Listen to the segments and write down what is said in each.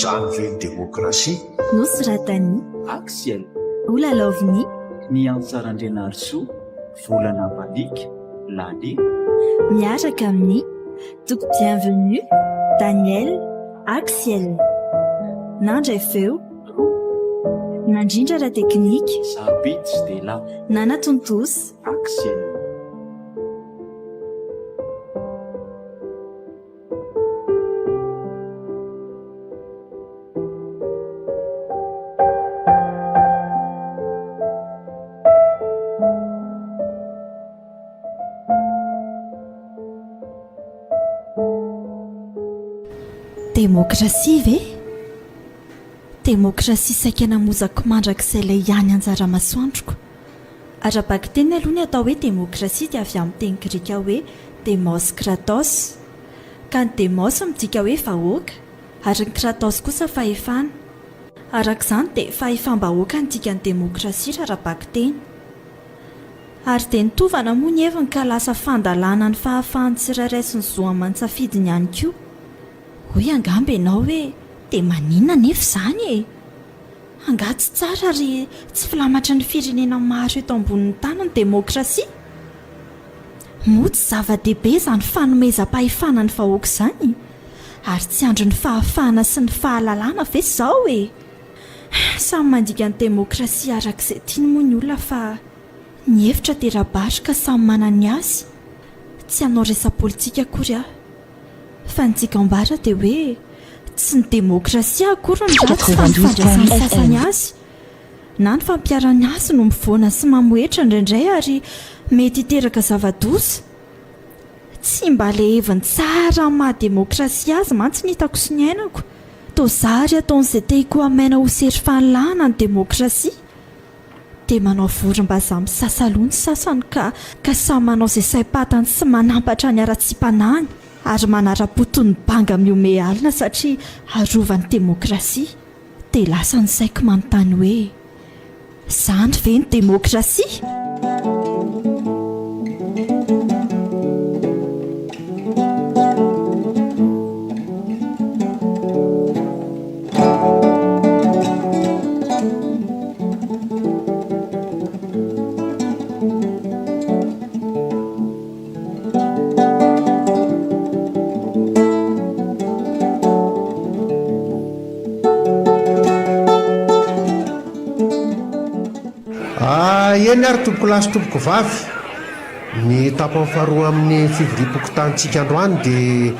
Izany ve ny demokrasia? Nosoratan'i. Axiel. Holalaovin'i. Ny Antsara Andrianarisoa, Volana Valiaka, Lale. Miaraka amin'i. Toky Bienvenue, Daniel, Axiel. Nandray feo. Nandrindra ara-teknika. Sarobidy Stella. Nanatontosa. Axiel. Demokrasia ve? Demokrasia saika namozako mandrakizay ilay ihany anjara masoandroko. Ara-bakiteny aloha ny atao hoe demokrasia dia avy amin'ny teny grika hoe demos kratos. Ka ny demos midika hoe vahoaka ary ny kratos kosa fahefana. Araka izany dia fahefam-bahoaka ny dikan'ny demokrasia raha ara-bakiteny. Ary dia nitovana moa ny heviny ka lasa fandalana ny fahafahan'ny tsirairay sy ny zo aman-tsafidiny ihany koa. Hoy angamba ianao hoe dia maninona anefa izany e? Angaha tsy tsara ary tsy filamatry ny firenena maro eto ambonin'ny tany ny demokrasia? Moa tsy zava-dehibe izany fanomezam-pahefana ny vahoaka izany? Ary tsy andron'ny fahafahana sy ny fahalalana ve izao e? Samy mandika ny demokrasia araka izay tiany moa ny olona fa ny hevitra dia rabary ka samy manana ny azy. Tsy hanao resa-politika akory aho. Fa ny tiako ambara dia hoe tsy ny demokrasia akory no ratsy fa ny fandraisan'ny sasany azy na ny fampiharany azy no mivoana sy mamohetra indraindray ary mety hiteraka zava-doza. Tsy mba ilay heviny tsara amin'ny maha demokrasia azy mantsy ny hitako sy niainako. Toa zary ataon'izay te hikohamaina ho sery fanilahana ny demokrasia. Dia manao vorom-bazaha misasa loha ny sasany ka ka samy manao izay saim-patany sy manampatra ny haratsiam-panahiny ary manara-po toy ny banga mihomehy alina satria arovan'ny demokrasia. Dia lasa ny saiko manontany hoe, izany ve ny demokrasia? Ah, eny ary tompokolahy sy tompokovavy, ny tapany faharoa amin'ny fivoriam-pokontanintsika androany dia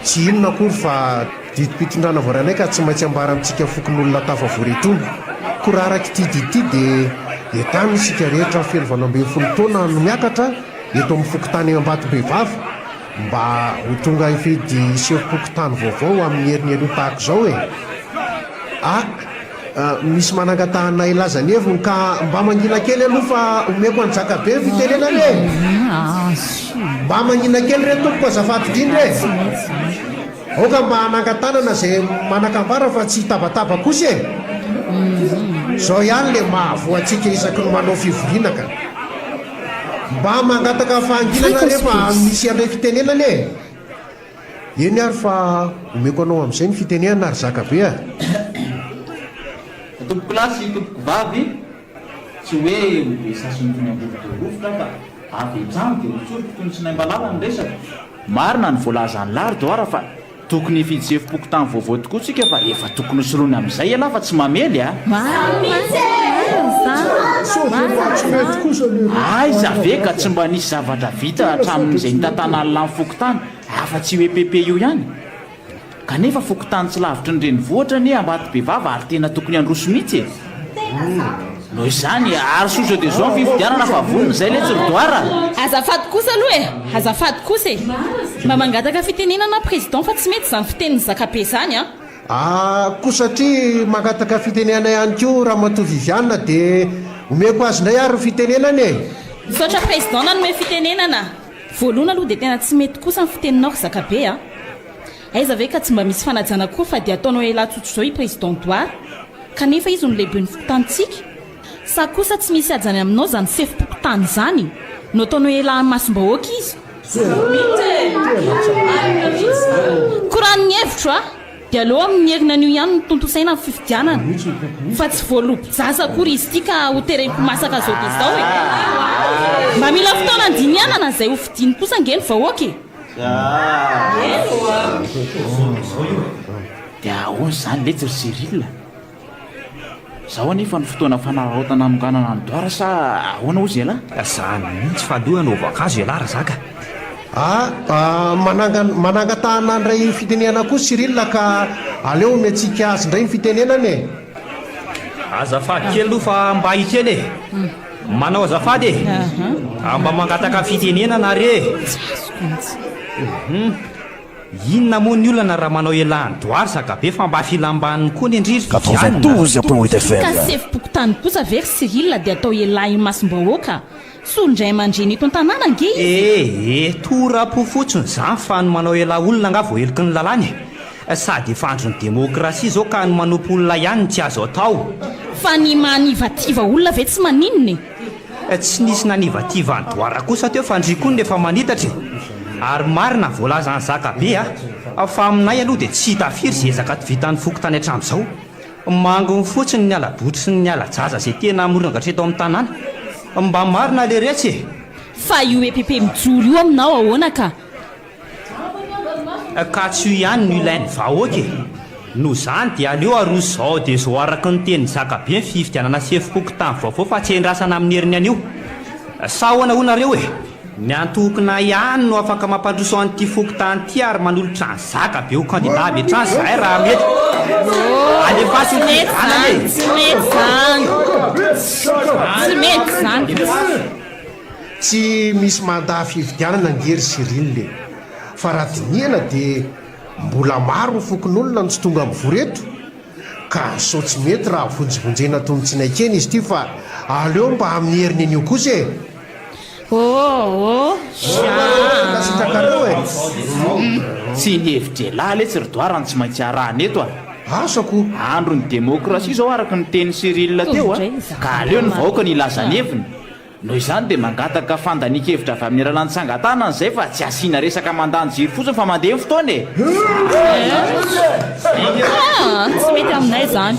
tsy inona akory fa Didim-pitondrana voarainay ka tsy maintsy ambara amintsika fokonolona tafavory itony. Koa raha araka ity didy ity dia entanina isika rehetra feno 18 taona no miakatra eto amin'ny fokontany Ambatobevava mba ho tonga hifidy sefom-pokontany vaovao amin'ny heriny anio tahaka izao e! A! Misy manangatahana hilaza ny heviny ka mba mangina kely aloha fa omeko an'i Jakabe ny fitenenana e! Mba mangina kely re tompoko azafady indrindra e! Aoka mba hanangan-tanana izay manan-kambara fa tsy hitabataba kosa e! Izao ihany le mahavoa antsika isaky ny manao fivoriana ka! Mba mangataka fahanginana re fa misy handray fitenenana e! Eny ary fa omeko anao amin'izay ny fitenenana ry Zakabe a! Tompokolahy sy tompokovavy, tsy hoe ho be sasiny toy ny ambovo-dorovitra aho fa avy hatrany dia ho tsoriko toy ny tsinaim-balala ny resaka. Marina ny voalazan'i Lardoara fa tokony hifidy sefom-pokontany vaovao tokoa tsika fa efa tokony ho soloina amin'izay ialahy fa tsy mamely a! Aiza ve ka tsy mba nisy zavatra vita hatramin'izay nitantanan'lah ny fokontany afa-tsy io EPP io ihany? Kanefa fokontany tsy lavitry ny renivohitra anie Ambatobevava ary tena tokony handroso mihitsy e! Noho izany, arosoy zao dia zao ny fifidianana fa vonona izay letsy ry Doara a! Azafady kosa aloha e! Azafady kosa e! Mba mangataka fitenenana aho Président fa tsy mety izany fitenin'i Zakabe izany an! Ah, koa satria mangataka fitenenana ihany koa Ramatoa Viviane dia omeko azy indray ary ny fitenenana e! Misaotra Président nanome fitenenana. Voalohany aloha dia tena tsy mety kosa ny fiteninao ry Zakabe a! Aiza ve ka tsy mba misy fanajana koa fa dia ataonao elah tsotr'izao i Président Doara? Kanefa izy no lehiben'ny fokontanintsika? Sa kosa tsy misy hajany aminao izany sefom-pokontany izany no ataonao elah imasom-bahoaka izy? Koa raha ny hevitro a! Dia aleo amin'ny heriny anio ihany no tontosaina ny fifidianana fa tsy voalobo-jaza akory izy ity ka ho tereko masaka zao dia izao e! Mba mila fotoana handinihanana izay ho fidiany kosa ange ny vahoaka e! Dia ahoana izany letsy ry Cyril? Zao anefa ny fotoana fanararaotana hanonganana an'i Doara sa ahoana hozy ialahy? Zany mihitsy fa aloha hanaovako azy ialahy Razaka. Ah, manangan, manangatahana handray fitenenana koa Cyril ka aleo omentsika azy indray ny fitenenana e! Azafady kely aloha fa mba hiteny e! Manao azafady e! Mba mangataka fitenenana re e! Tsy azoko mihitsy. Inona moa ny olana raha manao elah an'i Doary zakabe fa mba filam-baniny koa ny an-dry ry Viviane a! 92.8 FM. Ka sefom-pokontany kosa ve ry Cyril dia atao elah imasom-bahoaka? Solon-dray aman-dreny eto an-tanàna ange izy e! Eh eh, tora-po fotsiny izany fa ny manao elah olona angaha voaheloky ny lalàna e! Sady efa andron'ny demokrasia izao ka ny manompo olona ihany no tsy azo atao. Fa ny manivativa olona ve tsy maninona e? Tsy nisy nanivativa an'i Doara kosa teo fa ndry koa no efa manitatra e! Ary marina ny voalazan'i Zakabe a! Fa aminay aloha dia tsy hita firy izay ezaka vitan'ny fokontany hatramin'izao. Manginy fotsiny ny ala-botry sy ny ala-jaza izay tena mirongatra eto amin'ny tanàna. Mba marina leretsy e! Fa io epp mijoro io aminao ahoana ka? Ka tsy io ihany no ilain'ny vahoaka e! Noho izany dia aleo aroso izao dia izao araka ny tenin'i Zakabe ny fifidianana sefom-pokontany vaovao fa tsy endrasana amin'ny heriny anio. Sa ahoana hoy nareo e? Ny antokona ihany no afaka mampandroso an'ity fokontany ity ary manolotra an'i Zakabe ho kandida avy hatrany izahay raha mety. Alefaso ny fifidianana e! Tsy mety izany! Tsy mety izany! Tsy misy mandà fifidianana ange ry Cyril e! Fa raha dinihana dia mbola maro ny fokonolona no tsy tonga mivory eto ka sao tsy mety raha vonjivonjena toy ny tsinaikena izy ity fa aleo mba amin'ny heriny anio kosa e! Oh oh Tena sitrakareo e! Tsy ny hevitr'elah letsy ry Doara no tsy maintsy arahana eto a! Asa ko! Andron'ny demokrasia izao araka ny tenin'i Cyril teo a! Ka aleo ny vahoaka no hilaza ny heviny. Noho izany dia mangataka fandanian-kevitra avy amin'ny alalan'ny tsangan-tanana izay fa tsy asiana resaka mandany jiro fotsiny fa mandeha ny fotoana e! Ah, tsy mety aminay izany.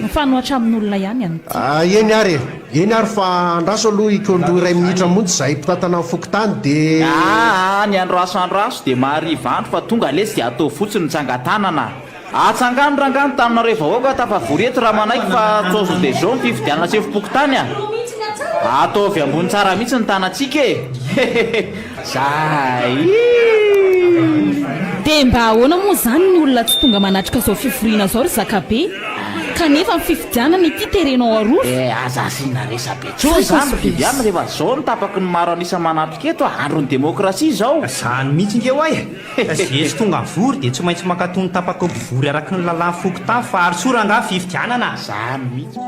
Mifanohatra amin'olona ihany an'ity. Ah, eny ary e! Eny ary fa andraso aloha hikaon-doha iray minitra monja izahay mpitantana ny fokontany dia. Aa, ny andraso andraso dia mahariva andro fa tonga lesy dia ataovy fotsiny ny tsangan-tanana. Atsangano rangaha ny taninareo vahoaka tafavory eto raha manaiky fa tsozo de zao ny fifidianana sefom-pokontany a! Ataovy ambony tsara mihitsy ny tanantsika e! Hehehe! Zaii! Dia mba ahoana moa izany ny olona tsy tonga manatrika izao fivoriana izao ry zakabe? Kanefa ny fifidianana ity terenao aroso. Eh aza asiana resabe intsony izany ry Viviane rehefa zao no tapaky ny maro an'isa manatrika eto a! Andron'ny demokrasia izao! Zany mihitsy nge ho'a e! Ze tsy tonga mivory dia tsy maintsy mankato ny tapaky ny mpivory araky ny lalàn'ny fokontany fa ary soa rangaha ny fifidianana a! Zany mihitsy.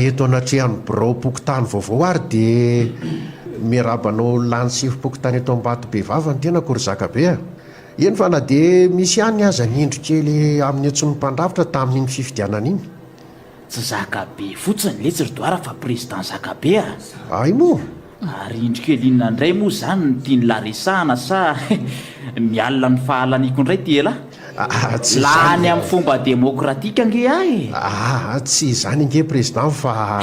Eto anatrehan'ny biraom-pokontany vaovao ary dia miarahaba anao lany sefom-pokontany eto Ambatobevava ny tenako ry Zakabe a! Eny fa na dia misy ihany aza ny indro kely amin'ny antson'ny mpandrafitra tamin'iny fifidianana iny. Tsy zaka be fotsiny letsy ry Doara fa président zaka be a! Hay moa! Ary indro kely inona indray moa izany no tian'lah resahana sa mialona ny fahalaniako indray ty elah? Aa tsy izany. Lany amin'ny fomba demokratika ange ahy e! Aa tsy izany ange président fa.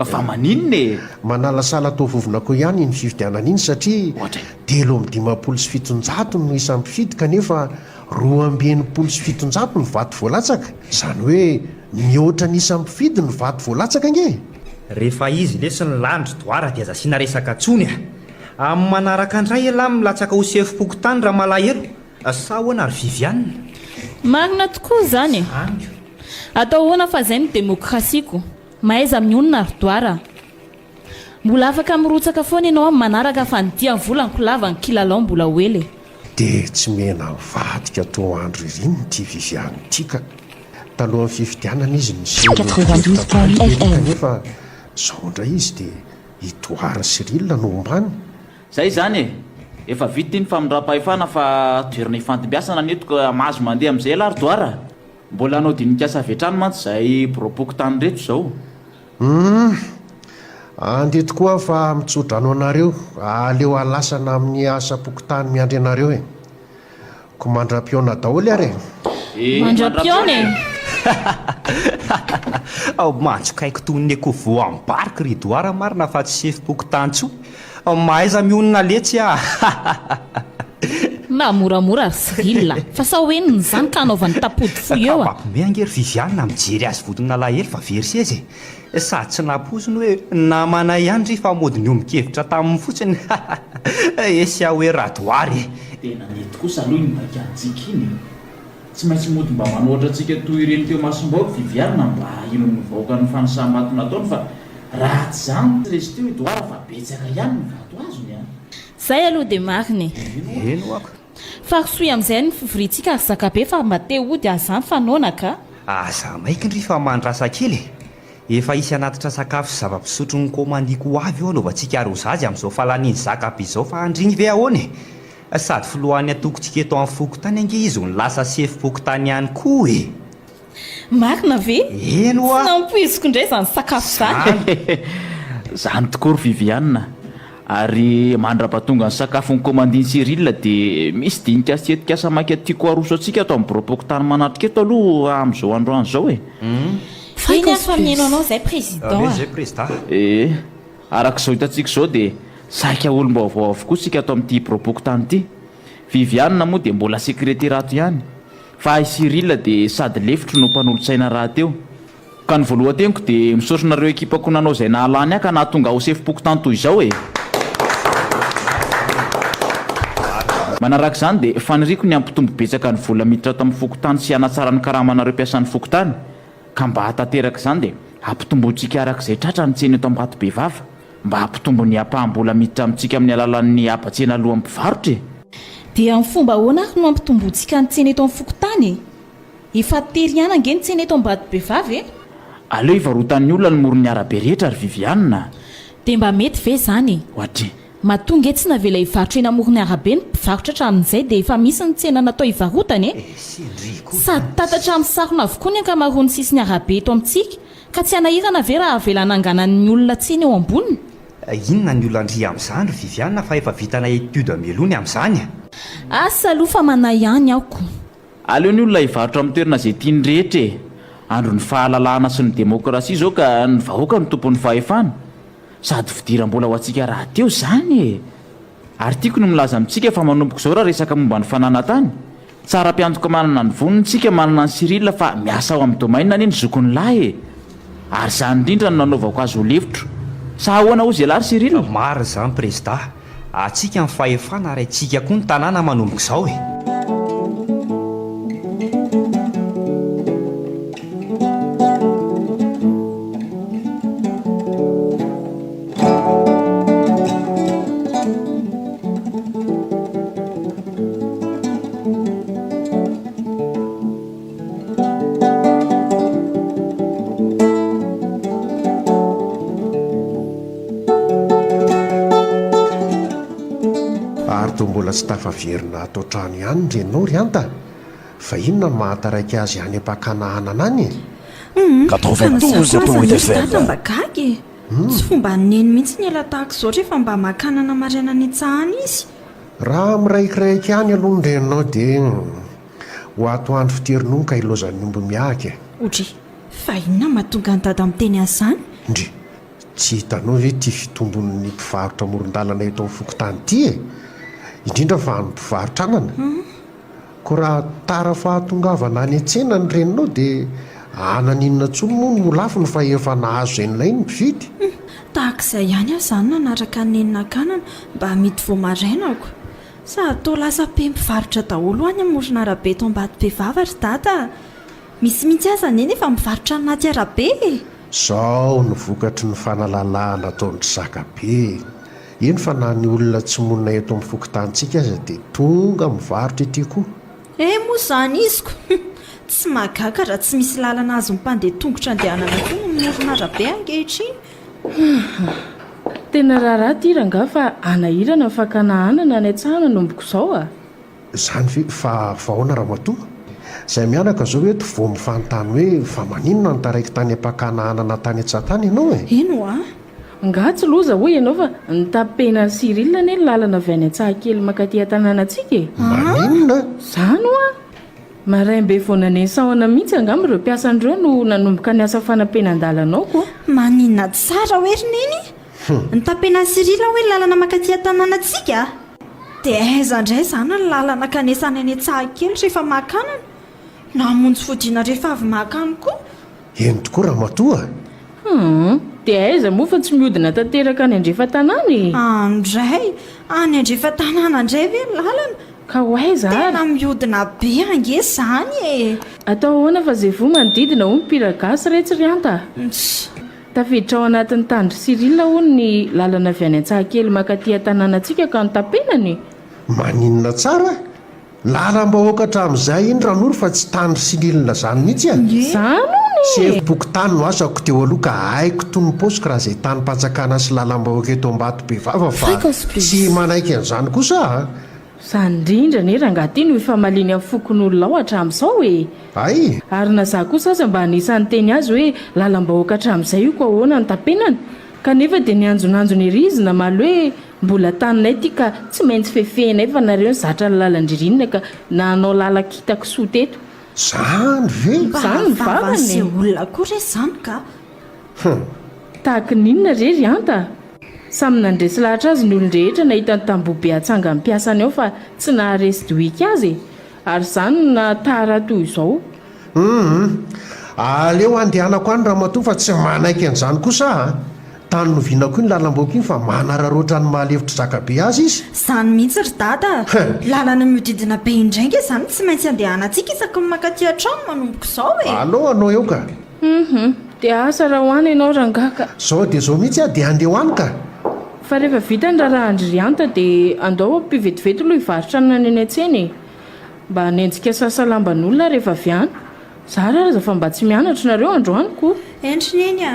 Fa maninona e? Manalasala toa vovona koa ihany iny fifidianana iny satria Ohatra e? 753 no isan'ny mpifidy kanefa 762 ny vato voalatsaka, izany hoe mihoatra ny isan'ny mpifidy ny vato voalatsaka ange e! Rehefa izy lesy no lany ry Doara dia aza asiana resaka tsony a! Amin'ny manaraka indray elah milatsaka ho sefom-pokontany raha malahelo sa ahoana ry Viviane? Marina tokoa izany e! Atao ahoana fa izay no demokrasiako. Mahaiza mionona ry Doara a! Mbola afaka mirotsaka foana ianao amin'ny manaraka fa ny dia volanko lava ny kilalao mbola ho ela e! Dia tsy mena mivadika toa andro irin'ny ity Viviane ity ka. Talohan'ny fifidianana izy niseho nihevitra tany ery kanefa izao indray izy dia i Doara Cyril no ombany. Zay izany e! Efa vita iny famindram-pahefana fa toerana ifandimbiasana ny eto ka mahazo mandeha amin'izay ialahy ry Doara a! Mbola hanao dinik'asa avy hatrany mantsy izahay biraom-pokontany ireto izao. Humm! Andeha tokoa aho fa mitso-drano anareo, aleo halasana amin'ny asam-pokontany miandry anareo e! Ko mandra-pihaona daholo ary e! Eh, Mandra-pihaona e! Ao manjokaiko toy ny akoho voam-bariky ry Doara marina fa tsy sefom-pokontany intsony. Mahaiza mionona letsy ah! Na moramora ry Cyril a! Fa sao henony izany ka hanaovany tapody fo eo a! Mampime ange ry Viviane mijery azy vodin'alahelo fa very seza e! Sady tsy nampoiziny hoe namanay ihany ry fa mody niombon-kevitra taminy fotsiny Esy aho hoe Radoary e! Tena nety kosa aloha iny paikadintsika iny e! Tsy maintsy mody mba manohatra antsika toy ireny teo imasom-bahoaka Viviane mba haheno ny vahoaka ny fanisam-bato nataony fa raha tsy izany tsy resy teo i Doara fa betsaka ihany ny vato azony a! Zay aloha dia marina e! Eny ho'ako. Fa rosoy amin'izay ny fivoriantsika ry zakabe fa mba te hody aho zany fa noana ka! Aza maiky ndry fa mandrasa kely e! Efa hisy hanatitra sakafo sy zava-pisotro ny komandiko ho avy eo hanaovantsika arozage amin'izao fahalanian'i zakabe izao fa andrigny ve ahoana e! Sady filohan'ny antokontsika eto amin'ny fokontany ange izy no lasa sefom-pokontany ihany koa e! Marina ve? Eny Tsy hoa! nampoiziko indray izany sakafo izany. Izany! Izany tokoa ry Viviane a! Ary mandra-pahatonga ny sakafo nokomandin'i Cyril dia misy dinika sy tetikasa maika tiako haroso antsika ato amin'ny biraom-pokontany manatrika eto aloha amin'izao androany izao e! Eny ary fa mihaino anao izay Président a! Mety izay Prezida. Ee. Araka izao hitantsika izao dia saika olom-baovao avokoa isika ato amin'ity biraom-pokontany ity. Viviane moa dia mbola sekretera ato ihany. Fa i Cyril dia sady lefitro no mpanolotsaina rahateo. Ka ny voalohan-teniko dia misaotra anareo ekipako nanao izay nahalany ahy ka nahatonga ahy ho sefom-pokontany toy izao e! Manaraka izany dia faniriako ny hampitombo betsaka ny vola miditra ato amin'ny fokontany sy hanatsara ny karamanareo mpiasan'ny fokontany. Ka mba hahatanteraka izany dia hampitombointsika araka izay tratra ny tsena eto Ambatobevava mba hampitombo ny ampaham-bola miditra amintsika amin'ny alalan'ny haba-tsena aloan'ny mpivarotra e! Dia amin'ny fomba ahoana ary no hampitombointsika ny tsena eto amin'ny fokontany e? Efa tery ihany ange ny tsena eto Ambatobevava e! Aleo hivarotan'ny olona ny moron'ny arabe rehetra ry Viviane a! Dia mba mety ve izany e? Ohatry. Matoa nge tsy navela hivarotra eny amoron'ny arabe ny mpivarotra hatramin'izay dia efa misy ny tsena natao hivarotana e! Sady tatatra amin'ny sarona avokoa ny ankamaroan'ny sisin'ny arabe eto amintsika ka tsy hanahirana ve raha avela hananganan'ny olona tsena eo amboniny? Inona ny olan-dry amin'izany ry Viviane fa efa vitana étude mialoha ny amin'izany a! Asa aloha fa manahy ihany aho ko! Aleo ny olona hivarotra amin'ny toerana izay tiany rehetra e! Andron'ny fahalalahana sy ny demokrasia izao ka ny vahoaka no tompon'ny fahefana. Sady fidiram-bola ho antsika rahateo izany e! Ary tiako ny milaza amintsika fa manomboka izao raha resaka momba ny fananantany, tsara mpiantoka manana ny vonona isika manana an'i Cyril fa miasa ao amin'ny domaine anie ny zokiny lahy e! Ary izany indrindra no nanaovako azy ho lefitro. Sa ahoana hozy ialahy ry Cyril? Marina izany Prezida. Antsika ny fahefana ary antsika koa ny tanàna manomboka izao e! Ary toa mbola tsy tafaverina ato an-trano ihany ny reninao ry Anta? Fa inona no mahataraiky azy any am-pakana anana any e? Humm, fa na za koa aza anie ry dada mba gaga e! Tsy fomban'i Neny mihitsy ny ela tahaka izao rehefa mba maka anana maraina any an-tsaha any izy. Raha miraikiraiky ihany aloha ny reninao dia ho atoandro fitery nono ka ilaozan'ny omby mihahaka e! Odry, fa inona no mahatonga an'i dada miteny an'izany? Ndry, tsy hitanao ve ity fitombon'ny mpivarotra amoron-dalana eto amin'ny fokontany ity e? Indrindra fa ny mpivarotra anana. Koa raha tara fahatongavana any an-tsena ny reninao dia anana inona intsony moa no ho lafiny fa efa nahazo izay nilainy ny mpividy? Hum, tahaka izay ihany aho izany nanaraka an'i Neny nakanana mba hamidy vao marainako. Sady toa lasa be mpivarotra daholo any amoron'arabe eto Ambatobevava ry Dada a! Misy mihitsy aza Neny efa mivarotra anaty arabe e! Izao no vokatry ny fanalalahana ataon-dry zakabe e! Eny fa na ny olona tsy monina eto amin'ny fokontanintsika aza dia tonga mivarotra ety koa. Eh moa izany iziko! Tsy mahagaga raha tsy misy lalana azon'ny mpandeha tongotra andehanana koa ny moron'arabe ankehitriny. Tena raharaha ity rangahy fa hanahirana ny fakana anana any an-tsaha nanomboka izao a! Zany ve fa fa ahoana ramatoa? Zay mianaka zao eto vao mifanontany hoe fa maninona no taraiky tany am-pakana anana tany an-tsaha tany ianao e? Eny ho'a. Nga tsy loza hoy ianao fa nitapenan'i Cyril anie ny lalana avy any Antsahakely mankaty an-tanànantsika e! Maninona? Zany ho'a! Maraim-be vao naneno sahona mihitsy angamba ireo mpiasany ireo no nanomboka ny asa fanampenan-dalana ao ko! Maninona tsara hoe ry Neny? Nitapenan'i Cyril hoe ny lalana mankaty an-tanànantsika? Dia aiza indray izany ny lalana kanesana eny Antsahakely rehefa maka anana? Na hamonjy fodiana rehefa avy maka any koa? Eny tokoa ramatoa a! Hum, dia aiza moa fa tsy mihodina tanteraka any andrefan-tanàna e! Any indray! Any andrefan-tanàna indray ve ny lalana? Ka ho aiza ary? Tena mihodina be ange izany e! Atao ahoana fa izay voa manodidina hono mpira gasy re tsy ry anta a! Ntss. Tafiditra ao anatin'ny tandry Cyril hono ny lalana avy any Antsahakely mankaty an-tanànantsika ka notapenany e! Maninona tsara? Lalam-bahoaka hatramin'izay iny Ranoro fa tsy tandry Cyril zany mihitsy a! Zany hono e! Sefom-pokontany no asako teo aloha ka haiko toy ny paosiko raha izay tanim-panjakana sy lalam-bahoaka eto Ambatobevava fa tsy manaiky an'izany kosa aho a! Zany indrindra anie rangahy ty no ifamaliany amin'ny fokonolona ao hatramin'izao e! Hay! Ary na za kosa aza mba anisan'ny niteny azy hoe lalam-bahoaka hatramin'izay io ko ahoana no tapenana? Kanefa dia nianjonanjona ery izy namaly hoe mbola taninay ity ka tsy maintsy fefehinay fa nareo nizatra ny lalan-dririnina ka na hanao lalan-kitakisoa teto. Zany ve? Mba Zany ny vavany vavany ze e! olona koa re zany ka! Hum. Tahaky ny inona re ry Anta? Samy nandresy lahatra azy ny olon-drehetra nahita ny tamboho be atsangan'ny mpiasany ao fa tsy naharesy dohiky azy e! Ary izany no nahatara toy izao. Hum. Aleo andehanako any ramatoa fa tsy manaiky an'izany kosa aho a! Tany noviana koa iny lalam-boaka iny fa manararaotra ny maha lefitry zakabe azy izy. Izany mihitsy ry dada a! Lalana mihodidina be indray nge izany tsy maintsy andehanantsika isaky ny mankaty an-trano manomboka izao e! Aleo anao eo ka! Hum dia asa raha ho any ianao rangahy ka. Zao dia zao mihitsy aho dia handeha ho any ka. Fa rehefa vita ny raharahan-dry Rianta dia andao ampio vetivety aloha hivarotra anana eny an-tsena e. Mba hanenjika sasa lamban'olona rehefa avy any. Zara aza fa mba tsy mianatra nareo androany ko. Eny ry Neny a!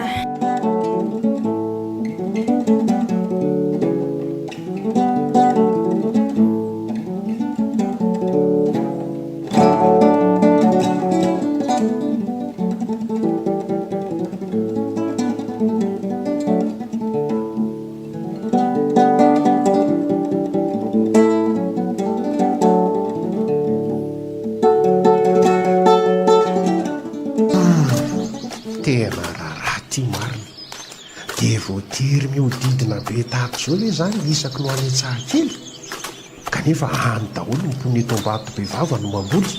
Tena raharaha ty marina. Dia voatery mihodidina be tahaka izao ve izany isaky ny ho any an-tsahakely? Kanefa any daholo ny mponina eto Ambatobevava no mamboly.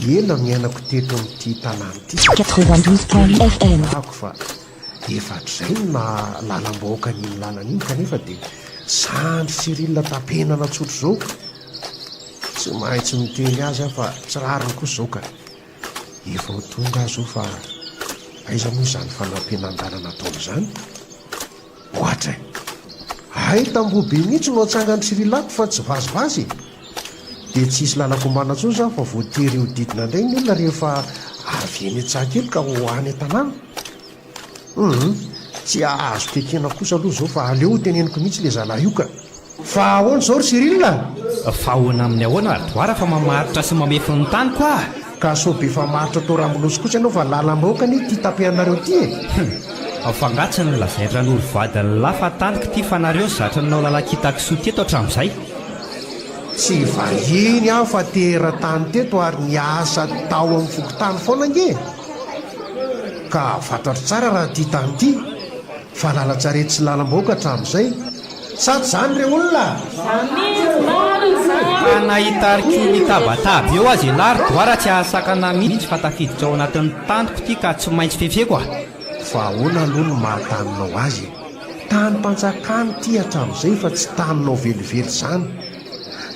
Ela no niainako teto amin'ity tanàna ity 92.FM. Ahako fa efa hatrizay no naha lalam-bahoaka an'iny lalana iny kanefa dia zandry Cyril tapenana tsotra izao. Tsy maintsy miteny azy aho fa tsy rariny kosa izao ka. Efa ho tonga aho izao fa aiza moa izany fanampenan-dalana ataony izany? Ohatra e! Hay tamboho be mihitsy no atsangan'i Cyril ato fa tsy vazivazy e! Dia tsy hisy lalan-kombana intsony izany fa voatery hihodidina indray ny olona rehefa avy eny Antsahakely ka ho any an-tanàna. Hum, tsy azoko ekena kosa aloha izao fa aleo hoteneniko mihitsy ilay zalahy io ka! Fa ahoana izao ry Cyril a? Fa ahoana amin'ny ahoana ry Doara fa mamaritra sy mamefy ny tany koa? Ka sao be famaritra toa rambolosy kosa ianao fa lalam-bahoaka anie ity tapehanareo ity e! Hum! Fa nga tsy nolazain-dRanoro vadiny lahy fa taniko ity fa nareo zatra nanao lalan-kitakisoa teto hatramin'izay? Tsy vahiny aho fa teratany teto ary niasa tao amin'ny fokontany foana ange e! Ka fantatro tsara raha ity tany ity fa lalan-tsarety sy lalam-bahoaka hatramin'izay. Sa tsy zany re olona a! Ka na hitarika io mitabataba eo aza ialahy ry Doara tsy hahasakana mihitsy fa tafiditra ao anatin'ny taniko ity ka tsy maintsy fefeko a! Fa ahoana aloha no maha taninao azy e? Tanim-panjakana ity hatramin'izay fa tsy taninao velively izany.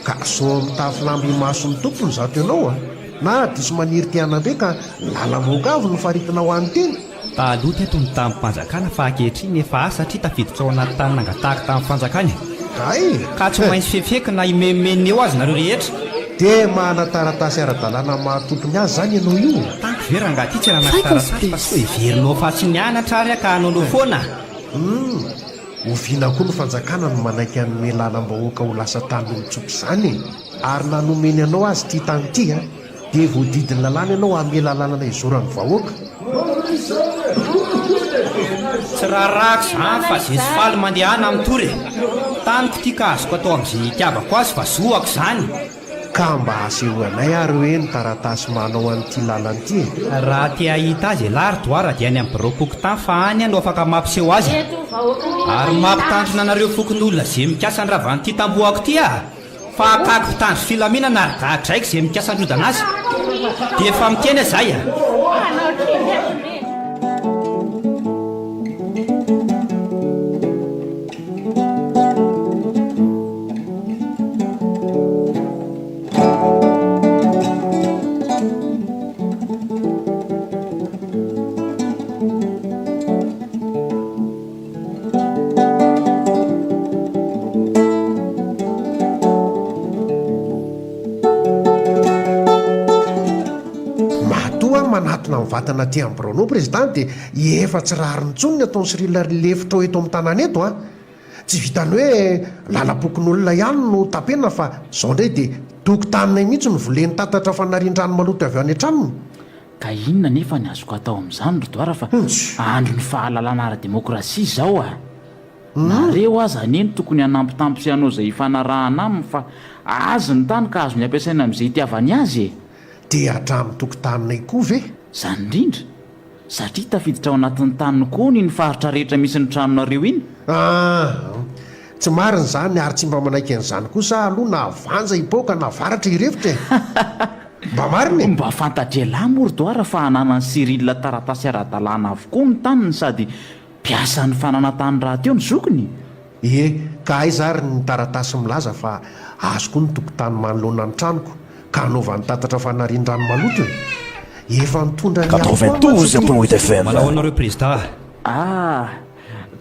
Ka sao mitafy lamba imason'ny tompony izato ianao a! Na diso maniry te hanambe ka lalam-bahoaka avy no faritina ho an'ny tena? Taloha teto ny tanim-panjakana fa ankehitriny efa ahy satria tafiditra ao anaty tany nangatahako tamin'ny fanjakana e. Hay! Ka tsy maintsy fefeko na himenomenona eo aza nareo rehetra. Dia manana taratasy ara-dalàna maha tompony azy izany ianao io? Tanko ve rangahy ty tsy ananako taratasy fa sao heverinao fa tsy nianatra ary aho ka hanaonao foana? Humm! Oviana koa ny fanjakana no manaiky hanome lalam-bahoaka ho lasa tanin'olon-tsotra izany e? Ary na nomeny anao aza ity tany ity a, dia voadidin'ny lalàna ianao hamela lalana hizoran'ny vahoaka. Tsy raharahako izany fa ze tsy faly mandehana mitory e! Taniko ity ka azoko atao amin'izay itiavako azy fa zoako izany. Ka mba asehoy anay ary hoe ny taratasy manao an'ity lalana ity e! Raha te hahita azy elah ry Doara dia any amin'ny biraom-pokontany fa any aho no afaka mampiseho azy e! Ary mampitandrina anareo fokonolona ze mikasa handrava an'ity tambohako ity aho fa akako mpitandro filaminana ary gadraiko ze mikasa handrodana azy! Dia efa miteny aho zay a! Matoa aho manatona mivantana aty amin'ny biraonao Président dia efa tsy rariny intsony ny ataon'i Cyril ry lefitra eto amin'ny tanàna eto a! Tsy vitan'ny hoe lalam-pokonolona ihany no tapenina fa izao indray dia tokotaninay mihitsy no volen'ny tatatra fanarian-drano maloto avy any an-tranony. Ka inona anefa ny azoko atao amin'izany ry Doara fa andron'ny fahalalana ara-demokrasia izao a! Nareo aza anie no tokony hanambitamby sy hanao izay hifanarahana aminy fa azy ny tany ka azony ampiasaina amin'izay itiavany azy e! Dia hatramin'ny tokotaninay koa ve? Izany indrindra! Satria tafiditra ao anatin'ny taniny koa iny faritra rehetra misy ny tranonareo iny. Ah! Tsy marina izany ary tsy mba manaiky an'izany kosa aho aloha na vanja hipoaka na varatra hirefotra e! Mba marina e! Mba fantatr'ialahy moa ry Doara fa ananan'i Cyril taratasy ara-dalàna avokoa ny taniny sady mpiasan'ny fananan-tany rahateo ny zokiny. Ie, ka aiza ary ny taratasy milaza fa azo koa ny tokontany manoloana ny tranoko ka hanaovany tatatra fanarian-drano maloto e? Efa nitondra ny afo aho mantsy ity. 92.8 FM. Manao ahoana nareo prezida a? Ah!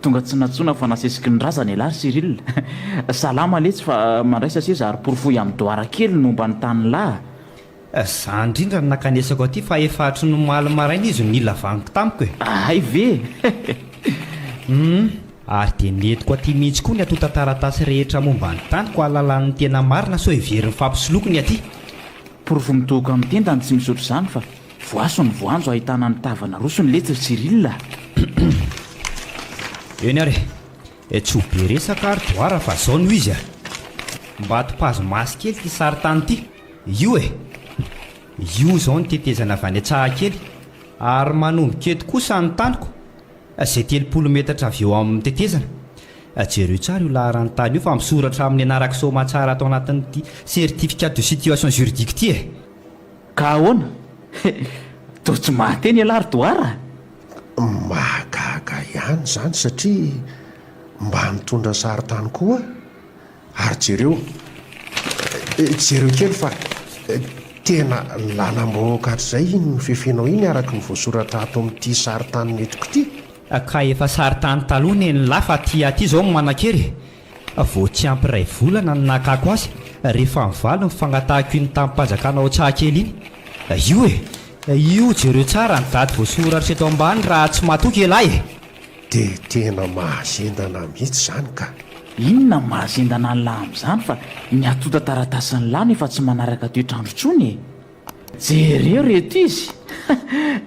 Tonga tsy nantsoina fa nasesiky ny razana ialahy ry Cyril. Salama letsy fa mandraisa seza ary porofoy amin'i Doara kely ny momba ny tanin'lah. Za indrindra no nankanesako aty fa efa hatry ny omaly maraina izy no nila vangy tamiko e! Hay ve? Humm, ary dia nentiko aty mihitsy koa ny antontan-taratasy rehetra momba ny taniko hahalalany ny tena marina sao heverin'ny fampisoloky ny aty. Porofo mitohoka amin'ny tendany tsy misy ohatr'izany fa voaso ny voanjo ahitana ny tava narosony letsy ry Cyril a! Eny ary e, tsy ho be resaka ary Doara fa zao no izy a! Mba topazo maso kely ity sarintany ity. Io e! Io izao ny tetezana avy any Antsahakely, ary manomboka eto kosa ny taniko, izay 30 metatra avy eo amin'ny tetezana. Jereo tsara io laharan'ny tany io fa misoratra amin'ny anarako soamatsara ato anatin'ity certificat de situation juridique ity e! Ka ahoana? Toa tsy mahateny ialahy ry Doara a! Mahagaga ihany izany satria mba nitondra sarintany koa aho. Ary jereo, jereo kely fa tena lalam-bahoaka hatrizay iny nofefenao iny araka ny voasoratra ato amin'ity sarintany nentiko ity. Ka efa sarintany taloha nen'lah fa aty aty izao no manan-kery e! Vao tsy ampy iray volana no nakako azy rehefa nivaly ny fangatahako iny tanim-panjakana ao Tsahakely iny. Io e! Io jereo tsara ny daty voasoratra eto ambany raha tsy matoky elah e! Dia tena mahazendana mihitsy izany ka! Inona no mahazendana an'lah amin'izany fa ny antontan-taratasin'lah no efa tsy manaraka toetr'andro intsony e! Jereo reto izy!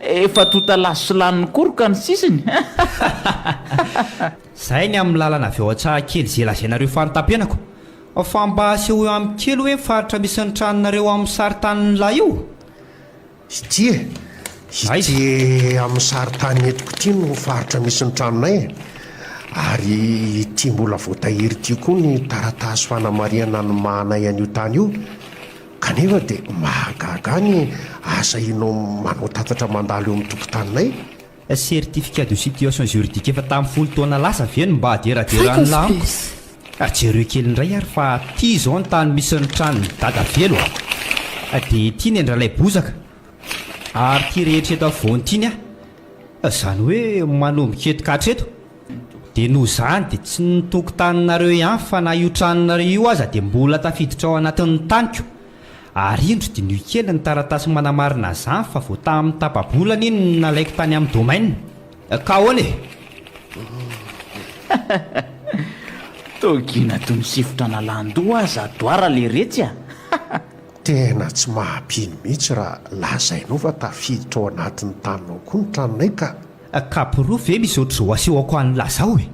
Efa tonta laso sy lanin'ny koroka ny sisiny! Zay ny amin'ny lalana avy ao Antsahakely ze lazainareo fa notapenako. Fa mba asehoy amiko kely hoe ny faritra misy ny tranonareo amin'ny saritanin'lah io? Ity e! Ity amin'ny sarintany entiko ity no faritra misy ny tranonay e! Ary ity mbola voatahiry ity koa ny taratasy fanamarihana ny maha anay an'io tany io, kanefa dia mahagaga ahy ny asahianao manao tatatra mandalo eo amin'ny tokotaninay. Certificat de situation juridique efa tamin'ny folo taona lasa ve no mba aderaderan'la amiko? Jereo kely indray ary fa ty izao ny tany misy ny tranon'i Dadavelo a! Dia ity ny an-dRalay bozaka, ary ity rehetra eto afovoany ity ny ahy. Izany hoe manomboka eto ka hatreto. Dia noho izany dia tsy ny tokotaninareo ihany fa na io tranonareo io aza dia mbola tafiditra ao anatin'ny taniko. Ary indro diniho kely ny taratasy manamarina an'izany fa vao tamin'ny tapa-bolana iny no nalaiko tany amin'ny domaine. Ka ahoana e? Toa gina toy ny sifotra nalan-doha aza doara leretsy a! Tena tsy maha-mpino mihitsy raha lazainao fa tafiditra ao anatin'ny taninao koa ny tranonay ka. Ka porofo ve misy ohatr'izao asehoko an'lah zao e?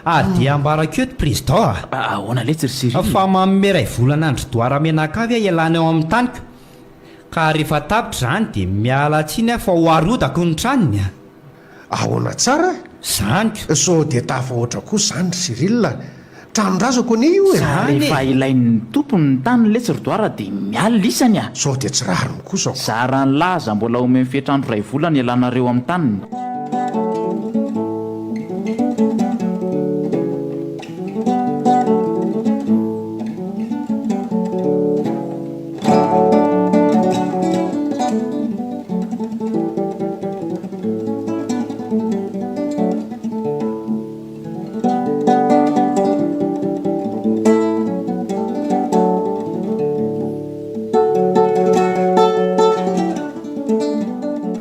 Ary dia ambarako eto Président a! Ahoana letsy ry Cyril? Fa manome iray volana an-dry Doara mianakavy aho ialana eo amin'ny taniko. Ka rehefa tapitra izany dia miala tsiny aho fa ho arodako ny tranony a! Ahoana tsara? Zany ko. Sao dia tafahoatra kosa izany ry Cyril a! Tranon-drazako anie io e! Sa rehefa ilain'ny tompony ny tany letsy ry Doara dia miala isany a! Sao dia tsy rariny kosa ko. Zara an'lah aza mbola omeo fetr'andro iray volana ialanareo amin'ny taniny.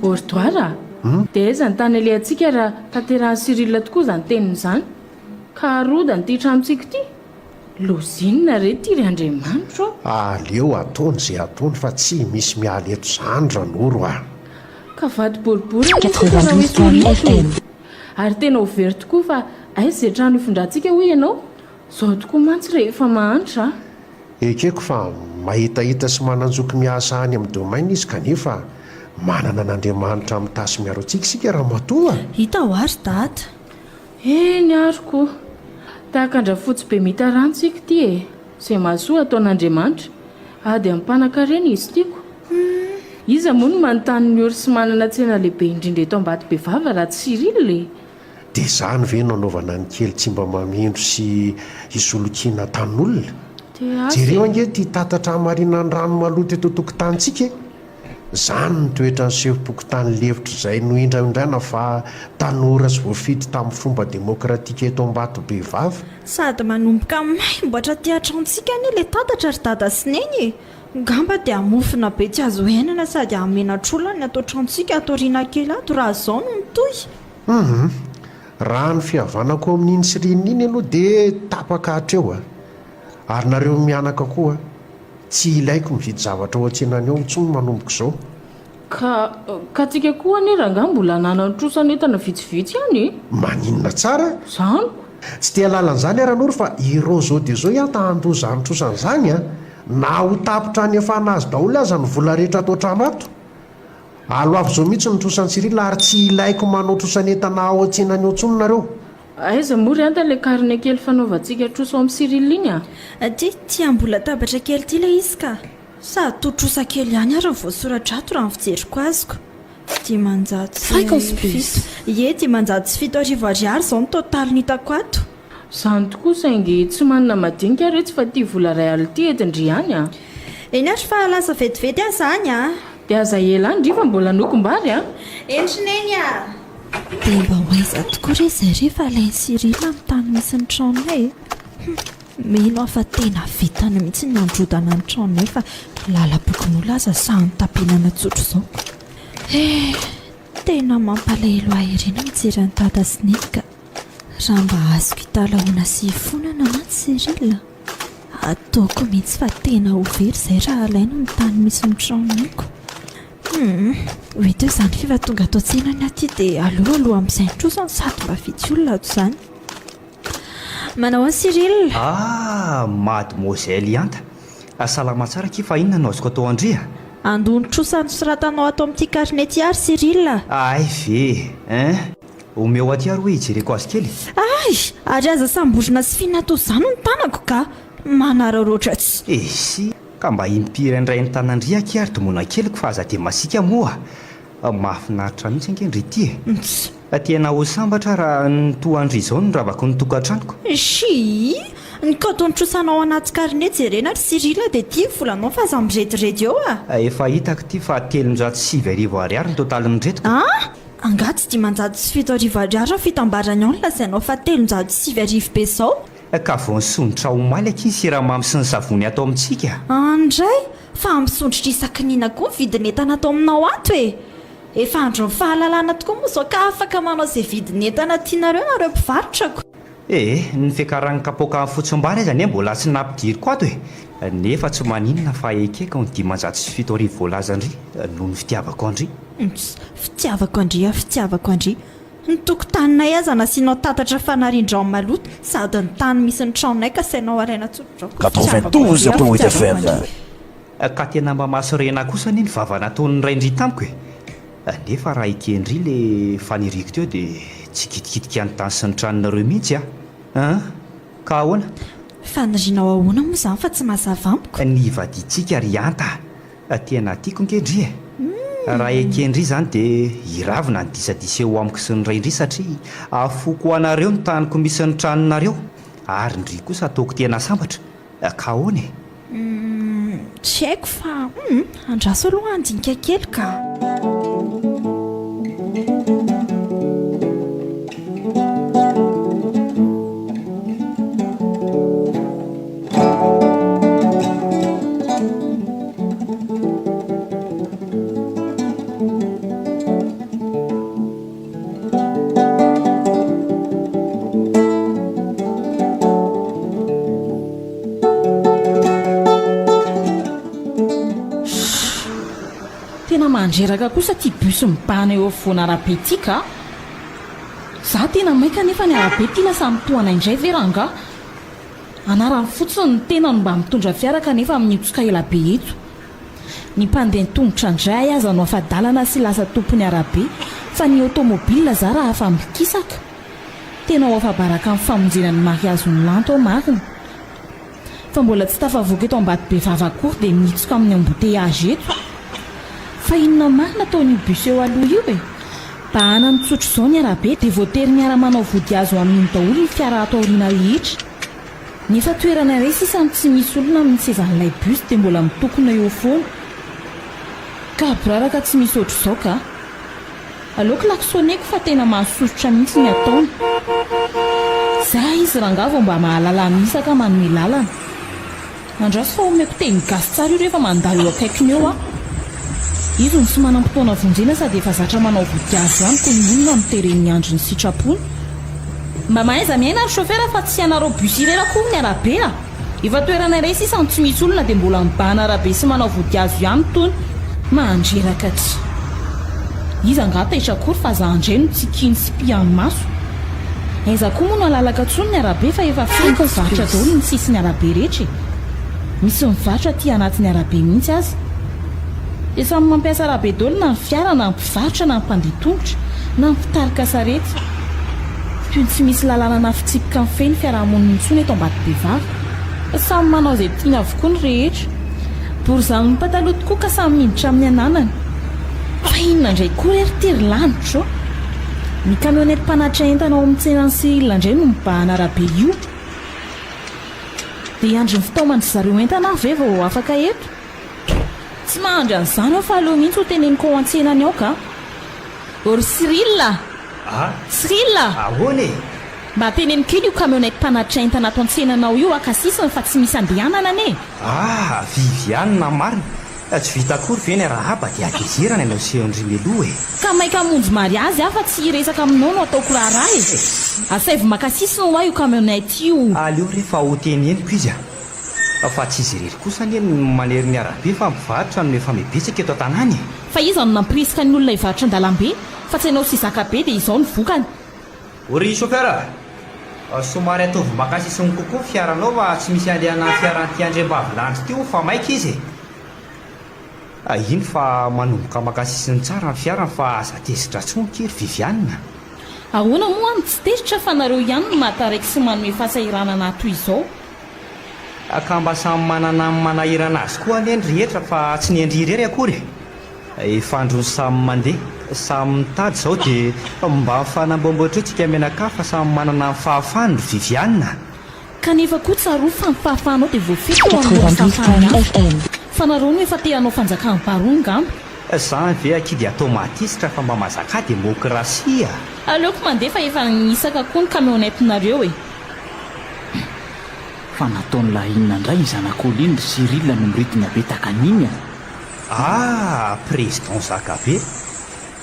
Ordoir a! Dia aiza ny tany alehantsika raha tanterahin'i Cyril tokoa izany teniny izany? Ka harodany ity tranontsika ity? Loza inona re ity ry Andriamanitro ô! Aleo ataony izay ataony fa tsy misy miala eto izany Ranoro a! Ka vato boribory anie isika raha ho esorina eto e! Ary tena ho very tokoa fa aiza izay trano hifindrantsika hoy ianao? Izao tokoa mantsy rehefa mahantra a! Ekeko fa mahitahita sy manan-joky miasa any amin'ny domaine izy kanefa manana an'Andriamanitra mitahy sy miaro antsika isika ramatoa a! Hita hoa ry dada. Eny ary ko! Tahaka an-dRafotsy be mita rano tsika ity e! Izay mahasoa ataon'Andriamanitra. Ady amin'ny mpanankarena izy ity ko! Iza moa no manontany ny ory sy manana tsena lehibe indrindra eto Ambatobevava raha tsy Cyril e! Dia izany ve no anaovana ny kely tsy mba mamindro sy hisolokiana tanin'olona? Dia asa Jereo e! ange ity tatatra hamarinan'ny rano maloto eto an-tokotanintsika e! Izany ny toetran'ny sefom-pokontany lefitra izay nohindrahindraina fa tanora sy voafidy tamin'ny fomba demokratika eto Ambatobevava. Sady manomboka maimbo hatraty an-tranontsika anie ilay tatatra ry dada sy neny e! Ngamba dia hamofona be tsy azo iainana sady hahamenatr'olona ny ato an-tranontsika ato aoriana kely ato raha izao no mitohy. Hum! Raha ny fihavanako amin'iny Sirine iny aloha dia tapaka hatreo a! Ary nareo mianaka koa. Tsy ilaiko mividy zavatra ao an-tsenany ao intsony manomboka izao. Ka, ka tsika koa anie rangahy mbola hananany trosan'entana vitsivitsy ihany e! Maninona tsara? Zany ko! Tsy te halala an'izany aho Ranoro fa ireo zao dia zao iah ta handoa izany trosany izany an! Na ho tapitra any afana azy daholo aza ny vola rehetra ato an-trano ato. Aloavy izao mihitsy ny trosan'i Cyril ary tsy ilaiko manao trosan'entana ao an-tsenany ao intsony nareo. Aiza moa ry Anta ilay karne kely fanaovantsika trosa ao amin'i Cyril iny a? Ty, ty ambony latabatra kely ity ilay izy ka! Sady toa trosa kely ihany ary ny voasoratra ato raha ny fijeriko azoko. 507. Ie, 7500 ariary izao ny totaliny hitako ato. Izany tokoa saingy tsy manana madinika aho retsy fa ity vola iray alina ity entin-dry ihany a! Eny ary fa lasa vetivety aho izany a! Dia aza ela any ndry fa mbola hanokom-bary a! Eny ry Neny a! Dia mba ho aiza tokoa re izay rehefa alain'i Cyril amin'ny tany misy ny tranonay e? Hum, mino aho fa tena vitany mihitsy ny handrodana ny tranonay fa lalam-pokonolona aza sahy notapenana tsotra izao. Eh, tena mampalahelo ahy ery ny mijery an'i Dada sy Neny ka. Raha mba azoko italahoana sy ifonana mantsy Cyril a! Ataoko mihitsy fa tena ho very izay raha alaina ny tany misy ny tranoniko. Humm, ho hita eo izany f'efa tonga ato an-tsena ny aty dia aleo aloha amin'izay ny trosany sady mba vitsy olona ato izany. Manao ahoana Cyril? Ah, mademoiselle Ihanta, salama tsara akia fa inona no azoko atao an-dry a? Andoha ny trosa nosoratanao ato amin'ity carnet ity ary Cyril a! Hay ve hein! Omeo aty ary hoe hijereko azy kely e! Hay! Ary aza samborina sy fihina toa izany ny tanako ka! Manararaotra tsy. Esy! Ka mba impiry indray ny tanan-dry akia ry domona keliko fa aza dia masiaka moa! Mahafinaritra mihitsy ange ndry ity e! Nts. Tena ho sambatra aho raha ny toa an-dry izao no ravako ny tokantranoko. Shii! Ny kaotin'ny trosanao anaty karne jerena ry Cyril dia ity ny volanao fa aza mirediredy eo a! Efa hitako ity fa 9300 ariary ny totalin'ireto ka! An! Angaha tsy 7500 ariary ny fitambarany ao no lazainao fa 9300 be izao? Ka vao nisondrotra omaly akia ny siramamy sy ny savony ato amintsika. An indray! Fa misondrotra isaky ny inona koa ny vidin'entana ato aminao ato e! Efa andron'ny fahalalana tokoa moa izao ka afaka manao izay vidin'entana tianareo nareo mpivarotra ko! Ee, ny fiakaran'ny kapoaka fotsimbary aza anie mbola tsy nampidiriko ato e! Nefa tsy maninona fa ekeko ny 7500 voalazan-dry noho ny fitiavako an-dry. Nts, fitiavako an-dry ah, fitiavako an-dry. Ny tokotaninay aza nasianao tatatra fanarian-drano maloto sady ny tany misy ny tranonay kasainao haraina tsotra-drao koa fitiavako an-dry ah, fitiavako an-dry. Ka tena mba mahasorena kosa anie ny vava nataon'ny rain-dry tamiko e! Nefa raha eken-dry le faniriako teo de tsy hikitikitika ny tany sy ny tranonareo mihitsy a! An! Ka ahoana? Fanirianao ahoana moa izany fa tsy mazava amiko? Ny hivadiantsika ry Hanta a! Tena tiako nge ndry e! Raha eken-dry izany de hiravina ny disadisa eo amiko sy ny rain-dry satria afoko ho anareo ny taniko misy ny tranonareo ary ndry kosa ataoko tena sambatra Ka ahoana e? Humm, tsy haiko fa humm, andraso aloha handinika kely ka. Tena mandreraka kosa ity bus mibahana eo afovoan'arabe ity ka! Za tena maika nefa ny arabe ity lasa mitohana indray ve rangaha? Anarany fotsiny ny tena no mba mitondra fiara kanefa mihotsoka ela be eto. Ny mpandeha an-tongotra indray aza no afa-dalana sy lasa tompon'ny arabe fa ny automobile zara afa-mikisaka. Tena ho afa-baraka amin'ny famonjena ny mariazin'i Lanto aho marina. Fa mbola tsy tafavoaka eto Ambatobevava akory dia mihitsoka amin'ny embouteillage eto. Fa inona marina ataon'io bus eo aloha io e? Bahanany tsotra izao ny arabe dia voatery miara-manao vodihazo amin'iny daholo ny fiara ato aoriana rehetra. Nefa toerana iray sisa no tsy misy olona amin'ny sezan'ilay bus dia mbola mitokona eo foana. Gaboraraka tsy misy ohatr'izao ka. Aleo klaxoneko fa tena mahasosotra mihitsy ny ataony. Za izy rangaha vao mba mahalala misaka manome lalana. Andraso fa omeko teny gasy tsara io rehefa mandalo eo akaikiny eo aho. Izy no tsy manam-potoana vonjena sady efa zatra manao vodihazo ihany koa ny olona no teren'ny andry ny sitrapony. Mba mahaiza miaina ry chauffeur fa tsy ianareo bus irery akory ny arabe a! Efa toerana iray sisa no tsy misy olona dia mbola mibahana arabe sy manao vodihazo ihany tony. Mandreraka tsy. Iza angaha taitra akory fa za ndray no tsikiany sy piany maso. Aiza koa moa no halalaka tsony ny arabe fa efa feno mpivarotra daholo ny sisiny arabe rehetra e! Misy mivarotra aty anatin'ny arabe mihitsy aza. Dia samy mampiasa arabe daholo na ny fiara na ny mpivarotra na ny mpandeha tongotra na ny mpitarika sarety. Toy ny tsy misy lalàna na fitsipika mifehy ny fiarahamonina intsony eto Ambatobevava. Fa samy manao izay tiany avokoa ny rehetra. Borizano mipataloha tokoa ka samy miditra amin'ny ananany. Fa inona indray koa re ry ty ry lanitra ô? Ny camionnette mpanatitra entana ao amin'ny tsenan'i Cyril indray no mibahana arabe io. Dia hiandry ny fitaoman-dry zareo entana aho ve vao ho afaka eto? Tsy mahandry an'izany aho fa aleo mihitsy ho teneniko ao an-tsenany ao ka. Ô ry Cyril a! A! Cyril a! Ahoana e? Mba teneno kely io camionnette mpanatitra entana ato an-tsenanao io haka sisiny fa tsy misy andehanana anie e! Ah! Viviane marina! Tsy vita akory ve ny arahaba dia hatezerana ianao sy Henri Melou e! Ka maika hamonjy mariazy aho fa tsy hiresaka aminao no ataoko raharaha e! Asaivo maka sisiny hoa io camionnette io! Aleo re fa ho teneniko izy a! Fa tsy izy irery kosa anie no manery ny arabe fa mpivarotra no efa mibetsaka eto an-tanàna e! Fa iza no nampirisika ny olona hivarotra an-dalambe fa tsy ianao sy zakabe dia izao ny vokany. O ry chauffeur a! Somary ataovy maka sisiny kokoa ny fiaranao fa tsy misy andehanan'ny fiaran'ity andriambavilanitra ity hono fa maika izy e! Iny fa manomboka maka sisiny tsara ny fiarany fa aza tezitra intsony ky ry Viviane a! Ahoana moa aho no tsy tezitra fa nareo ihany no mahataraiky sy manome fahasahiranana ahy toy izao. Ka mba samy manana ny manahirana azy koa anie ny rehetra fa tsy ny an-dry irery akory e! Efa andron'ny samy mandeha, samy mitady izao dia mba mifanamboamboatra eo tsika mianakavy fa samy manana ny fahafahany ry Viviane a! Kanefa koa tsarovy fa ny fahafahanao dia voafetra eo anoloan'ny fahafahan'ny hafa. Fa nareo no efa te hanao fanjakan'ny baroa ngamba. Zany ve akia dia atao matezitra fa mba mazakà demokrasia a! Aleoko mandeha fa efa nisaka koa ny camionnette-nareo e! Fa nataon'lah inona indray iny zanak'olo iny ry Cyril no miridina be takan'iny a! Ah! Président zakabe!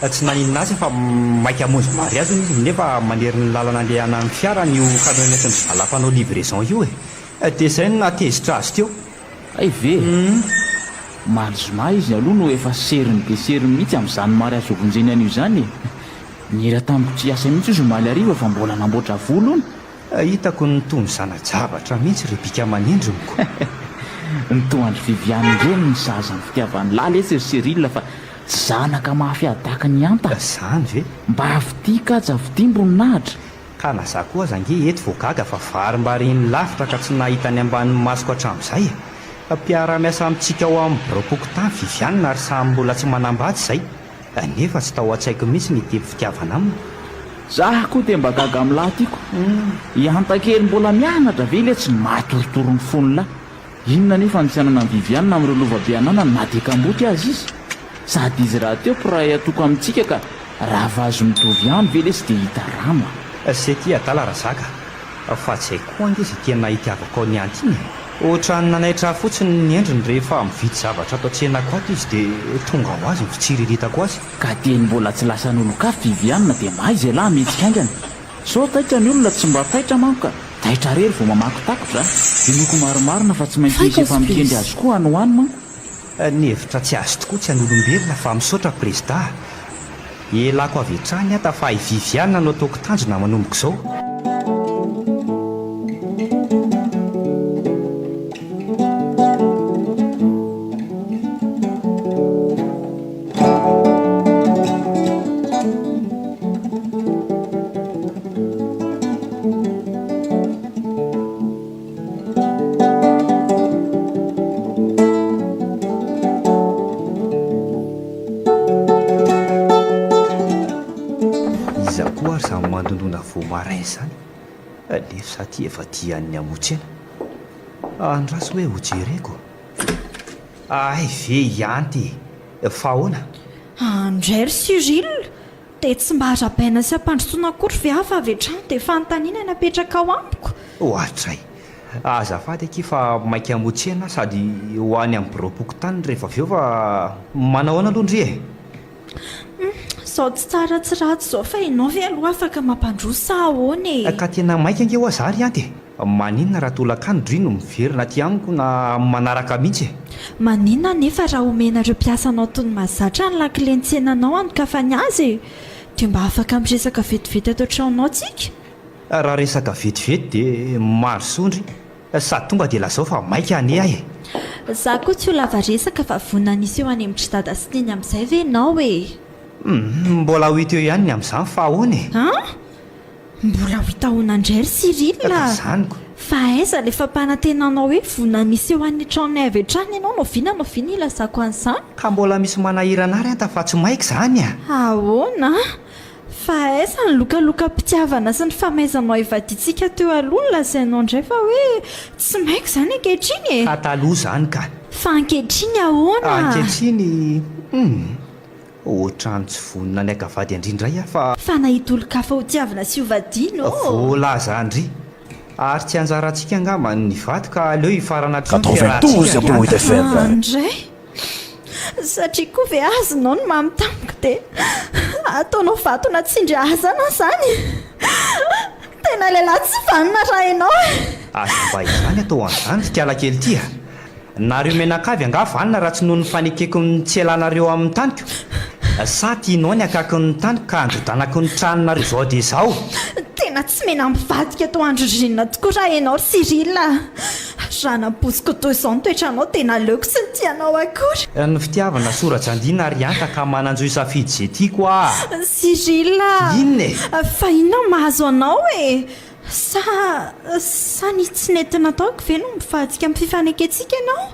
Tsy naninona azy fa maika hamonjy mariazy hono izy nefa manery ny lalana andehanan'ny fiarany io camionnette-ndry zalahy mpanao livraison io e! Dia izay no nahatezitra azy teo. Hay ve e! Omaly zoma izy aloha no efa seriny dia seriny mihitsy amin'izany mariazy hovonjeny an'io izany e! Nihira tamiko tsy hiasa mihitsy izy omaly hariva fa mbola namboatra volo hono. Hitako ny toa ny zana-javatra mihitsy ry bika aman'endriny ko. Ny toa an-dry Viviane ireny ny sahaza ny fitiavan'i lahy letsy ry Cyril fa tsy zanaka mafy adaka ny hanta. Zany ve? Mba fitia kaja fitim-boninahitra. Ka na za koa aza ange eto vao gaga fa varimbarian'ny lavitra ka tsy nahita ny ambanin'ny masoko hatramin'izay e! Mpiara-miasa amintsika ao amin'ny biraom-pokontany Viviane ary samy mbola tsy manambady izay. Nefa tsy tao an-tsaiko mihitsy ny hiteby fitiavana aminy. Za koa dia mba gaga amin'lah tiako. I Hanta kely mbola mianatra ve letsy no mahatorotoro ny fon'lah? Inona anefa no tsy ananan'i Viviane amin'ireo lova be ananany na dia kamboty aza izy? Sady izy rahateo mpiray antoko amintsika ka raha vazo mitovy ihany ve lesy dia hita rano a! Zay ty adala razaka fa tsy haiko koa ange zay tena itiavako an'i Anty iny e! Ohatran'ny nanaitra ahy fotsiny ny endriny rehefa mividy zavatra ato an-tsenako ato izy dia tonga ho azy ny fitsiriritako azy. Ka dieny mbola tsy lasan'olon-kafa Viviane dia mahaiza ialahy mihetsika haingana. Sao taitra ny olona tsy mba taitra manko ka taitra rery vao mamaky takotra a! Inoako marimarina fa tsy maintsy misy efa mikendry azy koa any ho any manko. Ny hevitra tsy azo tokoa tsy an'olombelona fa misaotra Prezida a! Elako avy hatrany ata fa i Viviane no ataoko tanjona manomboka izao. Iza koa ary izany mandondona vao maraina izany? Nefa za ty efa dian'ny hamotsena. Andraso hoe hojereko. Hay ve i Anty e! Fa ahoana? Andray ry Cyril! Dia tsy mba arahabaina sy ampandrosoana akory ve aho fa avy hatrany dia fanontaniana no apetrakao amiko? Ohatray! Azafady akia fa maika hamotsena aho sady ho any amin'ny biraom-pokontany rehefa avy eo fa manao ahoana aloha ndry e? Hum, izao tsy tsara tsy ratsy izao fa ianao ve aloha afaka mampandroso sa ahoana e? Ka tena maika ange hoa za ry Anty e! Maninona raha tolakandro ndry no miverina aty amiko na amin'ny manaraka mihitsy e? Maninona anefa raha omenareo mpiasanao toy ny mahazatra ny lakilen'ny tsenanao hanokafany azy e? Dia mba afaka miresaka vetivety ato an-tranonao tsika? Raha resaka vetivety dia marosoa ndry, sady tonga dia lazao fa maika anie aho e! Za koa tsy ho lava resaka fa vonona ny hiseho any amin-dry dada sy neny amin'izay ve ianao e? Humm, mbola ho hita eo ihany ny amin'izany fa ahoana e? An? Mbola ho hita ahoana indray ry Cyril a! Tazaniko. Fa aiza ilay fampanantenanao hoe vonona ny hiseho any an-tranonay avy hatrany ianao na oviana na oviana hilazako an'izany? Ka mbola misy manahirana ary anta fa tsy maika izany a! Ahoana? Fa aiza ny lokalokam-pitiavana sy ny famaizanao hivadiantsika teo aloha no lazainao indray fa hoe tsy maika izany ankehitriny e? Ka taloha izany ka! Fa ankehitriny ahoana? Ankehitriny, hum. Ohatran'ny tsy vonona ny haka vady an-dry indray aho fa. Fa nahita olon-kafa ho tiavina sy ho vadiana ô! Voalaza an-dry. Ary tsy anjarantsika angamba ny vady ka aleo hifarana hatreo ny fiarahantsika ry Anta. Ah ndray! Satria koa ve azonao ny mamy tamiko dia ataonao vato natsindry hazana izany? Tena lehilahy tsy vanona raha ianao e! Aza mba izany atao an'izany ry kiala kely ity a! Nareo mianakavy angaha vanona raha tsy noho ny fanekeko ny tsy hialanareo amin'ny taniko? Sa tianao ny hakaky ny taniko ka handrodanako ny tranonareo izao dia izao? Tena tsy mena-mivadika toa an-dry Rina tokoa raha ianao ry Cyril a! Raha nampoiziko toy izao ny toetranao dia naleoko tsy nitia anao akory. Ny fitiavana sora-jandiana ry Anta ka manan-jo hisafidy izay tiako aho. Cyril a! Inona e? Fa inona no mahazo anao e? Sa, sa ny tsy nety nataoko ve no mivadika amin'ny fifanekentsika ianao?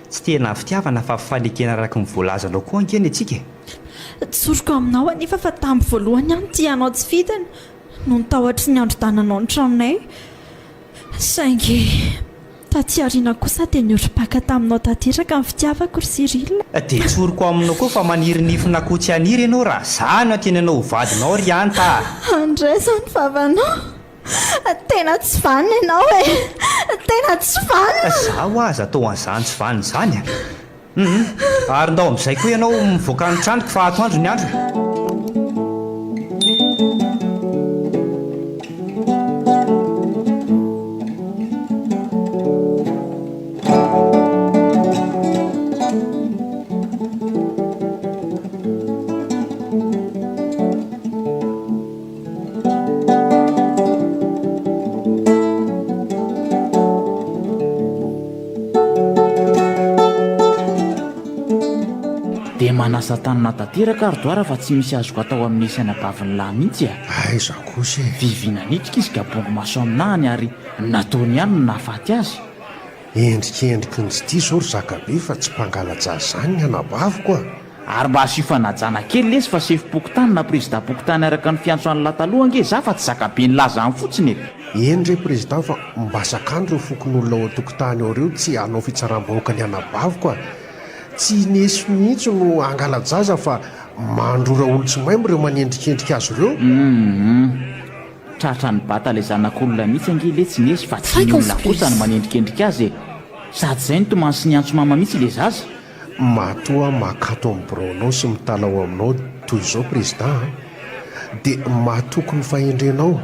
Tsy tena fitiavana fa fifanekena araka ny voalazanao koa ange ny antsika e! Tsoriko aminao anefa fa tamin'ny voalohany aho nitia anao tsy fidiny noho ny tahotry ny handrodananao ny tranonay. Saingy. Taty aoriana kosa dia niorim-paka taminao tanteraka ny fitiavako ry Cyril. Dia tsoriko aminao koa fa maniry nifin'akoho tsy haniry ianao raha za no anteny anao ho vadinao ry Hanta a! Andraiso ny vavanao. Tena tsy vanona ianao e! Tena tsy vanona! Zaho aza atao an'izany tsy vanona izany a! Hum ary ndao amin'izay koa ianao mivoaka ny tranoko fa atoandro ny andro e! Dia manasa tanana tanteraka ary Doara fa tsy misy azoko atao amin'ny isy anabavin'ny lahy mihitsy e! Aiza kosa e! Vivy nanitrika izy ka bongo maso aminahany ary nataony ihany no nahafaty azy. Endrikendriky ny tsy diso ry zakabe fa tsy mpangala-jaza izany ny anabaviko a! Ary mba asio fanajana kely lesy fa sefom-pokontany na prezidam-pokontany araka ny fiantso an'lah taloha ange za fa tsy zakabe nilaza any fotsiny e! Eny re prezida fa mba sakano ireo fokonolona ao an-tokotany ao ireo tsy hanao fitsaram-bahoaka ny anabaviko a! Tsy i Nesy mihitsy no hangala-jaza fa mandrora olon-tsy maimbo ireo manendrikendrika azy ireo. Humm. Tratra nibata ilay zanak'olona mihitsy ange letsy Nesy fa tsy ny olona kosa no manendrikendrika azy e! Sady izay nitomany sy niantso mama mihitsy ilay zaza. Matoa makato amin'ny biraonao sy mitalaho aminao toy izao Président a! dia matoky ny fahendrenao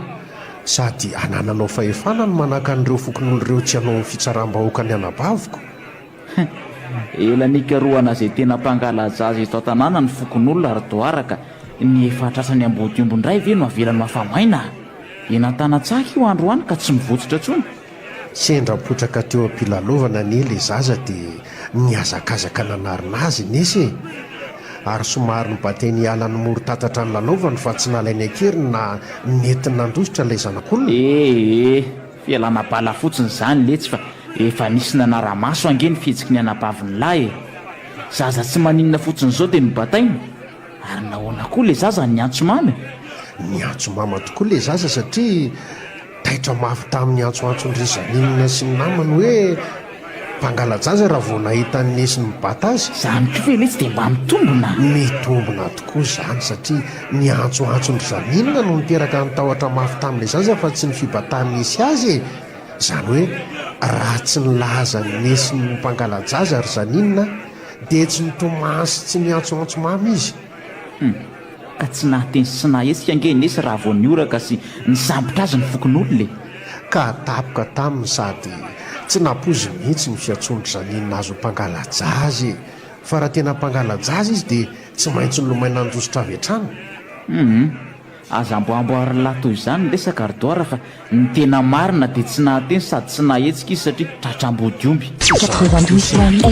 sady anananao fahefana ny manaka an'ireo fokonolona ireo tsy hanao fitsaram-bahoaka ny anabaviko. Ela nikarohana izay tena mpangala-jaza eto an-tanàna ny fokonolona ry Doara ka ny efa tratran'ny ambodiomby indray ve no avelany ho afa-maina? Eny an-tanan-tsaka io androany ka tsy mivotsitra intsony. Sendra potraka teo am-pilalaovana anie ilay zaza dia nihazakazaka nanarina azy Nesy e! Ary somary nobateny hiala ny moron-tatatra nilalaovany fa tsy nalainy an-keriny na nentiny nandositra ilay zanak'olona. Ee, fialana bala fotsiny izany letsy fa efa nisy nanara-maso ange ny fihetsiky ny anabavin'ny lahy e! Zaza tsy maninona fotsiny izao dia nobataina? Ary nahoana koa ilay zaza niantso mama e? Niantso mama tokoa ilay zaza satria Taitra mafy tamin'ny antsoantson'dry Zaninina sy ny namany hoe mpangala-jaza raha vao nahita an'i Nesy nibata azy. Izany koa ve letsy dia mba mitombina? Mitombina tokoa izany satria ny antsoantson'dry Zaninina no niteraka ny tahotra mafy tamin'ilay zaza fa tsy ny fibatan'i Nesy azy e! Izany hoe raha tsy nilaza an'i Nesy ho mpangala-jaza ry Zaninina dia tsy nitomany sy tsy niantsoantso mamy izy. Hum. Ka tsy nahateny sy tsy nahahetsika ange i Nesy raha vao nihoraka sy nisambotra azy ny fokonolona e! Ka tapoka taminy sady tsy nampoiziny mihitsy ny fiantsoan-dry Zaninina azy ho mpangala-jaza e! Fa raha tena mpangala-jaza izy dia tsy maintsy nilomay nandositra avy hatrany. Hum. Aza amboamboarin'lah toy izany ny resaka ry Doara fa ny tena marina dia tsy nahateny sady tsy nahetsika izy satria tratra ambodiomby.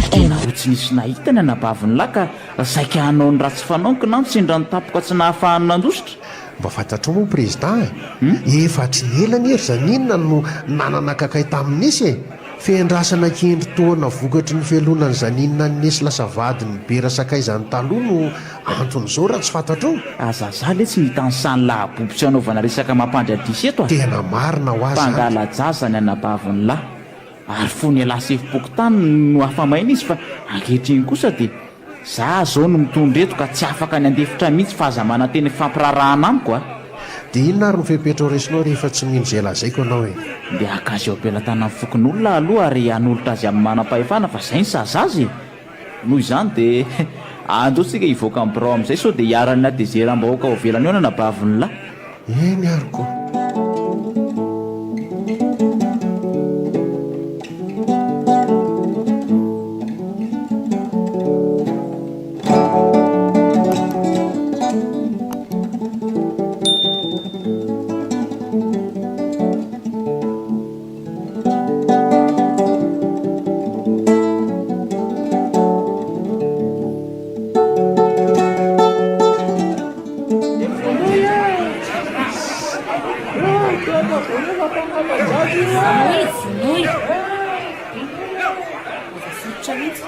Tena ho tsy nisy nahita ny anabavin'lah ka saika hanao ny ratsy fanaony kinanjo sendra nitapoka tsy nahafahany nandositra. Mba fantatrao moa Prezida e! Efa hatry ny ela anie ry Zaninona no nanana kakay tamin'i Nesy e! Fiandrasana kendry tohana vokatry ny fialonan'i Zaninona an'i Nesy lasa vadin'i Bera sakaizany taloha no anton'izao raha tsy fantatrao. Aza za letsy ny hitanisany lahabobo tsy hanaovana resaka mampandry adrisa eto a! Tena marina hoa zany. Mpangala-jaza ny anabavin'ny lahy. Ary fony ialahy sefom-pokontany no afa-maina izy fa ankehitriny kosa dia Za zao no mitondra eto ka tsy afaka ny handefitra mihitsy fa aza manantena hifampiraharahana amiko a! Dia inona ary no fepetra ho raisinao rehefa tsy mino izay lazaiko ianao e? Ndeha haka azy eo am-pelatanan'ny fokonolona aho aloha ary hanolotra azy amin'ny manam-pahefana fa zay ny sazy azy e! Noho izany dia andao tsika hivoaka ny birao amin'izay sao dia hiharan'ny hatezeram-bahoaka ao ivelany ao ny anabavin'ny lahy. Eny ary ko!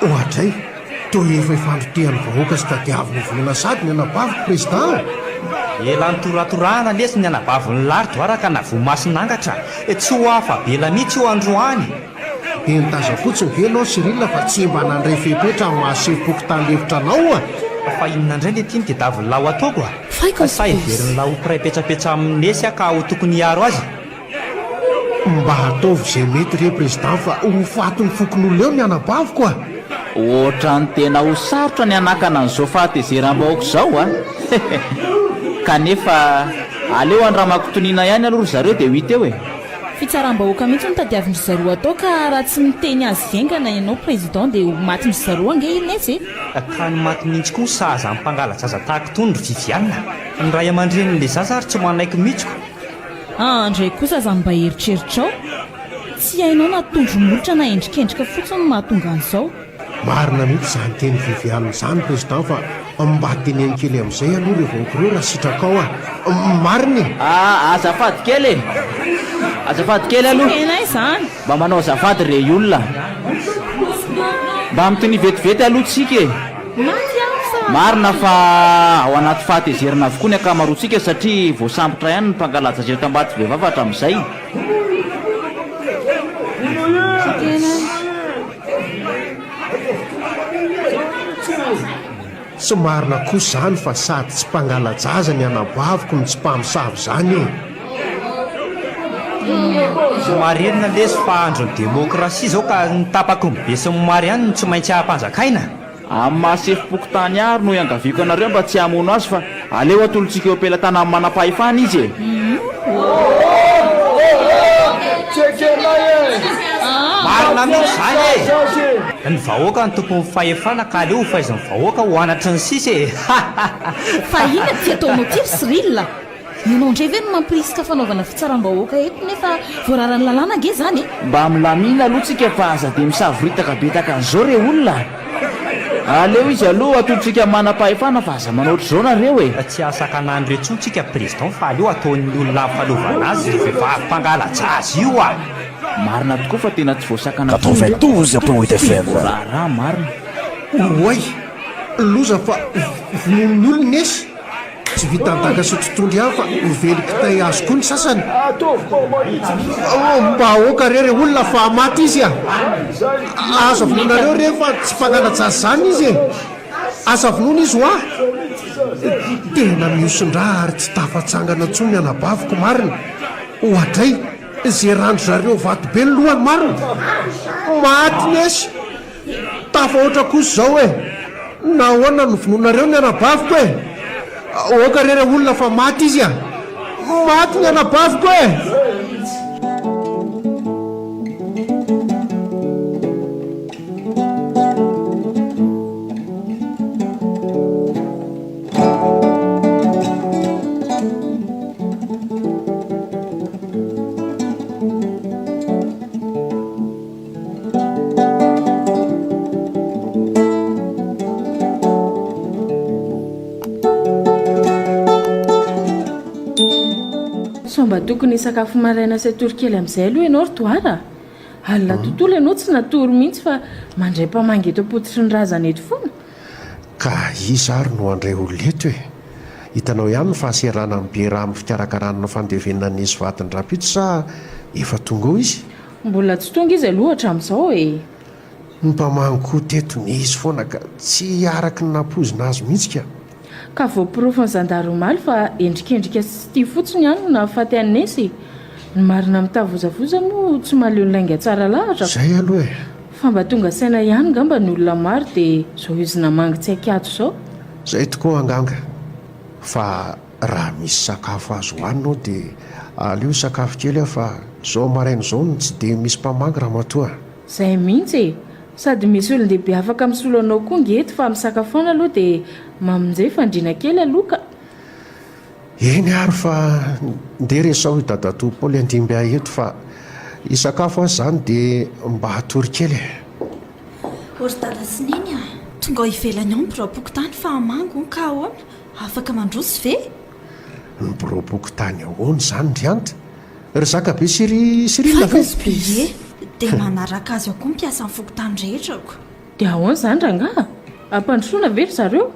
Oadray, toa efa ifandrotehan'ny vahoaka sy tadiaviny ho vonoina sady ny anabaviko président a! Ela nitoratorahana lesy ny anabavin'i Lary doara ka navoa mason'angatra, tsy ho afa-bela mihitsy io androany. Dia nitazam-potsiny ve ianao Cyril fa tsy mba nandray fepetra amin'ny maha sefom-pokontany lefitra anao a? Fa inona indray le ty no tediavin'lah ho ataoko a? Sa heverin'lah ho mpiray petsapetsa amin'i Nesy aho ka ho tokony hiaro azy? Mba ataovy izay mety re Président fa ho fatin'ny fokonolona eo ny anabaviko a! Ohatran'ny tena ho sarotra ny hanakana an'izao fahatezeram-bahoaka izao a! Kanefa aleo andramako toniana ihany aloha ry zareo dia ho hita eo e! Fitsaram-bahoaka mihitsy no tadiavin-dry zareo atao ka raha tsy miteny azy haingana ianao Président dia ho matin-dry zareo ange i Nesy e! Ka ny maty mihitsy koa no sahaza ny mpangala-jaza tahaka itony ry Viviane a! Ny ray aman-drenin'ilay zaza ary tsy manaiky mihitsy ko! Aa ndray kosa aza mba eritreritrao! Tsy hainao na tondro molotra na endrikendrika fotsiny no mahatonga an'izao. Marina mihitsy izany tenin'i Viviane izany Président fa mba teneno kely amin'izay aloha ireo vahoaka ireo raha sitrakao a! Marina e! Aa azafady kely e! Azafady kely aloha! Tsy hainay izany! Mba manao azafady re olona! Mba mitonia vetivety aloha tsika e! Maty aho sa? Marina fa ao anaty fahatezerana avokoa ny ankamaroantsika satria voasambotra ihany ny mpangala-jaza eto Ambatovehivavy hatramin'izay. Tsy marina kosa izany fa sady tsy mpangala-jaza ny anabaviko no tsy mpamosavy izany e! Tsy marenina lesy fa andron'ny demokrasia izao ka ny tapaky ny be sy ny maro ihany no tsy maintsy ampanjakaina. Amin'ny maha sefom-pokontany ahy ary no iangaviako anareo mba tsy hamono azy fa aleo atolotsika eo am-pelatanan'ny manam-pahefana izy e! Marina mihitsy izany e! Ny vahoaka no tompon'ny fahefana ka aleo ho faizin'ny vahoaka ho anatry ny sisa e! Fa inona ity ataonao ity ry Cyril? Ianao indray ve no mampirisika fanaovana fitsaram-bahoaka eto nefa voararan'ny lalàna ange izany e! Mba milamina aloha tsika fa aza dia misavoritaka be tahaka an'izao re olona a! Aleo izy aloha atolotsika manam-pahefana fa aza manao ohatr'izao nareo e! Tsy hahasakana an'ireo intsony tsika président fa aleo ataon'ny olona amin'ny fanaovana azy io vehivavy mpangala-jaza io a! Marina tokoa fa tena tsy voasakana intsony ireto 92.8 FM. Raharaha marina. Oay! Loza fa vonoin'ny olona nesy! Tsy vitan'ny daka sy tontolo ihany fa mively kitay azy koa ny sasany. Mba aoka re re olona fa maty izy a! Aza vonoinareo re fa tsy mpangala-jaza izany izy e! Aza vonoina izy hoa! Tena mihosin-drà ary tsy tafatsangana intsony ny anabaviko marina. Oadray! Ze randry zareo vato be ny lohany marina! Maty lesy! Tafahoatra kosa izao e! Nahoana no vonoinareo ny anabaviko e? Aoka re re olona fa maty izy a! Maty ny anabaviko e! Sao mba tokony hisakafo maraina sy hatory kely amin'izay aloha ianao ry Doara a! Alina tontolo ianao tsy natory mihitsy fa mandray mpamangy eto am-pototry ny razana eto foana. Ka iza ary no handray olona eto e? Hitanao ihany ny fahaseranan'i Bera amin'ny fikarakarana ny fandevenana an'i Nesy vadiny rahampitso sa efa tonga ao izy? Mbola tsy tonga izy aloha hatramin'izao e! Ny mpamangy koa teto nisy foana ka tsy araky ny nampoizina azy mihitsy ka! Ka voaporofon'ny zandary omaly fa endrikendrika sy tia fotsiny ihany no nahafaty an'i Nesy e! Ny marina mitavozavoza moa tsy mahaleo ny lainga tsara lahatra ko! Zay aloha e! Fa mba tonga saina ihany ngamba ny olona maro dia zao izy namangy tsy ankiato zao. Zay tokoa anganga fa Raha misy sakafo azo hohanina ao dia aleo hisakafo kely aho fa izao maraina izao no tsy dia misy mpamangy ramatoa a! Izay mihitsy e! Sady misy olon-dehibe afaka misolo anao koa nge eto fa misakafoana aloha dia mamonjea fandriana kely aloha ka! Eny ary fa ndeha resaho i dadatoa Paoly handimby ahy eto fa hisakafo aho izany dia mba hatory kely e! O ry dada sy neny a! Tonga ao ivelany ao ny biraom-pokontany fa hamangy hono ka ahoana? Afaka mandroso ve? Ny biraom-pokontany ahoana izany ry Anta? Ry Zakabe sy ry Cyril ve? Ie, dia manaraka azy ao koa ny mpiasan'ny fokontany rehetra ko. Dia ahoana izany rangaha? Ampandrosoana ve ry zareo?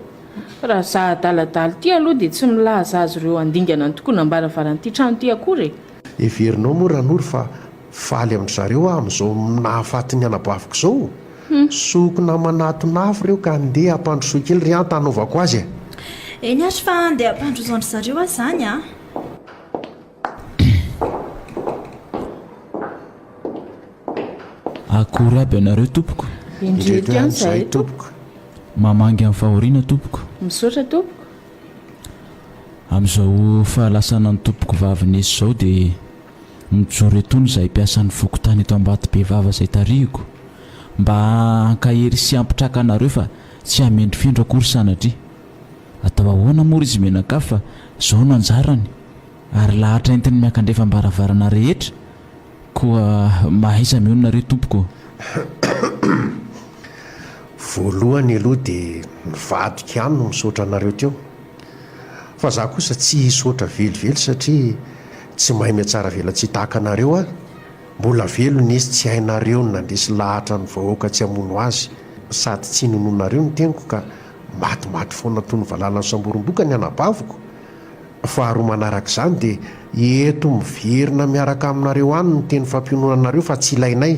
Raha za adaladala ity aloha dia tsy milaza azy ireo handingana ny tokonam-baravaran'ity trano ity akory e! Heverinao moa Ranoro fa. Faly amin-dry zareo aho amin'izao nahafaty ny anabaviko izao. Sokina manatona afo ireo ka ndeha ampandrosoy kely ry Anta hanaovako azy e! Eny ary fa ndeha ampandroso an-dry zareo aho izany a! Akory aby ianareo tompoko. Indreto ihany izahay tompoko. Mamangy amin'ny fahoriana tompoko. Misaotra tompoko. Amin'izao fahalasanan'ny tompoko vavy Nesy izao dia mijoro etoana izahay mpiasan'ny fokontany eto Ambatobevava izay tarihiko mba hankahery sy hampitraka anareo fa tsy hamendrofendro akory sanatria. Atao ahoana moa ry izy mianakavy fa izao no anjarany ary lahatra entiny miakandrefam-baravarana rehetra koa mahaiza mionona re tompoko ô. Voalohany aloha dia ny vadiko ihany no misaotra anareo teo. Fa za kosa tsy hisaotra velively satria tsy mahay mihatsaravelatsihy tahaka anareo aho. Mbola velona izy tsy hainareo ny nandresy lahatra ny vahoaka tsy hamono azy sady tsy ninoanareo ny teniko ka matimaty foana toy ny valala nosamborim-boka ny anabaviko. Faharoa manaraka izany dia eto miverina miaraka aminareo any ny teny fampiononanareo fa tsy ilainay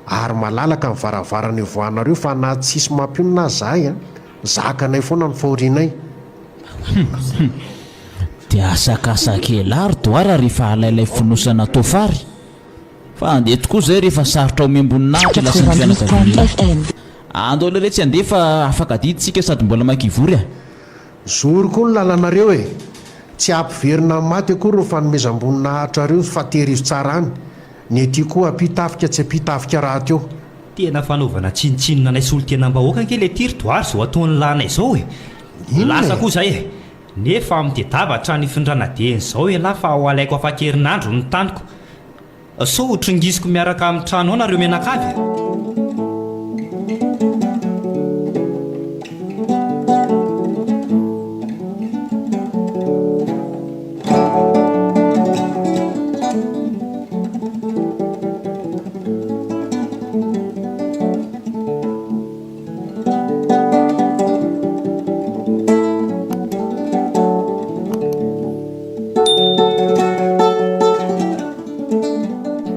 ary malalaka ny varavarana ivoahanareo fa na tsisy mampionona aza zahay an, zakanay foana ny fahorianay. Hum hum. Dia asakasaka elah ry Doara rehefa alailay fonosana toa fary. Fa andeha tokoa izay rehefa sarotra omem-boninahitra lasan'ny fianakavian'lah. Andao leretsy andeha fa afaka adidy tsika sady mbola maika hivory a. Zoro koa ny lalanareo e! Tsy hampiverina amin'ny maty akory ny fanomezam-boninahitrareo fa tehirizo tsara any. Ny aty koa ampia tafika tsy ampia tafika rahateo. Tena fanaovana tsinontsinona anay solontenam-bahoaka ange le ty ry Doary zao ataon'ny lahinay zao e! Inona Lasa e? koa zay e! Nefa mitedava hatrany hifindrana dieny zao elah fa ho alaiko afak'herinandro ny taniko. Sao ho trongisiko miaraka amin'ny trano ao nareo mianakavy e!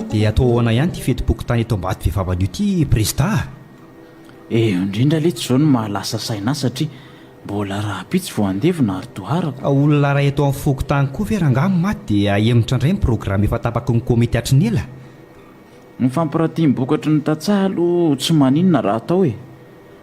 Dia atao ahoana ihany ity fetim-pokontany eto Ambatovehivava anio ity Prezida a? Eo indrindra letsy izao no mahalasa saina ahy satria mbola rahampitso vao handevina ary doharako. Olona iray eto amin'ny fokontany koa ve rangahy no maty dia ahemotra indray ny programa efa tapaky ny komity hatry ny ela? Ny fampiratiam-bokatry ny tantsaha aloha tsy maninona raha atao e!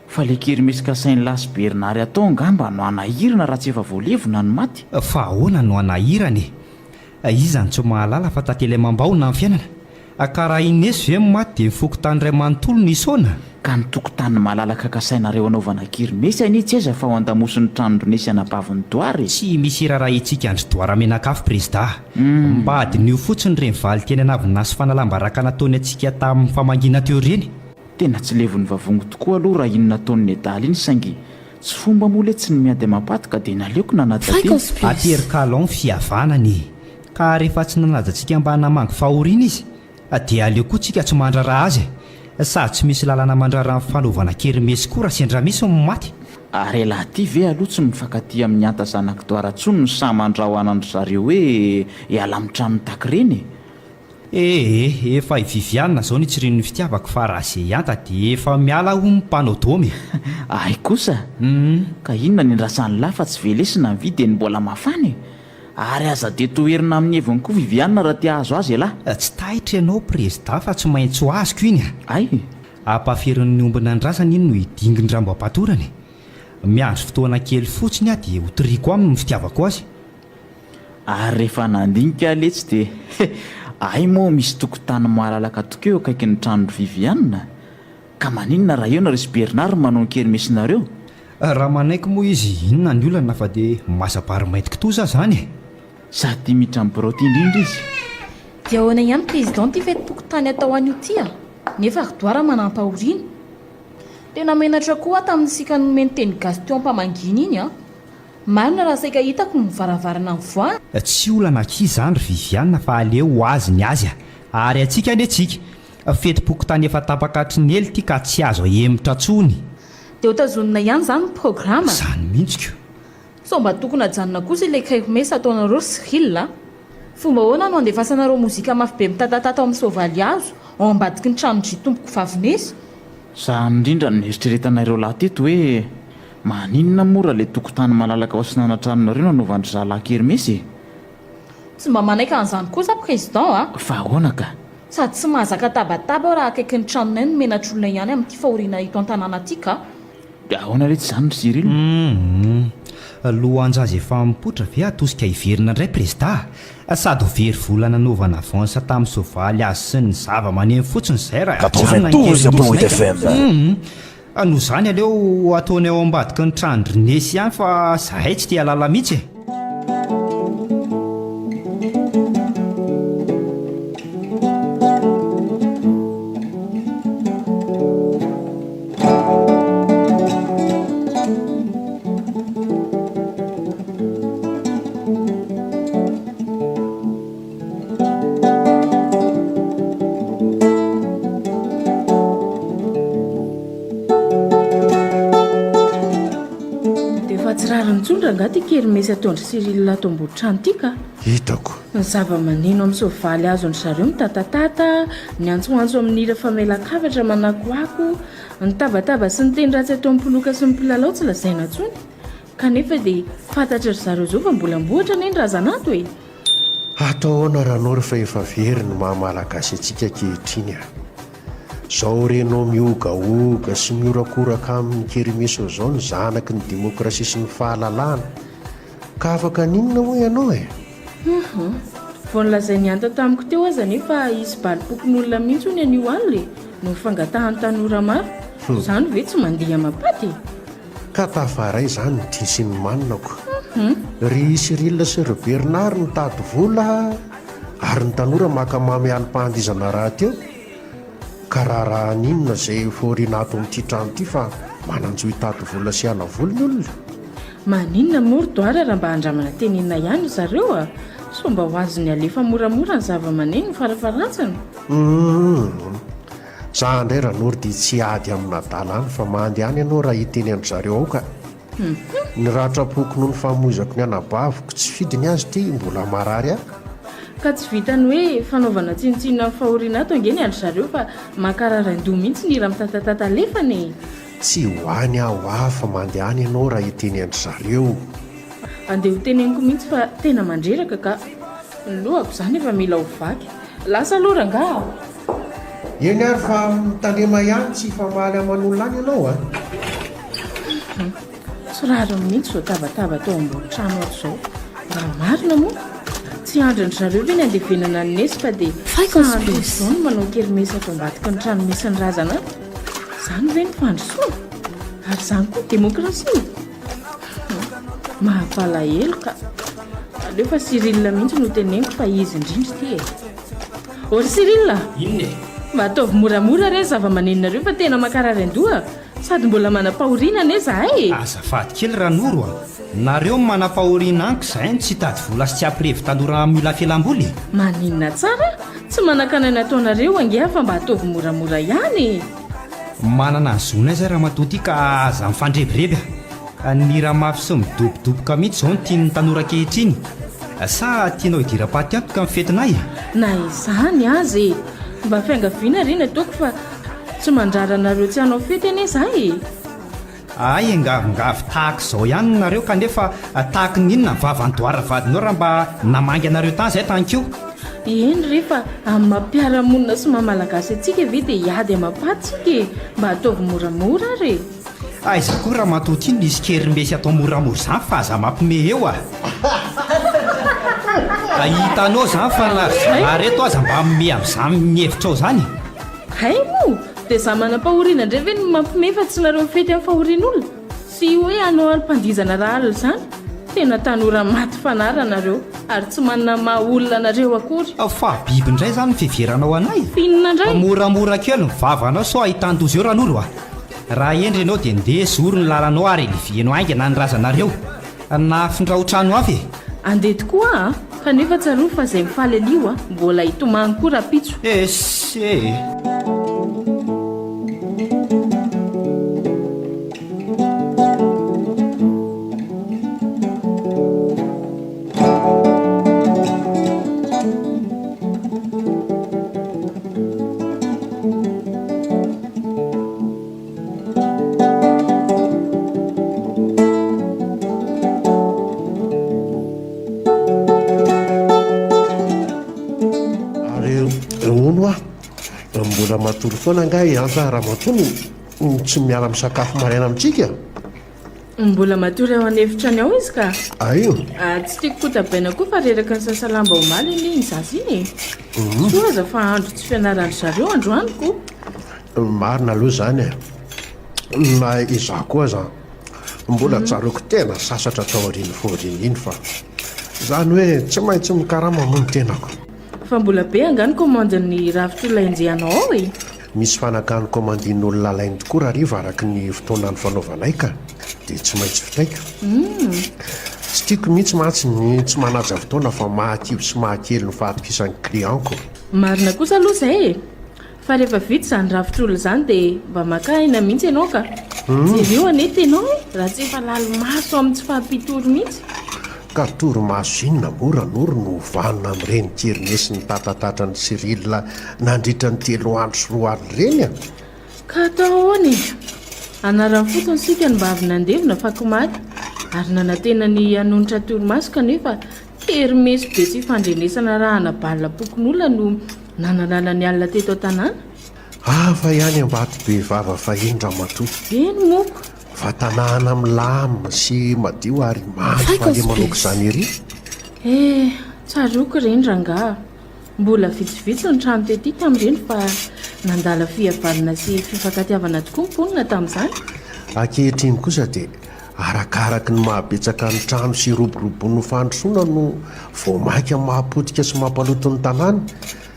Fa le kermesy kasain'i Lahy sy Bernard atao angamba no hanahirana raha tsy efa voalevina ny maty. Fa ahoana no hanahirana e? Iza no tsy mahalala fa tantely amam-bahona ny fiainana? Ka raha i Nesy ve no maty dia ny fokontany iray manontolo no hisaona? Ka ny tokotany malalaka kasainareo anaovana kermesy anie tsy aiza fa ao an-damosin'ny tranon-dry Nesy anabavin'i Doara e! Tsy misy irarahintsika an-dry Doara mianakavy Prezida. Mba adinio fotsiny ireny valin-teny an'avona sy fanalam-baraka nataony antsika tamin'ny famangiana teo ireny. Tena tsy levon'ny vavongo tokoa aloha raha iny nataon'i Nedala iny saingy tsy fomba moa letsy ny miady amam-paty ka dia naleoko nanaja tena. Fréquence plus. Atery kalon ny fihavanana e! Ka rehefa tsy nanaja antsika mba namangy fahoriana izy dia aleo koa tsika tsy mandrara azy e! Sady tsy misy lalàna mandrara ny fanaovana kermesy koa raha sendra misy ny maty. Ary elah ty ve aloha tsy mifankatia amin'i Hanta zanak'i Doara tsony no sahy mandrahona an-dry zareo hoe hiala amin'ny tranony tak ireny e? Ee, efa i Viviane zao no itsirian'ny fitiavako fa raha ze hianta dia efa miala hono ny mpanao domy e! Hay kosa! Ka inona ny andrasan'lah fa tsy velesina ny vy dia ny mbola mafana e! Ary aza dia toherina amin'ny heviny koa Viviane raha te hahazo azy elah! Tsy taitra ianao prezida fa tsy maintsy ho azoko iny a! Hay! Ampaferin'ny omby nandrasana iny no hidingin-drambo am-patorana e! Miandry fotoana kely fotsiny aho dia ho toriako aminy ny fitiavako azy. Ary rehefa nandinika aho letsy dia he! Hay moa misy tokotany malalaka tokoa eo akaikin'ny tranon-dry Viviane? Ka maninona raha eo nareo sy Bernard no manao ny kermesinareo? Raha manaiky moa izy inona ny olana fa dia maza-bary mainty kitoza aza any e! Sady miditra amin'ny birao ity indrindra izy. Dia ahoana ihany Président ity fetim-pokontany atao anio ity a? Nefa ry Doara manampahoriana. Tena menatra koa aho tamin'ny siaka nomeny teny gasy teo am-pamangiana iny a! Marina raha saika hitako ny varavarana nivoahana. Tsy olana akia izany ry Viviane fa aleo ho azy ny azy a! Ary antsika anie tsika. Fetim-pokontany efa tapaka hatry ny ela ity ka tsy azo ahemotra tsony. Dia ho tazonina ihany izany ny programa? Izany mihitsy ko! Sao mba tokony hajanona kosa ilay kermesse ataonareo ry Cyril a! Fomba ahoana no andefasanareo mozika mafy be mitatatata ao amin'ny soavaly hazo, ao ambadiky ny tranon-dry tompoko vavinesy? Izany indrindra no nieritreretana ireo lahy teto hoe maninona moa raha ilay tokotany malalaka ao atsinanantranonareo no anaovan-dry zalahy kermesy e? Tsy mba manaiky an'izany koa za président a! Fa ahoana ka? Sady tsy mahazaka tabataba aho raha akaikin'ny tranonay no menatr'olona ihany amin'ity fahoriana eto an-tanàna ity ka! Dia ahoana re tsy izany ry Cyril? Humm. Lohan-jaza efa mipoitra ve atosika hiverina indray Prezida? Sady ho very vola nanaovana avance tamin'ny soavaly azy sy ny zava-maneno fotsiny izay raha ajanona ny kermesy-nay ka. Humm. Noho izany aleo ataonay ao ambadiky ny tranon-dry Nesy ihany fa zahay tsy te halala mihitsy e. Dia efa tsy rariny intsony rangahy ity kermesy ataon-dry Cyril ato ambony trano ity ka. Hitako. Ny zava-maneno amin'ny soavaly azon-dry zareo mitatatata, ny antsoantso amin'ny hira famelan-kafatra manakoako, ny tabataba sy ny teny ratsy ataon'ny mpiloka sy ny mpilalao tsy lazaina intsony. Kanefa dia fantatry ry zareo izao fa mbola ambohitra anie ny razana ato e! Atao ahoana Ranoro fa efa very ny maha malagasy antsika ankehitriny a! Zao renao mihogahoga sy mihorakoraka aminy kerimeso zao ny zanaky ny demokrasia sy ny fahalalahana ka afaka aninona moa ianao e? Hum. Vao nolazain'i Hanta tamiko teo aza anefa hisy balim-pokonolona mihitsy hono anio alina e! Noho ny fangatahan'ny tanora maro. Izany ve tsy mandeha amam-paty e? Ka tafaray izany ny tia sy ny manina ko. Ry Cyril sy ry Bernard mitady vola ary ny tanora maka mamy alim-pahandizana rahateo. Ka raharaha aninona izay euphorie-na ato amin'ity trano ity fa manan-jo hitady vola sy hiala voly ny olona? Maninona moa ry Doara raha mba andramana tenenina ihany ry zareo a! Sao mba ho azony alefa moramora ny zava-maneno farafaharatsiny? Humm. Za ndray Ranoro dia tsy hiady amin'adala any fa mandehana ianao raha hiteny an-dry zareo ao ka. Ny ratram-poko noho ny famoizako ny anabaviko tsy fidiny azy ity mbola marary ahy. Ka tsy vitan'ny hoe fanaovana tsinontsinona ny fahoriana ato ange ny an-dry zareo fa mankarary an-doha mihitsy ny hira mitatatata alefany e! Tsy ho any aho hoa fa mandehana ianao raha hiteny an-dry zareo. Andeha ho teneniko mihitsy fa tena mandreraka ka. Ny lohako izany efa mila ho vaky. Lasa aloha rangaha a! Eny ary fa mitandrema ihany tsy hifamaly aman'olona any ianao a! Tsy rariny mihitsy izao tabataba tao ambony trano ato izao. Raha marina moa, tsy andrin-dry zareo ve ny handevenana an'i Nesy fa dia sahan'ny izao no manao kermesy ato ambadiky ny trano misy ny razana ato? Izany ve no fandrosoana? Ary izany koa demokrasia? Mampalahelo ka. Aleo fa Cyril mihitsy no teneniko fa izy indrindra ity e. Ô ry Cyril a! Inona e? Mba ataovy moramora re ny zava-manenonareo fa tena mankarary an-doha sady mbola manam-pahoriana anie zahay e! Azafady kely Ranoro a! Nareo no manam-pahoriana amiko zahay no tsy hitady vola sy tsy hampirevy tanora mila fialam-boly e! Maninona tsara? Tsy manakana ny ataonareo ange aho fa mba ataovy moramora ihany e! Manana ny zonay zay ramatoa ty ka aza mifandrebireby a! Ny mihira mafy sy midobodoboka mihitsy zao no tian'ny tanora ankehitriny. Sa tianao hidiram-paty antoka ny fetinay? Na izany aza e! Mba fiangaviana re ny ataoko fa tsy mandrara anareo tsy hanao fety anie za e! Hay engavingavy tahaka izao ihany nareo kanefa tahaky ny inona ny vavan'i Doara vadinao raha mba namangy anareo tany izay tany ko? Eny re fa amin'ny maha mpiara-monina sy maha malagasy antsika ve dia hiady amam-paty tsika e! Mba ataovy moramora ary e! Aiza koa ramatoa ty nisy kermesy atao moramora izany fa aza mampime eo a! Hitanao izany fa na ry zalahy reto aza mba mime amin'izany ny hevitrao izany e! Hay moa! Dia za manam-pahoriana indray ve no mampime fa tsy nareo mifety amin'ny fahorian'olona? Tsy hoe hanao alim-pandihizana rahalina izany? Tena tanora maty fanahy ranareo ary tsy manana maha olona anareo akory. Fa biby indray izany ny fiheveranao anay? F'inona indray? Moramora kely ny vavanao sao ahitan-doza eo Ranoro a! Raha hendry ianao dia ndeha zoro ny lalanao ary eleveno haingana ny razanareo. Na afindrao trano hafa e! Andeha tokoa aho a! Kanefa tsarovy fa izay mifaly anio a, mbola hitomany koa rahampitso. Ess e! matory foana angaha i Anja ramatoa no tsy miara-misakafo maraina amintsika? Mbola matory ao an'efitrany ao izy ka. Ay. Tsy tiako kotabaina koa fa reraka nisasa lamba omaly anie iny zaza iny e. Soa aza fa andro tsy fianaran-dry zareo androany ko. Marina aloha izany e. Na izaho koa aza mbola tsaroako tena sasatra tao aorian'ny fivoriana iny fa izany hoe tsy maintsy mikarama moa ny tenako. Fa mbola be angaha ny commande-n'ny rafitr'olona enjehanao ao e? Misy fanaka nokaomandin'olona alainy tokoa Rahariva araka ny fotoana nifanaovanay ka dia tsy maintsy vitaiko. Tsy tiako mihitsy mantsy ny tsy manaja fotoana fa mahakivy sy mahakely ny fahatokisan'ny client-ko. Marina kosa aloha izay e! Fa rehefa vita izany rafitr'olona izany dia mba maka aina mihitsy ianao ka! Jereo anie tenao e! Raha tsy efa lali-maso amin'ny tsy fahampian-tory mihitsy. Ka torimaso inona moa Ranoro no vanona amin'ireny kermesy nitatatatra an'i Cyril nandritra ny telo andro sy roa alina ireny a! Ka atao ahoana e? Anarany fotsiny isika no mba avy nandevina fa komaly ary nanantena ny hanonitra torimaso kanefa kermesy be tsy ifandrenesana arahana balam-pokonolona no nanalana ny alina teto an-tanàna. Hafa ihany Ambatobevava fahiny ramatoa. Eny moko. Fa tanàna milamina sy madio ary mandry fahalemana aok'izany ery. Eh, tsaroako ireny rangaha. Mbola vitsivitsy ny trano tety tamin'ireny fa nandala fihavanana sy fifankatiavana tokoa ny mponina tamin'izany. Ankehitriny kosa dia arakaraky ny mahabetsaka ny trano sy iroborobon'ny fandrosoana no vao mainka mahapotika sy mampaloto ny tanàna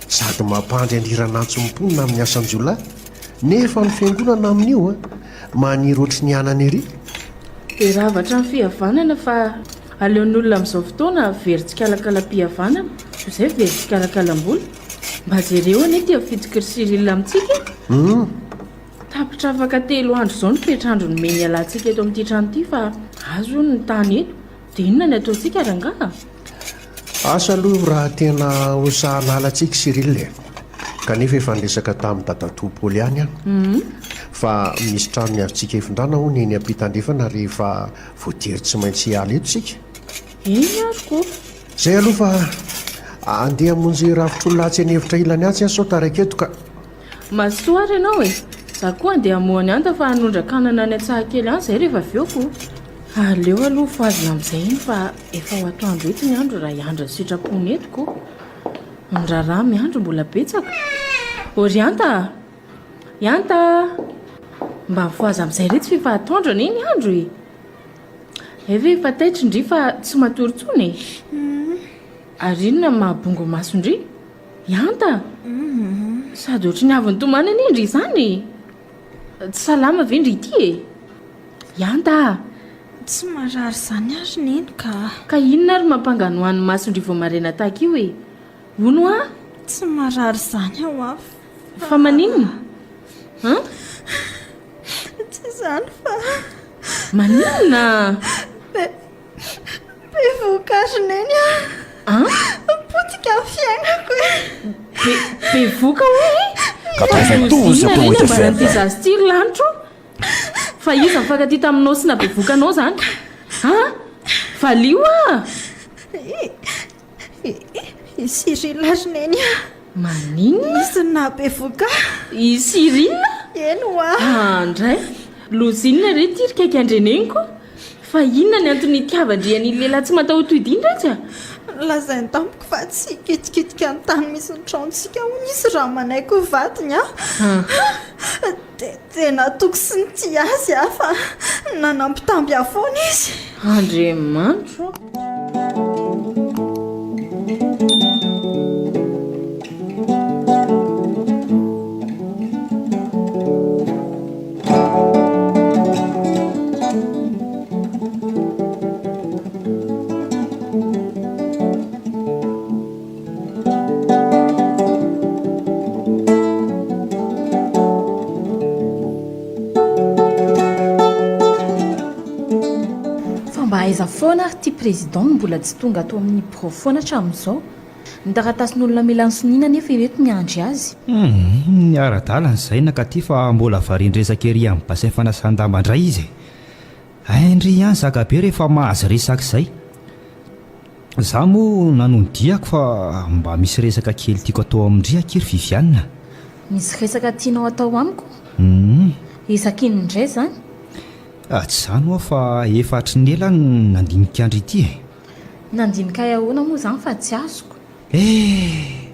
sady mampandry andriran'antso ny mponina amin'ny asan-jiolahy. Nefa ny fiangonana amin'io maniry ohatry ny anana ery. Dia rava hatramin'ny fihavanana fa aleon'ny olona amin'izao fotoana very tsikalakalam-pihavanana toy izay very tsikalakalam-bola. Mba jereo anie ity afitsiky ry Cyril amintsika e! Tapitra afaka telo andro izao ny fetr'andro nomeny hialantsika eto amin'ity trano ity fa azo hono ny tany eto. Dia inona ny ataontsika rangaha? Asa aloha raha tena ho sahanala antsika Cyril e! Kanefa efa niresaka tamin'i dadatoa Paoly ihany aho fa misy tranony azontsika ifindrana hono eny ampita andrefana rehefa voatery tsy maintsy hiala eto isika. Eny ary ko! Izay aloha fa andeha hamonjy rafitr'olona atsy an'efitra ilany atsy aho sao taraiky eto ka. Mazotoa ary ianao e! Za koa andeha hamoha ny anta fa hanondraka anana any an-tsaha kely any izay rehefa avy eo ko! Aleo aloha fohazina amin'izay iny fa efa ho atoandro eto ny andro raha hiandry ny sitrapony eto ko! Ny raharaha miandry mbola betsaka! Ô ry Anta a! I Anta a! Mba mifohaza amin'izay retsy f'efa atoandro anie ny andro e! Hay ve efa taitra ndry fa tsy matory intsony e! Ary inona no maha-bongo maso ndry? I Anta a! Sady ohatry ny avy nitomany anie ndry izany e! Tsy salama ve ndry ity e? I Anta a! Tsy marary izany ary Neny ka. Ka inona ary mampanganohano ny mason-dry vao maraina tahaka io e? Hono hoa? Tsy marary izany aho a! Fa maninona? An? Tsy izany fa. Maninona? Be. Bevohoka ry Neny a! An? Potika ny fiainako e! Be, bevohoka hono e? 92 Inona re point ny ambaran'ity FM. zaza ity ry lanitro? Fa iza mifankatia taminao sy nabevoka anao zany? An? Valio ah! I Cyril ry Neny a! Maninona? Izy no nahabevoka ahy. I Cyril? Eny hoa! Ah ndray! Loza inona re ity ry kaiky andreneniko? Fa inona ny antony nitiavan-dry an'iny lehilahy tsy mataho-tody iny retsy a? Nolazainy tamiko fa tsy hikitikitika ny tany misy ny tranontsika hono izy raha manaiky ho vadiny aho. Dia dia natoky sy nitia azy aho fa nanambitamby ahy foana izy. Andriamanitro ô! Fa mba aiza foana ary ity président no mbola tsy tonga ato amin'ny birao foana hatramin'izao? Ny taratasin'olona mila ny soniana anefa ireto miandry azy. Humm, ara-dalana izay nakaty fa mbola varian-dresaka ery amin'ny bassin fanasan-damba indray izy e! Hain-dry ihany zakabe rehefa mahazo resaka izay. Za moa nanohy ny diako fa mba misy resaka kely tiako atao amin-dry akia ry Viviane a! Misy resaka tianao atao amiko? Humm. Resaka inona indray izany? Ah, tsy izany ho'a fa efa hatry ny ela aho no nandinika an-dry ity e. Nandinika ahy ahoana moa izany fa tsy azoko? Eh!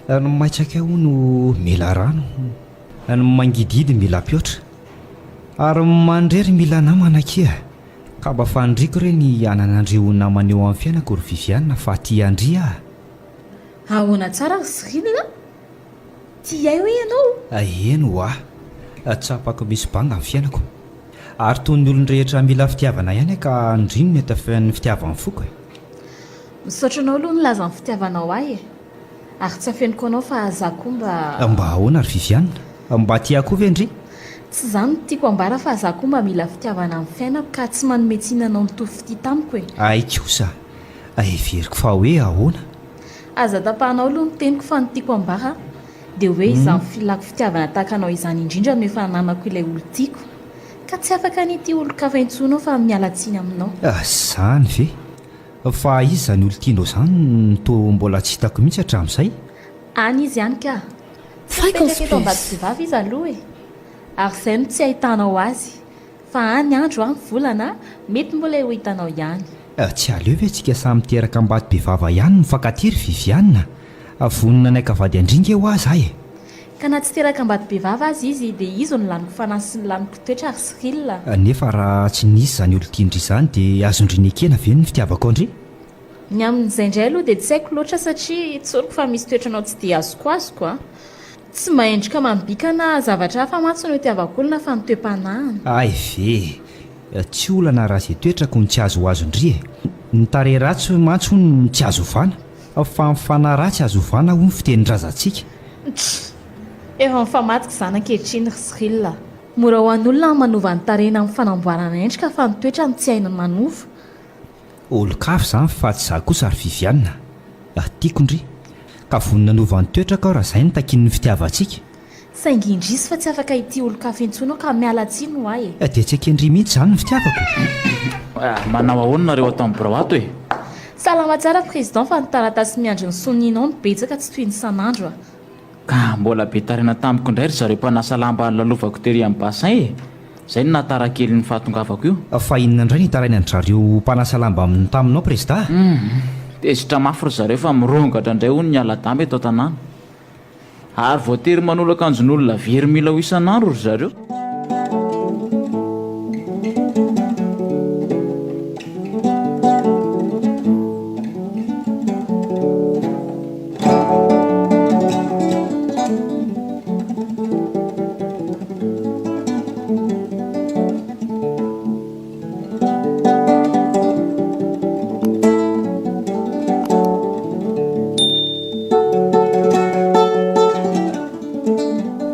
Ny maitsaka hono mila rano, ny mangidihidy mila mpihoatra, ary ny mandrery mila namana akia. Ka mba faniriako re ny hanana an-dry ho namana eo amin'ny fiainako ry Viviane fa tia an-dry aho. Ahoana tsara ry Cyril a? Tia ahy hoe ianao? Eny ho'a. Tsapako misy banga ny fiainako. Ary toy ny olon-drehetra mila fitiavana ihany aho ka ndry no netafian'ny fitiavan'ny foko e. Misaotra anao aloha nilaza ny fitiavanao ahy e. Ary tsy afeniko anao fa za koa mba. Mba ahoana ry Viviane? Mba tia ahy koa ve ndry? Tsy izany no tiako ambara fa za koa mba mila fitiavana amin'ny fiainako ka tsy manome tsiny anao nitovy fitia tamiko e. Hay kosa! Heveriko fa hoe ahoana? Aza tapahanao aloha ny teniko fa ny tiako ambara dia hoe izany filako fitiavana tahaka anao izany indrindra no efa ananako ilay olon-tiako. Ka tsy afaka ny hitia olon-kafa intsony aho fa miala tsiny aminao. Izany ve? Fa iza izany olon-tianao izany no toa mbola tsy hitako mihitsy hatramin'izay? Any izy any ka! Tsy mipetraka eto Ambatobe-vava izy aloha e! Ary izay no tsy ahitanao azy. Fa any andro any volana, mety mbola ho hitanao ihany. Tsy aleo ve tsika samy teraka Ambatobevava ihany no mifankatia ry Viviane a! Vonona ny hankavady an-dry nge hoa za e! Ka na tsy teraka Ambatobevava aza izy dia izy no laniko fanahy sy ny laniko toetra ry Cyril a! Nefa raha tsy nisy izany olon-tian-dry izany dia azon-dry nekena ve ny fitiavako an-dry? Ny amin'izay indray aloha dia tsy haiko loatra satria tsoriko fa misy toetranao tsy dia azokoazoko a! Tsy mba endrika amam-bika na zavatra hafa mantsy no itiavako olona fa ny toe-panahiny. Hay ve e! Tsy olana raha izay toetrako no tsy azo ho azon-dry e! Ny tarehy ratsy mantsy hono no tsy azo ovana, fa ny fanahy ratsy azo ovana hoy ny fitenin-drazantsika. Tch! Efa mifamadika izany ankehitriny ry Cyril a! Mora ho an'olona ny manova ny tarehiny amin'ny fanamboarana endrika fa ny toetra no tsy hainy manova. Olon-kafa izany fa tsy za kosa ry Viviane a! Tiako ndry! Ka vonona hanova ny toetrako aho raha izay no takian'ny fitiavantsika. Saingy indrisy fa tsy afaka hitia olon-kafa intsony aho ka miala tsiny ho ahy e! Dia tsy eken-dry mihitsy izany ny fitiavako? Manao ahoana nareo ato amin'ny birao ato e? Salama tsara Président fa ny taratasy miandry ny sonianao no betsaka tsy toy ny isan'andro a! Ka mbola be taraina tamiko indray ry zareo mpanasa lamba nolalovako tery amin'ny bassin e! Zay no nahatara kely ny fahatongavako io. Fa inona indray no itarainan-dry zareo mpanasa lamba aminy taminao Prezida? Humm! Tezitra mafy ry zareo fa mirongatra indray hono ny ala-damba eto an-tanàna. Ary voatery manolo akanjon'olona very mila ho isan'andro ry zareo.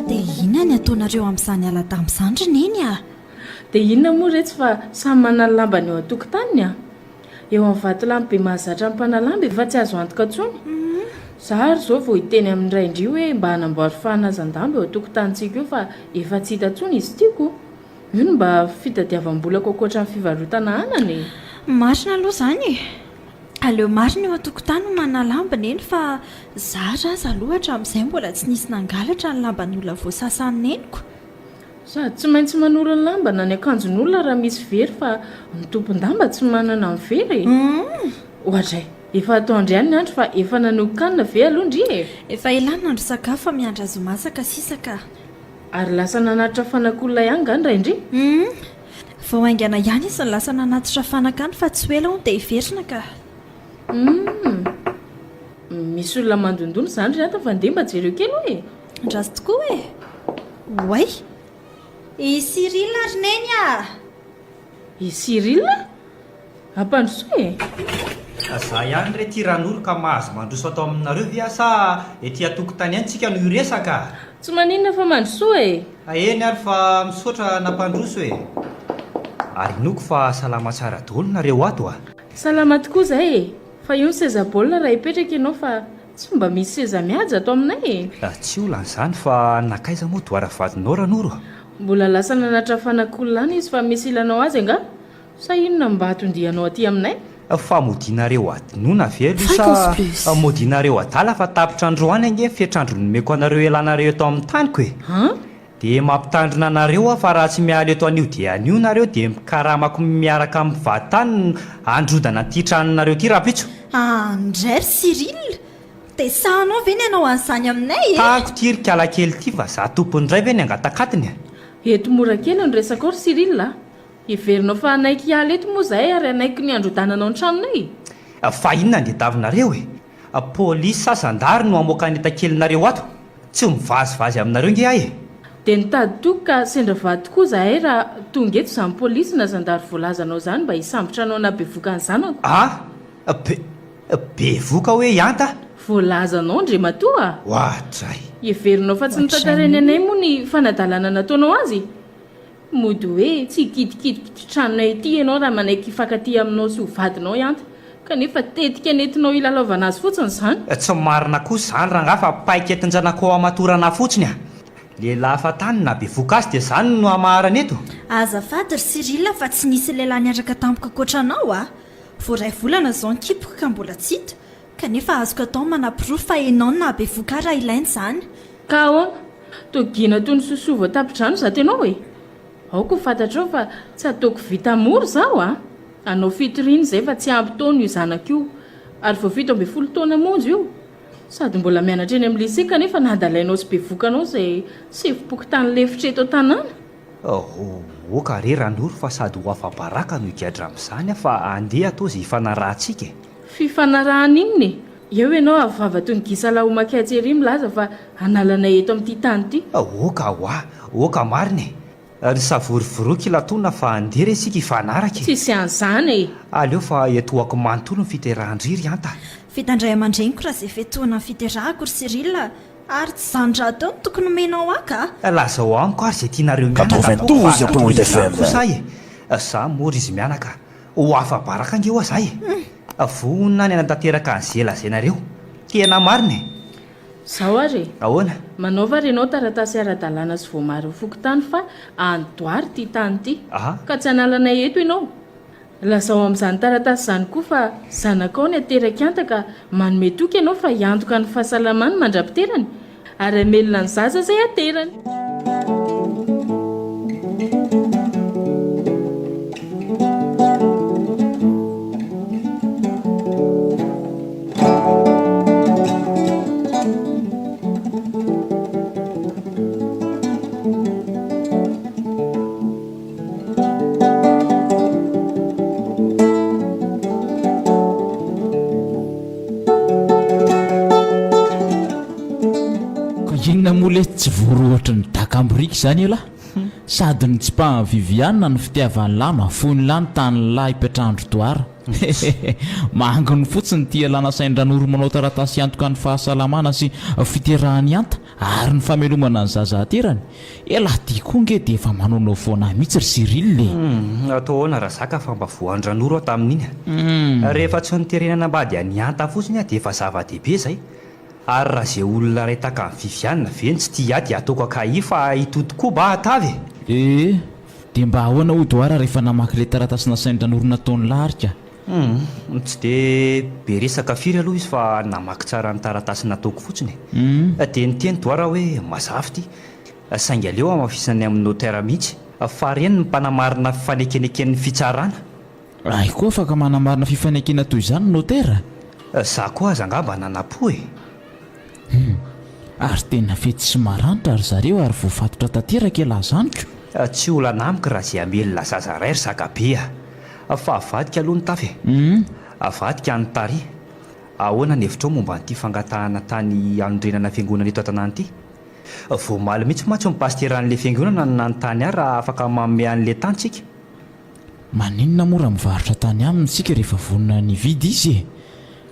Dia inona ny ataonareo amin'izany ala-damba izany ry Neny a? Dia inona moa retsy fa samy manana ny lambany eo an-tokotaniny a! Eo amin'ny vatolampy be mahazatra ny mpanalambo efa tsy azo antoka intsony. Za ary izao vao hiteny amin'ny rain-dry hoe mba hanamboary fahanazan-damba eo an-tokotanintsika eo fa efa tsy hita intsony izy ity ko. Io no mba fitadiavam-bolako ankoatra ny fivarotana anana e. Marina aloha izany e. Aleo marina eo an-tokotany no manalambo neny fa zara aza aloha hatramin'izay mbola tsy nisy nangalatra ny lamban'olona voasasan'ny neniko. Sady tsy maintsy manoro ny lamba na ny akanjon'olona raha misy very fa ny tompon-damba tsy manana ny very e! Oadray, efa atoandro ihany ny andro fa efa nanokan-kanina ve aloha ndry e? Efa ela nandro sakafo fa miandry azy ho masaka sisa ka. Ary lasa nanatitra fanak'olona ihany nga ny rain-dry? Humm. Vao haingana ihany izy no lasa nanatitra fanaka any fa tsy ho ela hono dia hiverina ka. Humm. Misy olona mandondona izany ry Anta fa ndeha mba jereo kely hoa e! Andraso tokoa e! Oay! I Cyril ry Neny a! I Cyril? Ampandrosoa e! Za ihany re ty Ranoro ka mahazo mandroso ato aminareo ve aho sa ety antokotany ihany tsika no hiresaka? Tsy maninona fa mandrosoa e! Eny ary fa misaotra nampandroso e! Ary inoako fa salama tsara daholo nareo ato a! Salama tokoa zay e! Fa io ny seza baolina raha hipetraka ianao fa Tsy mba misy seza mihaja ato aminay e! Tsy olana izany fa nankaiza moa Doara vadinao Ranoro a? Mbola lasa nanatra fanak'olona any izy fa misy ilanao azy angaha? Sa inona mba atondianao aty aminay? Fa modianareo adinoina ve aloha Fréquence Plus. sa modianareo adala fa tapitra androany ange ny fetr'andro nomeko anareo hialanareo eto amin'ny taniko e! An? Dia mampitandrina anareo aho fa raha tsy miala eto anio dia anio nareo dia mikaramako miaraka amin'ny vaditany no handrodana an'ity tranonareo ity rahampitso. Andray ry Cyril! Dia sahanao ve ny hanao an'izany aminay e? Taniko ity ry kalakely ity fa za tompony indray ve ny hangatak'atiny e? Eto mora kely ny resakao ry Cyril a! Heverinao fa hanaiky hiala eto moa izahay ary hanaiky ny handrodananao ny tranonay? Fa inona ny diadavinareo e? Polisy sa zandary no hamoaka ny entakelinareo ato? Tsy mivazivazy aminareo nge aho e! Dia nitady toky ka sendra vady tokoa izahay raha tonga eto izany polisy na zandary voalazanao izany mba hisambotra anao nahabevoka ny zanako. A! Be. Bevoka hoe i Anta? Voalazanao Ndrematoa a! Oadray! Heverinao fa tsy notantarainy anay moa ny fanadalana nataonao azy? Mody hoe tsy hikidikidiky ity tranonay ity ianao raha manaiky hifankatia aminao sy ho vadinao i Anta, kanefa tetika nentinao hilalaovana azy fotsiny izany. Tsy marina kosa izany rangahy fa paika entin-janakao hamatorana fotsiny a! Lehilahy hafa tany na bevoka azy dia izany no hamaharana eto? Azafady ry Cyril fa tsy nisy lehilahy niaraka tampoka ankoatra anao a! Vao iray volana izao ny kiboko ka mbola tsy hita, kanefa azoko atao ny manaporofo fa ianao no nahabevoka ahy raha ilaina izany. Ka ahoana? Toa gina toy ny sosoa vao tapi-drano izato ianao e! Aoka ho fantatrao fa tsy ataoko vita mora izaho a! Hanao fitoriana izay fa tsy ampy taona io zanako io, ary vao 17 taona monja io, sady mbola mianatra eny amin'ny lycée kanefa nadalainao sy bevokanao izay sefom-pokontany lefitra eto an-tanàna. Oka re Ranoro fa sady ho afa-baraka no higadra amin'izany aho fa andeha atao izay hifanarahantsika e! Fifanarahana inona e? Eo ianao avo vava toy ny gisalahy homaketsy ery milaza fa hanala anay eto amin'ity tany ity. Oka hoa! Oka marina e! Ry savorovoroa kilatona fa andeha re isika hifanaraka e! Tsisy an'izany e! Aleo fa etohako manontolo ny fiterahan-dry ry Anta. Vitan-dray aman-dreniko raha izay fiatohana ny fiterahako ry Cyril a! Ary tsy izany rahateo no tokony homenao ahy ka! Lazao amiko ary izay tianareo mianaka ataoko fa atao izany kosa ahy e! Za moa ry izy mianaka ho afa-baraka ange hoa za e! Vonona ny hanatanteraka an'ze lazainareo. Tena marina e! Zao ary e! Ahoana? Manaova ary ianao taratasy ara-dalàna sy voamarin'ny fokontany fa any Doary ity tany ity. Ka tsy hanala anay eto ianao. Lazao amin'izany taratasy izany koa fa zanakao ny aterak'i Anta ka manome toky ianao fa hiantoka ny fahasalamany mandra-piterany ary hamelona ny zaza izay aterany. Ka inona moa lesy tsy voa rohotry ny dakam-boriky izany ialahy? Sady nitsipahan'i Viviane ny fitiavan'lah no afoin'lah ny tanin'lah hipetrahan-dry Doara. Hehehe, manginy fotsiny ity ialahy nasain-dRanoro manao taratasy hiantoka ny fahasalamana sy fiterahan'i Hanta ary ny famelomana ny zaza aterany. Elah ty koa nge dia efa manaonao foana mihitsy ry Cyril e! Humm, atao ahoana Razaka fa mba voan-dRanoro aho tamin'iny a! Rehefa tsy noterena hanambady an'i Hanta fotsiny aho dia efa zava-dehibe izay. Ary raha izay olona iray tahaka an'i Viviane ve no tsy tia ahy dia ataoko ankahia fa hitody koa mba hatavy e! Ee, dia mba ahoana hoy Doara rehefa namaky ilay taratasy nasain-dRanoro nataon'i Larika? Humm, tsy dia be resaka firy aloha izy fa namaky tsara ny taratasy nataoko fotsiny e! Dia niteny Doara hoe mazava ity, saingy aleo hamafisina amin'ny notaire mihitsy fa ireny ny mpanamarina fifanekeneken'ny fitsarana. Hay koa afaka manamarina fifanekena toy izany ny notaire? Za koa aza angamba nanam-po e! Hum! Ary tena fetsy sy maranitra ry zareo ary voafatotra tanteraka ialahy zany ko! Tsy olana amiko raha ze hamelona zaza ray ry zakabe a! Fa avadika aloha ny tafy e! Avadika ny tary! Ahoana ny hevitrao momba an'ity fangatahana tany hanorenana fiangonana eto an-tanàna ity? Vao omaly mihitsy mantsy ny pasiteran'ilay fiangonana no nanontany ahy raha afaka manome an'ilay tany tsika. Maninona moa raha mivarotra tany aminy isika rehefa vonona ny hividy izy e?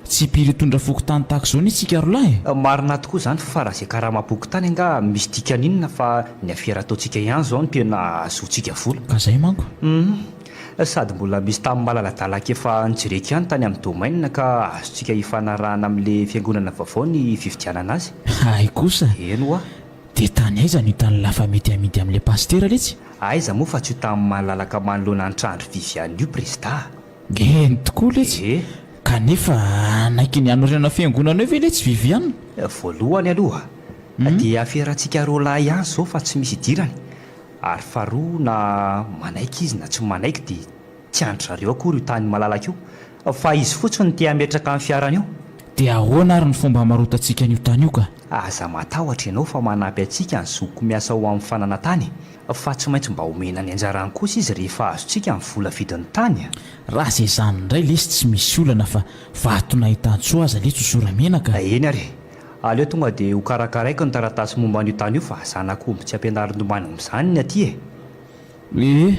Tsy impiry hitondra fokontany tahaka izao anie isika rolahy e! Marina tokoa izany fa raha izay karamam-pokontany angaha misy dikany inona fa ny afera ataontsika ihany izao no tena ahazoantsika vola. Ka izay manko. Humm. Sady mbola misy tany malaladalaka efa nojereko ihany tany amin'ny domaine ka azontsika ifanarahana amin'ilay fiangonana vaovao ny fividianana azy. Hay kosa. Eny hoa. Dia tany aiza no hitan'ny lahy fa mety hamidy amin'ilay pasitera letsy? Aiza moa fa tsy io tany malalaka manoloana ny trano ry Viviane io Prezida a! Eny tokoa letsy. Kanefa hanaiky ny hanorenana fiangonana eo ve letsy Viviane? Voalohany aloha dia aferantsika roalahy ihany izao fa tsy misy idirany ary faharoa na manaiky izy na tsy manaiky dia tsy an-dry zareo akory io tany malalaka io fa izy fotsiny no te hametraka ny fiarany eo. Dia ahoana ary ny fomba hamarotantsika an'io tany io ka? Aza matahotra ianao fa manampy antsika ny zokiko miasa ao amin'ny fananantany fa tsy maintsy mba omena ny anjarany kosa izy rehefa azontsika ny vola vidin'ny tany a! Raha izay izany indray lesy tsy misy olana fa vato nahitan-tsoa aza lesy hosora-menaka. Eny ary e! Aleo tonga dia hokarakaraiko ny taratasy momba an'io tany io fa zanak'omby tsy ampianarin-domany amin'izany ny aty e! Ee,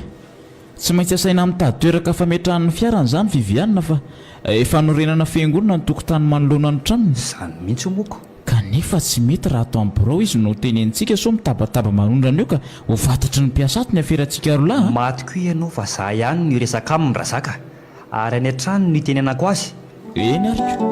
tsy maintsy asaina mitady toeraka fametrahany ny fiarany izany Viviane fa efa hanorenana fiangonana ny tokotany manoloana ny tranony. Izany mihitsy moko. Kanefa tsy mety raha ato amin'ny birao izy no tenenintsika sao mitabataba manondrana eo ka ho fantatry ny mpiasa ato ny aferantsika rolahy a! Maty koa ianao fa za ihany no hiresaka aminy Razaka ary any an-trano no hitenenako azy. Eny ary ko.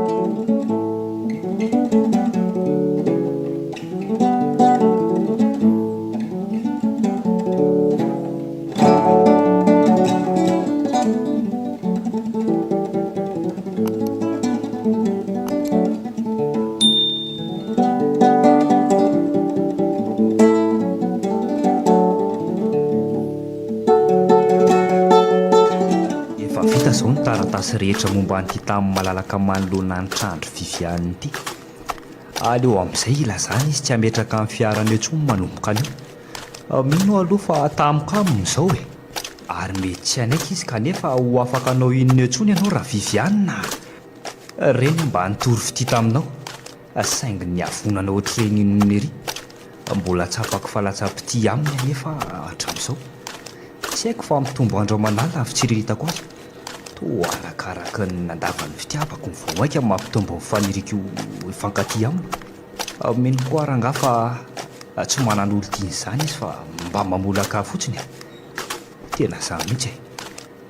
Efa vita izao ny taratasy rehetra momba an'ity tany malalaka manoloana ny trandro Viviane ity. Aleo amin'izay hilazana izy tsy hametraka ny fiarany eo intsony manomboka anio. Mino aho aloha fa tamiko aminy izao e! Ary mety tsy hanaiky izy kanefa ho afaka hanao inona eo intsony ianao raha Viviane a! Reny mba nitory fitia taminao saingy niavonana ohatr'ireny inona ery. Mbola tsapako fa latsa-pitia aminy anefa hatramin'izao. Tsy haiko fa mitombo andro aman'alina ny fitsiriritako azy. Toa arakaraka ny nandavan'ny fitiavako no vao mainka mampitombo ny faniriako hifankatia aminy. Mino koa rangahy fa tsy manana olon-tiany izany izy fa mba mamolaka ahy fotsiny e! Tena za mihitsy e!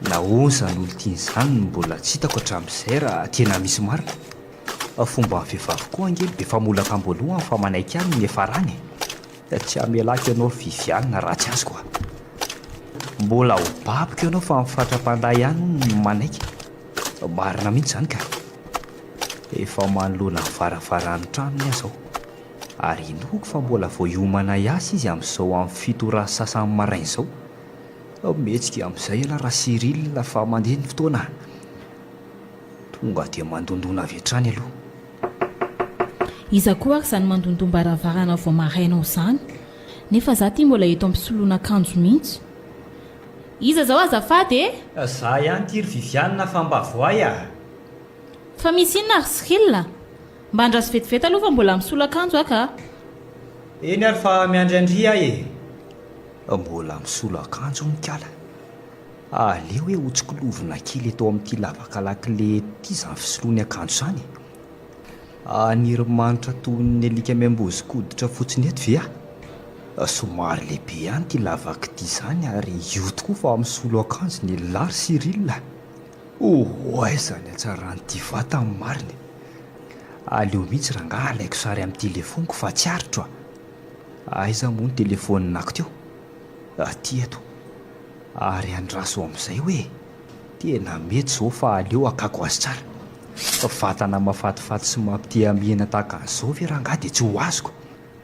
Nahoana izany olon-tiany izany no mbola tsy hitako hatramin'izay raha tena misy marina? Fomban'ny vehivavy koa ange ny be famolaka am-boalohany fa manaiky ihany ny niafarany e! Tsy hamelako ianao ry Viviane raha tsy azoko a! Mbola ho babiko ianao fa ny fatra-pandahy ihany hono no manaiky. Marina mihitsy izany ka! Efa manoloana ny varavaran'ny tranony aho izao. Ary inoako fa mbola vao hiomana hiasa izy amin'izao amin'ny fito ora sy sasany maraina izao. Mihetsika amin'izay ialahy Ra-Cyril fa mandeha ny fotoana. Tonga dia mandondona avy hatrany aloha. Iza koa ary izany mandondom-baravarana vao maraina ao izany? Nefa za ty mbola eto am-pisoloana akanjo mihitsy. Iza izao azafady e? Za ihany ity ry Viviane fa mba voay a! Fa misy inona ry Cyril a? Mba andraso vetivety aloha fa mbola misolo akanjo aho ka. Eny ary fa miandry an-dry aho e! Mbola misolo akanjo hono kala. Aleo hoe hotsikilovina kely eto amin'ity lavaka lakile ity izany fisoloany akanjo izany e! Haniry manitra toy ny alika miambozon-koditra fotsiny eto ve aho? Somary lehibe ihany ity lavaka ity izany ary io tokoa fa misolo akanjo ny lahy ry Cyril a! Oh, aiza ny hatsaran'ity vatany marina e! Aleo mihitsy rangahy alaiko sary amin'ny telefoniko fa tsy aritro a! Aiza moa ny telefaoninako teo? Aty eto. Ary andraso amin'izay hoe tena mety izao fa aleo hakako azy tsara. Vatana mahafatifaty sy mampite-hamihina tahaka an'izao ve rangahy dia tsy ho azoko?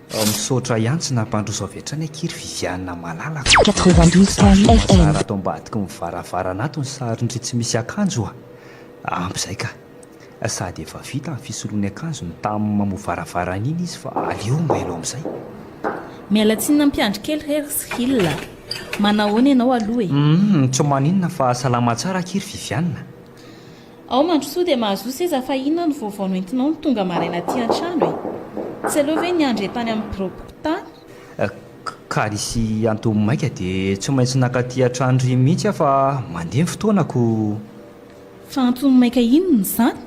Misaotra ihany tsy nampandroso avy hatrany akia ry Viviane malalako. 92.8 FM. Tsara ato ambadiky ny varavarana ato ny sarin-dry tsy misy akanjo a! Ampy izay ka! Sady efa vita ny fisoloany akanjo no tamin'ny mamoha varavarana iny izy fa aleo mailo amin'izay. Miala tsiny nampiandry kely re ry Cyril a! Manahoana ianao aloha e? Humm, tsy maninona fa salama tsara akia ry Viviane. Ao mandrosoa dia mahazoa seza fa inona no vaovao noentinao no tonga maraina aty an-trano e? Tsy aleo ve niandry tany amin'ny biraom-pokontany? Ka nisy antony maika dia tsy maintsy nankaty an-trano ry mihitsy aho fa mandeha ny fotoana ko. Fa antony maika inona izany?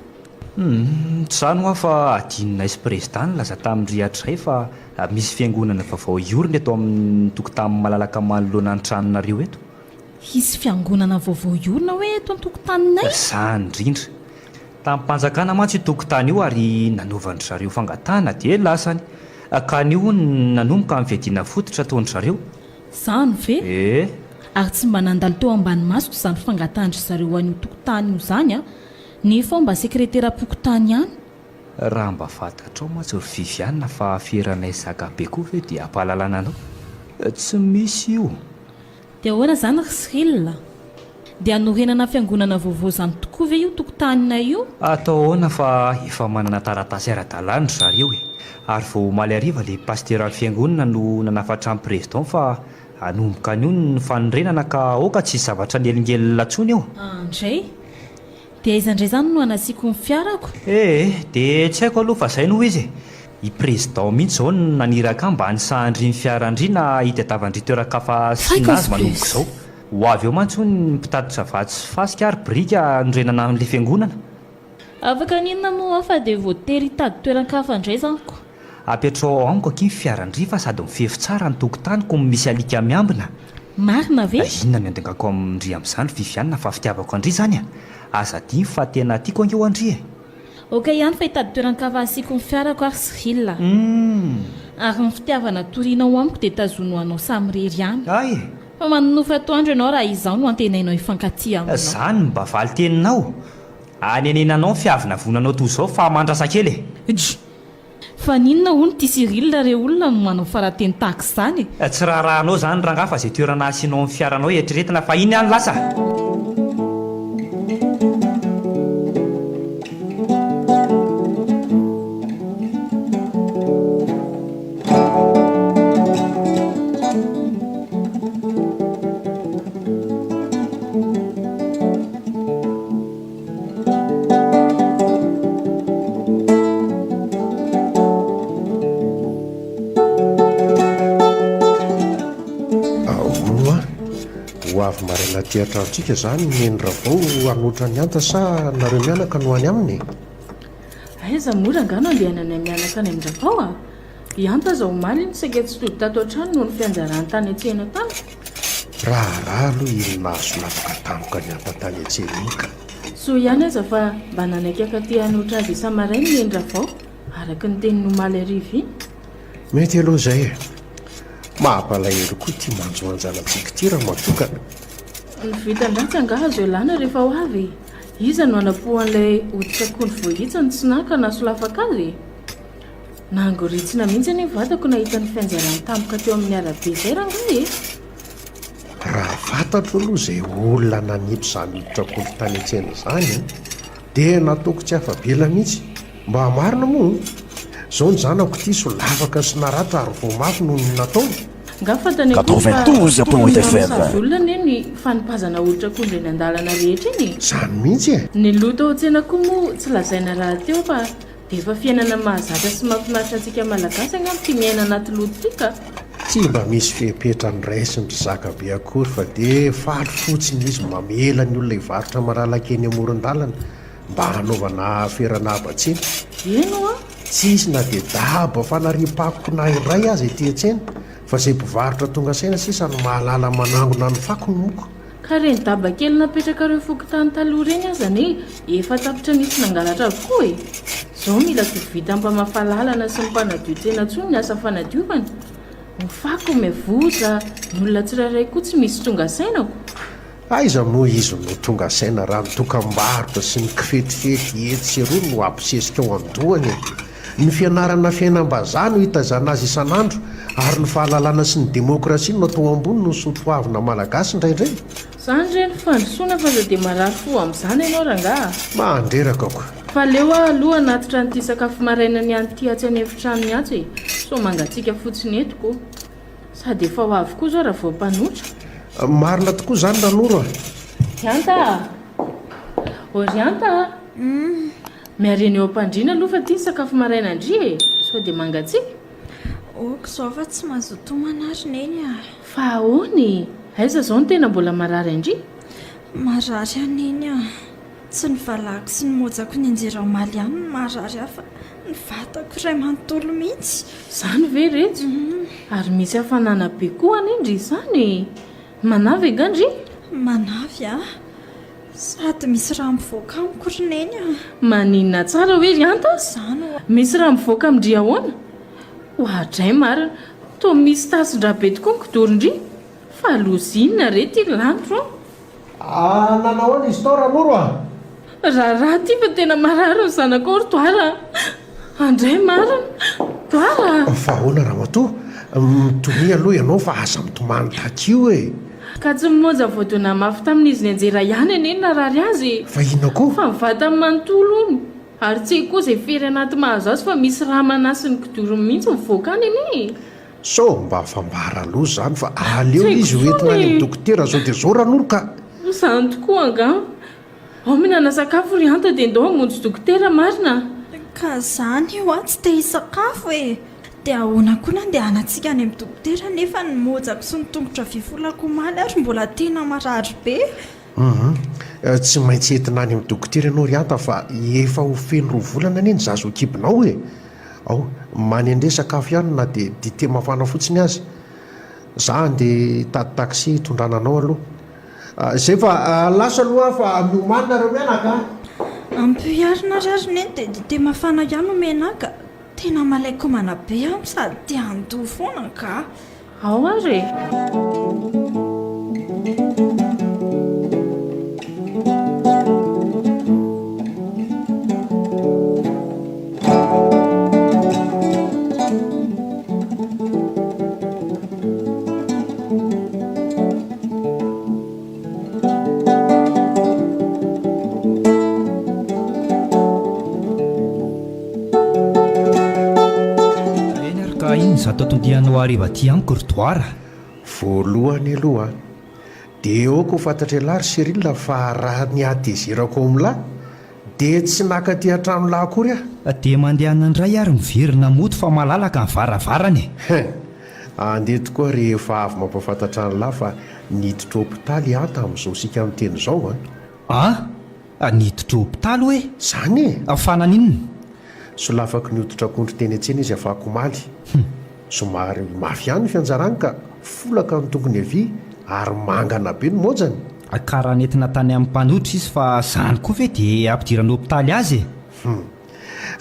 Humm, tsy izany hoa fa adinonay sy prezida nilaza tamin-dry hatrizay fa misy fiangonana vaovao hiorina eto amin'ny tokontany malalaka manoloana ny tranonareo eto. Hisy fiangonana vaovao hiorina hoe eto an-tokotaninay? Izany indrindra. Tamim-panjakana mantsy io tokotany io ary nanaovan-dry zareo fangatahana dia lasany. Ka anio hono nanomboka ny fiadiana fototra ataon-dry zareo. Izany ve? Ee. Ary tsy mba nandalo teo ambany masoko izany fangatahan-dry zareo an'io tokontany io izany an! Nefa aho mba sekreteram-pokontany ihany. Raha mba fantatrao mantsy ry Viviane fa aferanay zakabe koa ve dia hampahalalana anao? Tsy misy io. Dia ahoana izany ry Cyril? Dia hanorenana fiangonana vaovao izany tokoa ve io tokotaninay io? Atao ahoana fa efa manana taratasy ara-dalàna ry zareo e! Ary vao omaly hariva ilay pasteran'ny fiangonana no nanafatra ny président fa hanomboka anio ny fanorenana ka aoka tsy hisy zavatra nielingelina intsony eo. Andray! Dia aiza indray izany no hanasiako ny fiarako? Ee, dia tsy haiko aloha fa izay no izy e! I Président mihitsy izao no naniraka ahy mba hanisahan-dry ny fiaran-dry na hitadiavan-dry toeran-kafa asiana azy manomboka izao. Ho avy eo mantsy hono ny mpitatitra vato sy fasika ary biriky hanorenana an'ilay fiangonana. Afaka haninona moa aho fa dia voatery hitady toeran-kafa indray izany ko. Apetraho ao amiko akia ny fiaran-dry fa sady mifefy tsara ny tokotaniko no misy alika miambina. Marina ve? Inona no iandangako amin-dry amin'izany ry Viviane fa fitiavako an-dry izany a! Aza adino fa tena tiako ange ho'a ndry e! Ok ihany fa hitady toeran-kafa hasiako ny fiarako aho Cyril a! Ary ny fitiavana torianao amiko dia tazono ho anao samirery ihany. Hay e! Fa manonofy atoandro ianao raha izaho no antenainao hifankatia aminao. Izany no mba valin-teninao? Anenenanao ny fiavonavonanao toy izao fa mandrasa kely e! Dry! Fa n'inona hono ity Cyril re olona no manao farateny tahaka izany e? Tsy raharahanao izany rangahy fa izay toerana asianao ny fiaranao eritreretina fa iny ihany lasa! Hono a, ho avy maraina aty an-tranontsika izany i Neny Ravao hanotra an'i Hanta sa nareo mianaka no any aminy e? Aiza moa rangahy no andehananay mianaka any amin-dRavao a? I Hanta aza omaly iny saika tsy tody tato an-trano noho ny fianjarany tany an-tsena tany. Raharaha aloha iny nahazo lavaka tampoka an'i Hanta tany an-tsena iny ka. Soa ihany aza fa mba nanaiky haka-te hanoatra azy isa-maraina i Neny Ravao, araka ny teniny omaly hariva iny. Mety aloha izay e! Mampalahelo koa ity manjo anjanantsika ity ramatokana. Ny vitan-dratsy angaha azo ialana rehefa ho avy e! Iza no hanapohan'ilay hoditr'akondro voahitsany tsy naka na solafaka azy e? Nangoritsina mihitsy anie ny vadako nahita ny fianjerany tampoka teo amin'ny arabe izay rangahy e! Raha fantatro aloha izay olona nanipy izany hoditr'akondro tany an-tsena izany an, dia nataoko tsy afa-bela mihitsy. Mba marina moa an! Izao ny zanako ity solafaka sy naratra ary voa mafy noho ny nataony. Nga fantany akory fa tokony mamosavy olona anie ny fanipazana hoditr'akondro eny an-dalana rehetra eny e! Izany mihitsy e! Ny loto ao an-tsena koa moa tsy lazaina rahateo fa Dia efa fiainana mahazatra sy mahafinaritra antsika Malagasy angamba ity miaina anaty loto ity ka. Tsy mba misy fepetra noraisin-dry zakabe akory fa dia faly fotsiny izy mamela ny olona hivarotra malalaka eny amoron-dalana mba hanaovana ferana haba-tsena. Eny hoa! Tsy hisy na dia daba fanariam-pako na iray aza ety an-tsena fa izay mpivarotra tonga saina sisa no mahalala manangona ny fakony moko. Ka reny daba kely napetrakareo fokontany taloha reny aza anie efa tapitra nisy nangalatra avokoa e! Zao mila tsy ho vitan'ny mpamafa lalana sy ny mpanadio tsena intsony ny asa fanadiovana. Ny fako miavoza, ny olona tsirairay koa tsy misy tonga saina ko! Aiza moa izy no tonga saina raha ny dokam-barotra sy ny kifetifety etsy sy eroa no abosesika ao an-dohany e! Ny fianarana fiainam-bazaha no itaizana azy isan'andro ary ny fahalalana sy ny demokrasia no atao ambony noho ny soatoavina malagasy indraindray. Zany re ny fandrosoana fa aza dia marary fo amin'izany ianao rangaha a! Mandreraka ko. Fa aleo aho aloha hanatitra an'ity sakafo maraina ny an'ity atsy an'efitranony atsy e! Sao mangatsiaka fotsiny eto ko! Sady efa ho avy koa izao raha vao mpanotra. Marina tokoa izany Ranoro a! Orianta a! Orianta a! Miarena eo am-pandriana aloha fa ity ny sakafo maraina an-dry e! Sao dia mangatsiaka? Ok izao fa tsy mazoto homana ary Neny a! Fa ahoana e? Aiza izao no tena mbola marary an-dry? Marary aho Neny a! Tsy ny valahako sy ny mojako nianjera omaly ihany no marary ahy fa ny vatako iray manontolo mihitsy. Izany ve retso? Ary misy hafanana be koa anie ndry izany e! Manavy angaha ndry? Manavy aho. Sady misy rà mivoaka amiko ry Neny a! Maninona tsara hoe ry Anta? Izany ho'a. Misy rà mivoaka amin-dry ahoana? Oadray marina! Toa misy tasin-drà be tokoa ny kidoro-ndry! Fa loza inona re ty lanitra ô? Ah, nanao ahoana izy tao Ranoro a? Raharaha ty fa tena marary ny zanakao ry Doara a! Andray marina! Doara a! Fa ahoana ramatoa? Mitonia aloha ianao fa aza mitomany tahaka io e! Ka tsy ny monja voadona mafy tamin'izy nianjera ihany anie no narary azy e! Fa inona koa? Fa ny vatany manontolo hono! Ary tsy haiko koa izay fery anaty mahazo azy fa misy rà manasy ny kidorony mihitsy mivoaka any anie e! Sao mba fambara loza izany fa aleo Tsy haiko izy ho entina intsony any amin'ny e! dokotera zao dia zao Ranoro ka! Izany tokoa angaha. Ao mihinana sakafo ry Anta dia ndao hamonjy dokotera marina a! Ka zany io a, tsy te hisakafo e! Dia ahoana koa no andehanantsika any amin'ny dokotera nefa ny mojako sy ny tongotra vy folako omaly ary mbola tena marary be? Hum, tsy maintsy entina any amin'ny dokotera ianao ry Anta fa efa ho feno roa volana anie ny zaza ao an-kibonao e! Ao, manendre sakafo ihany na dia dite mafana fotsiny aza. Za andeha hitady taxi hitondrana anao aloha. Izay fa lasa aloha aho fa miomàna nareo mianaka a! Ampiharina ary ary neny dia dite mafana ihany omena ahy ka! Tena malain-komana be aho sady te handoa foana ka! Ao ary e! Eny ary ka inona izato anton-dianao hariva aty amiko ry Doara? Voalohany aloha dia aoka ho fantatr'ialahy ry Cyril fa raha ny hatezerako ao amin'lah dia tsy naka aty an-tranolahy akory aho. Dia mandehana indray ary miverina mody fa malalaka ny varavarana e! Hein! Andeha tokoa rehefa avy mampahafantatra an'lah fa niditra hopitaly i Anta amin'izao isika miteny izao an! An! Niditra hopitaly hoe? Zany e! Fa naninona? Solafaky ny hoditr'akondro teny an-tsena izy afakomaly. Hum! Somary mafy ihany ny fianjarany ka folaka ny tongony havia ary mangana be ny mojany. Ka raha nentina tany amin'ny mpanohitra izy fa zany koa ve dia ampidirana hopitaly azy e? Hum!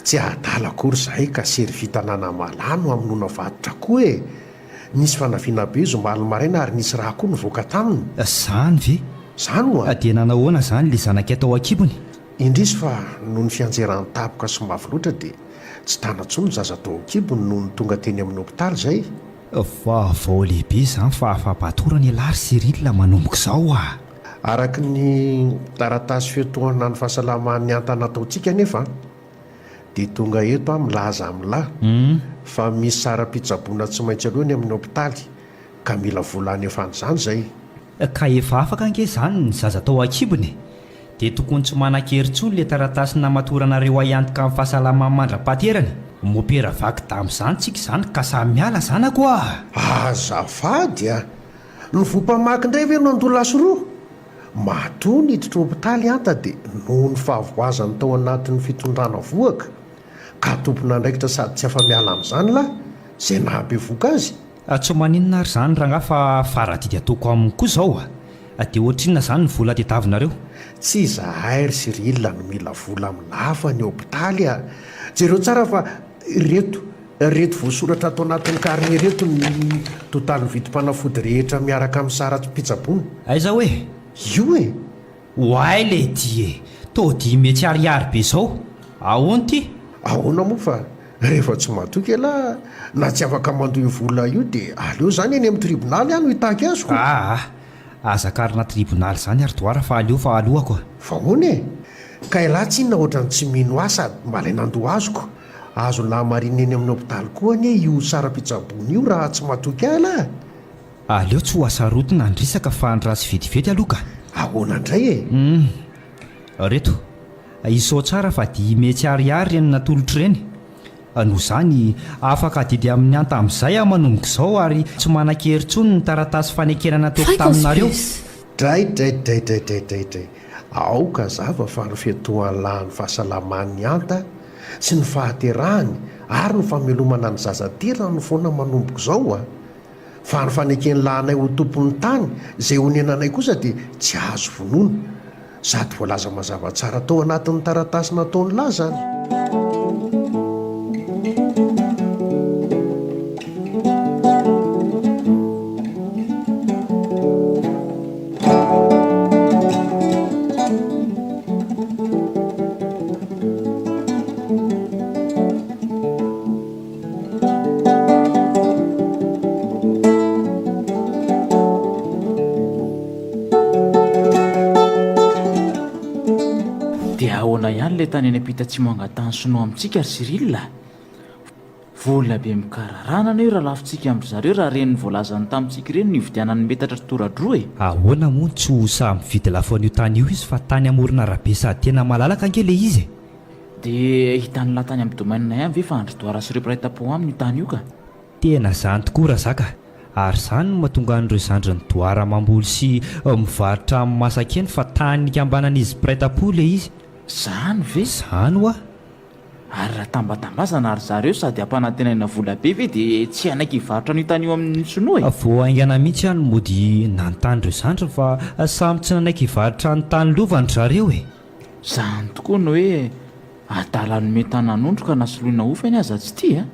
Tsy adala akory izahay ka sery fitanana malahy no hamonoana varotra koa e! Nisy fanaviana be izy omaly maraina ary nisy rà koa nivoaka taminy. Zany ve? Zany oa! Dia nanao ahoana zany ilay zanakay tao an-kibony? Indrisy fa noho ny fianjerany tampoka sy mafy loatra dia tsy tana intsony ny zaza tao an-kibony nony tonga teny amin'ny hopitaly izay. Vaovao lehibe izany fa afa-batorana ialahy ry Cyril manomboka izao a! Araka ny taratasy fiatohana ny fahasalaman'ny anta nataontsika anefa dia tonga eto aho milaza amin'lah fa misy saram-pitsaboana tsy maintsy aloha eny amin'ny hopitaly ka mila vola hanefana izany izay. Ka efa afaka ange izany ny zaza tao an-kibony e! Dia tokony tsy manan-kery intsony ilay taratasy namatoranareo ahy hiantoka ny fahasalamany mandra-pahaterany. Mopera vaky dama izany tsika izany ka samy miala zanako a! Azafady a! Ny voa mpamaky indray ve no handoa lasy roa? Matoa niditra hopitaly Anta dia noho ny fahavoazany tao anatin'ny fitondrana vohoka, ka tompon'andraikitra sady tsy afa-miala amin'izany lahy, izay nahabevohoka azy. Tsy maninona ary izany rangahy fa faradidy ataoko aminy koa izao a! Dia ohatrinona izany ny vola tediavinareo? Tsy izahay ry Cyril no mila vola aminà fa ny hopitaly a! Jereo tsara fa ireto ireto voasoratra ato anatin'ny carnet ireto ny totalin'ny vidim-panafody rehetra miaraka amin'ny saram-pitsaboana. Aiza hoe? Io e! Oay leity e! Tô 500 ariary be zao! Ahoana ty? Ahoana moa fa rehefa tsy matoky ialahy na tsy afaka mandoa io vola io dia aleo zany eny amin'ny tribonaly aho no hitaky azy ko! Aa! Aza akarina tribonaly zany ary Doara fa aleo fa aloako a! Fa ahoana e? Ka ialahy tsinona ohatran'ny tsy mino ahy sady malaina handoa azoko. Azon'lah marinina eny amin'ny hopitaly koa anie io saram-pitsaboana io raha tsy matoky ahy ialahy. Aleo tsy ho asarotina ny resaka fa andraso vetivety aloha ka. Ahoana indray e? Humm. Reto. Isao tsara fa 500 ariary ireny natolotro ireny. Noho izany, afaka adidy amin'ny anta amin'izay aho manomboka izao ary tsy manan-kery intsony ny taratasy fanekena nataoko taminareo. Dray dray dray dray dray dray dray. Aoka hazava fa ny fiatohan'ny fahasalaman'ny anta sy ny fahaterahany ary ny famelomana ny zaza terany no foana manomboka izao a! Fa ny faneken'ny lahinay ho tompon'ny tany izay onenanay kosa dia tsy azo vonoina. Sady voalaza mazava tsara tao anatin'ny taratasy nataon'ny lahy izany. ahoana ihany ilay tany any ampita atsimo angatahan'ny sinoa amintsika ry Cyril a? Vola be mikararana anie io raha lafontsika amin-dry zareo raha ireny voalazany tamintsika ireny no ividianany metatra tora-droa e! Ahoana moa no tsy ho sahy mividy lafo an'io tany io izy fa tany amoron'arabe sady tena malalaka ange le izy e! Dia hitan'lah tany amin'ny domaine ihany ve fa an-dry Doara sy ireo mpiray tampo aminy io tany io ka! Tena zany tokoa Razaka, ary zany no mahatonga an'ireo zandrin'i Doara mamboly sy mivarotra amin'ny masaka eny fa tany nikambanan'izy mpiray tampo le izy. Zany ve? Zany hoa! Ary raha tambatambazana ry zareo sady ampanantenaina vola be ve dia tsy hanaiky hivarotra an'io tany io amin'ny sinoa e? Vao haingana mihitsy aho no mody nanontany ireo zandriny fa samy tsy nanaiky hivarotra ny tany lovany ry zareo e! Zany tokoa ny hoe adala nomen-tanan'ondry ka na soloina hofany aza tsy tia a!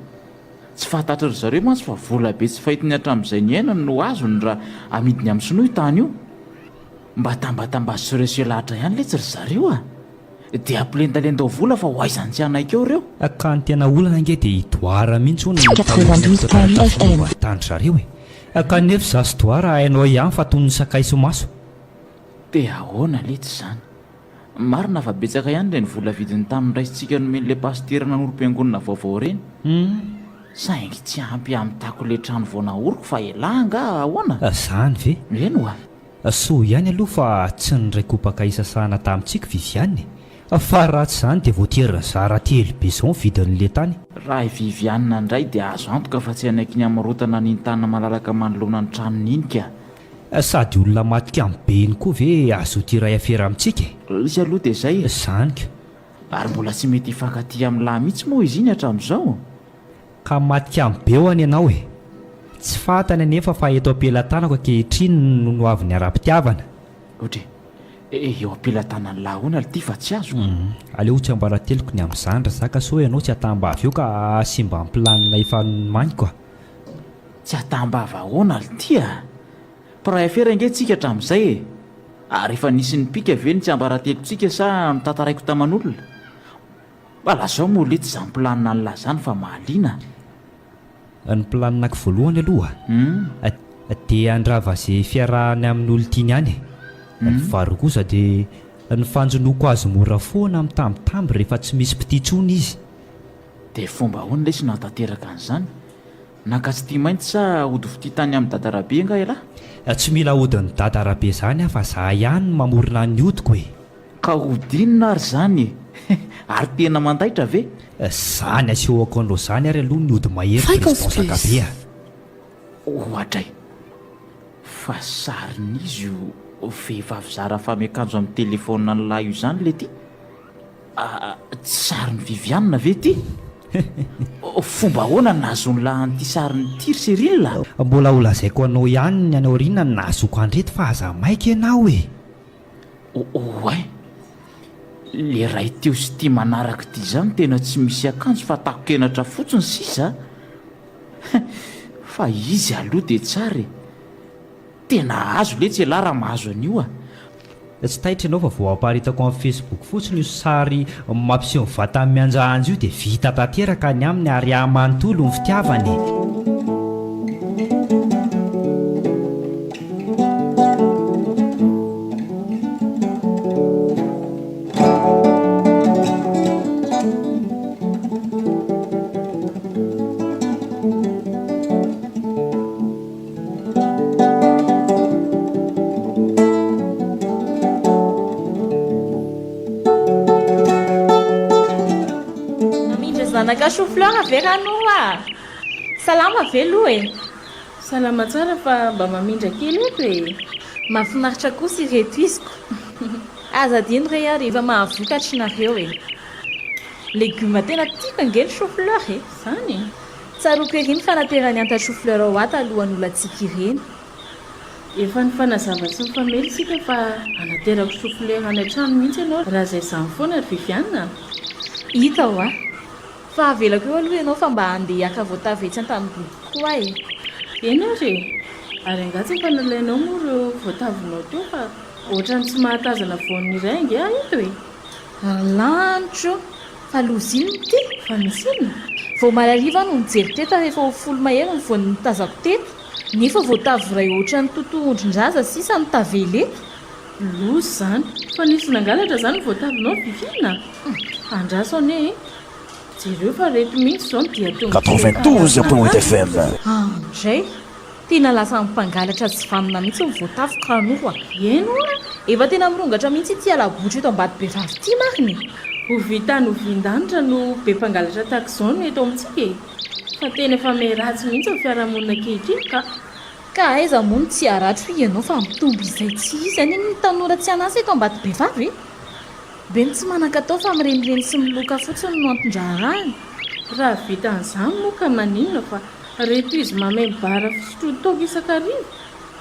Tsy fantatry ry zareo mantsy fa vola be tsy fahitiny hatramin'izay niainany no azony raha amidiny amin'ny sinoa io tany io. Mba tambatambazo sy reseo lahatra ihany letsy ry zareo a! Dia ampilendalendao vola fa ho aiza ny tsy hanaiky eo ireo? Ka ny tena olana ange dia i Doara mihitsy hono no nitahorany an'ireo taratasy momba ny tany zareo e! Kanefa izaho sy Doara hainao ihany fa toy ny sakay sy maso. Dia ahoana letsy izany? Marina fa betsaka ihany ireny vola vidin'ny tany noraisintsika nomen'ilay pasitera nanorim-piangonana vaovao ireny. Saingy tsy ampy hamitako ilay trano vao naoriko fa elah angaha ahoana? Izany ve? Eny oa. Soa ihany aloha fa tsy niray kopaka isasahana tamintsika Viviane e! Fa raha tsy izany dia voatery nizara telo be izao ny vidin'ilay tany. Raha i Viviane indray dia azo antoka fa tsy hanaiky ny hamarotana an'iny tany malalaka manoloana ny tranony iny ka. Sady olona matikamo be iny koa ve hazoto hiray afera amintsika e? Izy aloha dia izay e! Izany ka. Ary mbola tsy mety hifankatia amin'ny lahy mihitsy moa izy iny hatramin'izao? Ka matikamo be hoany ianao e! Tsy fantany anefa fa eto am-pelatanako ankehitriny no no avy ny ara-pitiavana. Ohatra e, eo am-pelatanan'lah ahoana lty fa tsy azoko? Humm, aleo ho tsiambarateloko ny amin'izany ry zaka sao ianao tsy ataham-bava eo ka hahasimba ny planina efa nomaniko a! Tsy ataham-bava ahoana lty a! Mpiray afera ange tsika hatramin'izay e! Ary efa nisy nipika ve ny tsiambaratelontsika sa notantaraiko taman'olona? Mba lazao moa letsy izany planina an'lah izany fa mahaliana a! Ny planinako voalohany aloha dia handrava ze fiarahany amin'ny olon-tiany any e! Ny faharoa kosa dia ny fanjonoako azy mora foana amin'ny tambitamby rehefa tsy misy mpitia intsony izy. Dia fomba ahoana lesy no hahatanteraka an'izany? Naka tsy tia mainty sa hody fitia tany amin'i Dada Rabe angaha ialahy? Tsy mila hodin'i Dada Rabe izany aho fa za ihany no mamorona ny hodiko e! Ka hody inona ary izany e? Ary tena mandaitra ve? Zany asehoko anao zany ary aloha ny ody mahery Fréquence président plus. Zakabe a! Oadray! Fa sarin'izy io vehivavy zara fa miakanjo amin'ny téléphone an'lah io izany lety? Tsy sarin'i Viviane ve ity? Fomba ahoana no nahazoan'lah an'ity sariny ity ry Cyril a? Mbola ho lazaiko anao ihany ny any aoriana ny nahazoako an'ireto fa aza maika ianao e! Oay! Le ray teo sy ity manaraka ity izany tena tsy misy akanjo fa tako-kenatra fotsiny sisa a! Fa izy aloha dia tsara e! Tena azo letsy elah raha mahazo an'io a! Tsy taitra ianao fa vao aparitako amin'ny facebook fotsiny io sary mampiseho ny vatany mihanjahanja io dia vita tanteraka ny aminy ary ahy manontolo ny fitiavany e! Mamindra zanaka chou fleur ve ranoa a? Salama ve aloha e? Salama tsara fa mba mamindra kely eto e! Mahafinaritra kosa ireto iziko. Aza adino re ary efa mahavokatra nareo e! Legioma tena tiako ange ny chou fleur e! Zany e! Tsaroako ery ny fanateran'i Anta chou fleur ao ato alohan'ny olantsika ireny. Efa nifanazava sy nifamely isika fa hanaterako chou fleur any an-trano mihitsy ianao raha izay izany foana ry Viviane a! Hita hoa. Fa avelako eo aloha ianao fa mba handeha haka voatavo etsy Antanimboly koa aho e! Eny ary e! Ary angaha tsy efa nalainao moa ireo voatavonao teo fa ohatran'ny tsy mahatazana voan'ny iray ange aho eto e! Ry lanitra o! Fa loza inona ity? Fa misy inona? Vao omaly hariva aho no nijery teto ary efa ho folo mahery ny voany notazako teto, nefa voatavo iray ohatran'ny totohondrin-jaza sisa no tavela eto. Loza izany! Fa nisy nangalatra izany ny voatavinao ry Viviane a! Andraso anie e! Jereo fa reto mihitsy izao ny dian-tongotr'ireo 92 point FM. Andray! Tena lasa mpangalatra tsy vanona mihitsy ny voatavo Ranoro a! Eny ho'a! Efa tena mirongatra mihitsy ity hala-botry eto Ambatobevavy ity marina e! Ho vitany hovian-danitra no be mpangalatra tahaka izao no eto amintsika e! Fa tena efa miharatsy mihitsy ny fiarahamonina ankehitriny ka! Ka aiza moa no tsy haratry hoy ianao fa mitombo izay tsy izy anie ny tanora tsy an'asa eto Ambatobevavy e! Be ny tsy manan-katao fa mirenireny sy miloka fotsiny no anton-draharahany. Raha vita an'izany moa ka maninona fa reto izy mameno bara fisotroan-toaka isan-kariva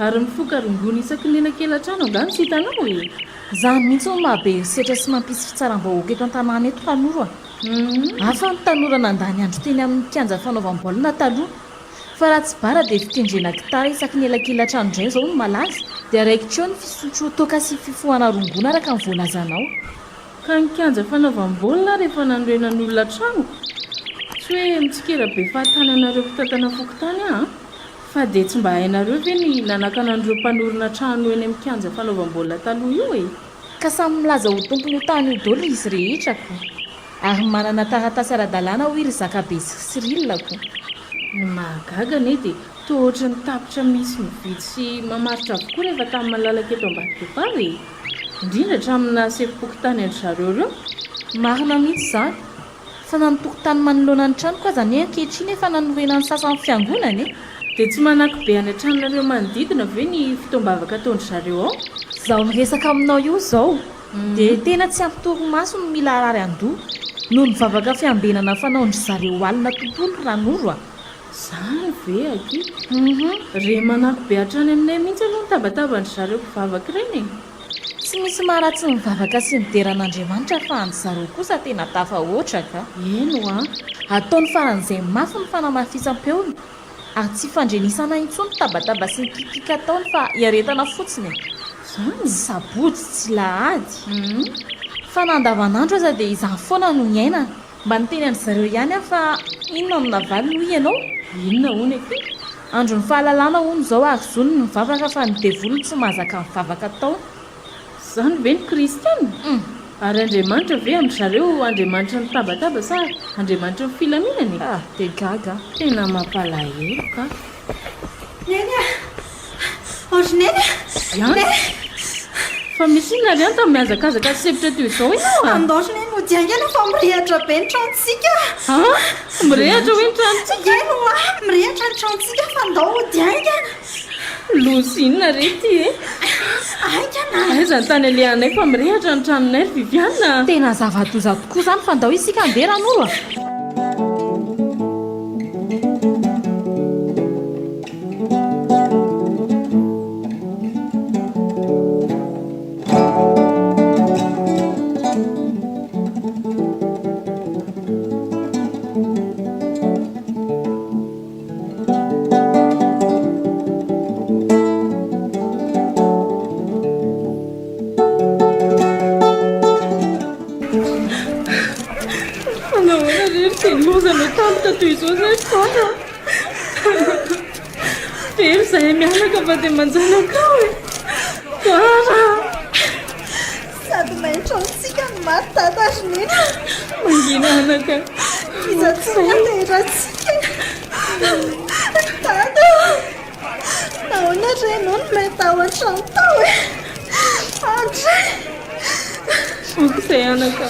ary mifoka rongony isaky ny elakelan-trano angaha no tsy hitanao e! Izany mihitsy no maha be herisetra sy mampisy fitsaram-bahoaka eto an-tanàna eto Ranoro a! Hafa ny tanora nandany andro teny amin'ny kianja fanaovam-baolina taloha. Fa raha tsy bara dia fitendrena gitara isaky ny elakelan-trano indray izao no malaza. Dia raikitra eo ny fisotroan-toaka sy fifohana rongony araka ny voalazanao. Ka ny kianja fanaovam-baolina ary efa nanorenan'ny olona trano? Tsy hoe mitsikera be fahatany anareo mpitantana fokontany aho an! Fa dia tsy mba hainareo ve ny nanakana an'ireo mpanorina trano eny amin'ny kianja fanaovam-baolina taloha io e? Ka samy milaza ho tompon'io tany io daholo izy rehetra ko! Ary manana taratasy ara-dalàna hoy ry Zakabe sy Cyril ko! Ny mahagaga anie dia toa ohatry ny tapitra misy mividy sy mamaritra avokoa rehefa tany malalaka eto Ambatobefaly e! Indrindra hatramin'ny naha sefom-pokontany an-dry zareo ireo. Marina mihitsy izany, fa na ny tokontany manoloana ny tranoko aza anie ankehitriny efa nanorenan'ny sasany fiangonana e! Dia tsy manako be any an-tranonareo manodidina ve ny fotoam-bavaka ataon-dry zareo ao? Izaho miresaka aminao io izao dia tena tsy ampy torimaso no mila harary an-doha noho ny vavaka fiambenana fanaon-dry zareo alina tontolo Ranoro a! Izany ve akia? Re manako be hatrany aminay mihitsy aloha ny tabataban-dry zareo mpivavaka ireny e! Tsy misy maharatsy ny mivavaka sy midera an'Andriamanitra fa an-dry zareo kosa tena tafahoatra ka! Eny hoa! Ataony faran'izay mafy ny fanamafisam-peony ary tsy ifandrenesana intsony ny tabataba sy ny kikiky ataony fa iaretana fotsiny e! Izany? Tsy sabotsy, tsy lahady. Fa na andavanandro aza dia izany foana no iainana. Mba niteny an-dry zareo ihany aho fa inona no navaliny hoy ianao? Inona hono akia? Andron'ny fahalalana hono izao ary zony ny mivavaka fa ny devoly no tsy mahazaka ny vavaka ataony. Izany ve ny kristiana? Ary Andriamanitra ve amin-dry zareo Andriamanitry ny tabataba sa Andriamanitry ny filaminana e? Ah, dia gaga aho. Tena mampalahelo ka. Neny a! Oh ry Neny a! Ihany? Neny! Fa misy inona ry Anta mihazakazaka sy sempotra toy izao ianao a? Andao ry Neny hody haingana fa mirehatra be ny tranontsika. An? Mirehatra hoe ny tranontsika? Eny ho'a, mirehatra ny tranontsika fa andao hody haingana. Loza inona re ity e? Haingana! Aiza ny tany alehanay fa mirehatra ny tranonay ry Viviane a! Tena zava-doza tokoa izany fa ndao isika handeha Ranoro a! Fa nahoana re ry dia loza no tampoka toy izao izay Fara? Very izahay mianaka fa dia manjanaka ao e! Fara! Sady maintso antsika no maty dada ry neny a! Mangina anaka. Iza tsy naterantsika e! Dada ô! Nahoana re ianao no may tao an-trano tao e? Andry! Voky izay anaka.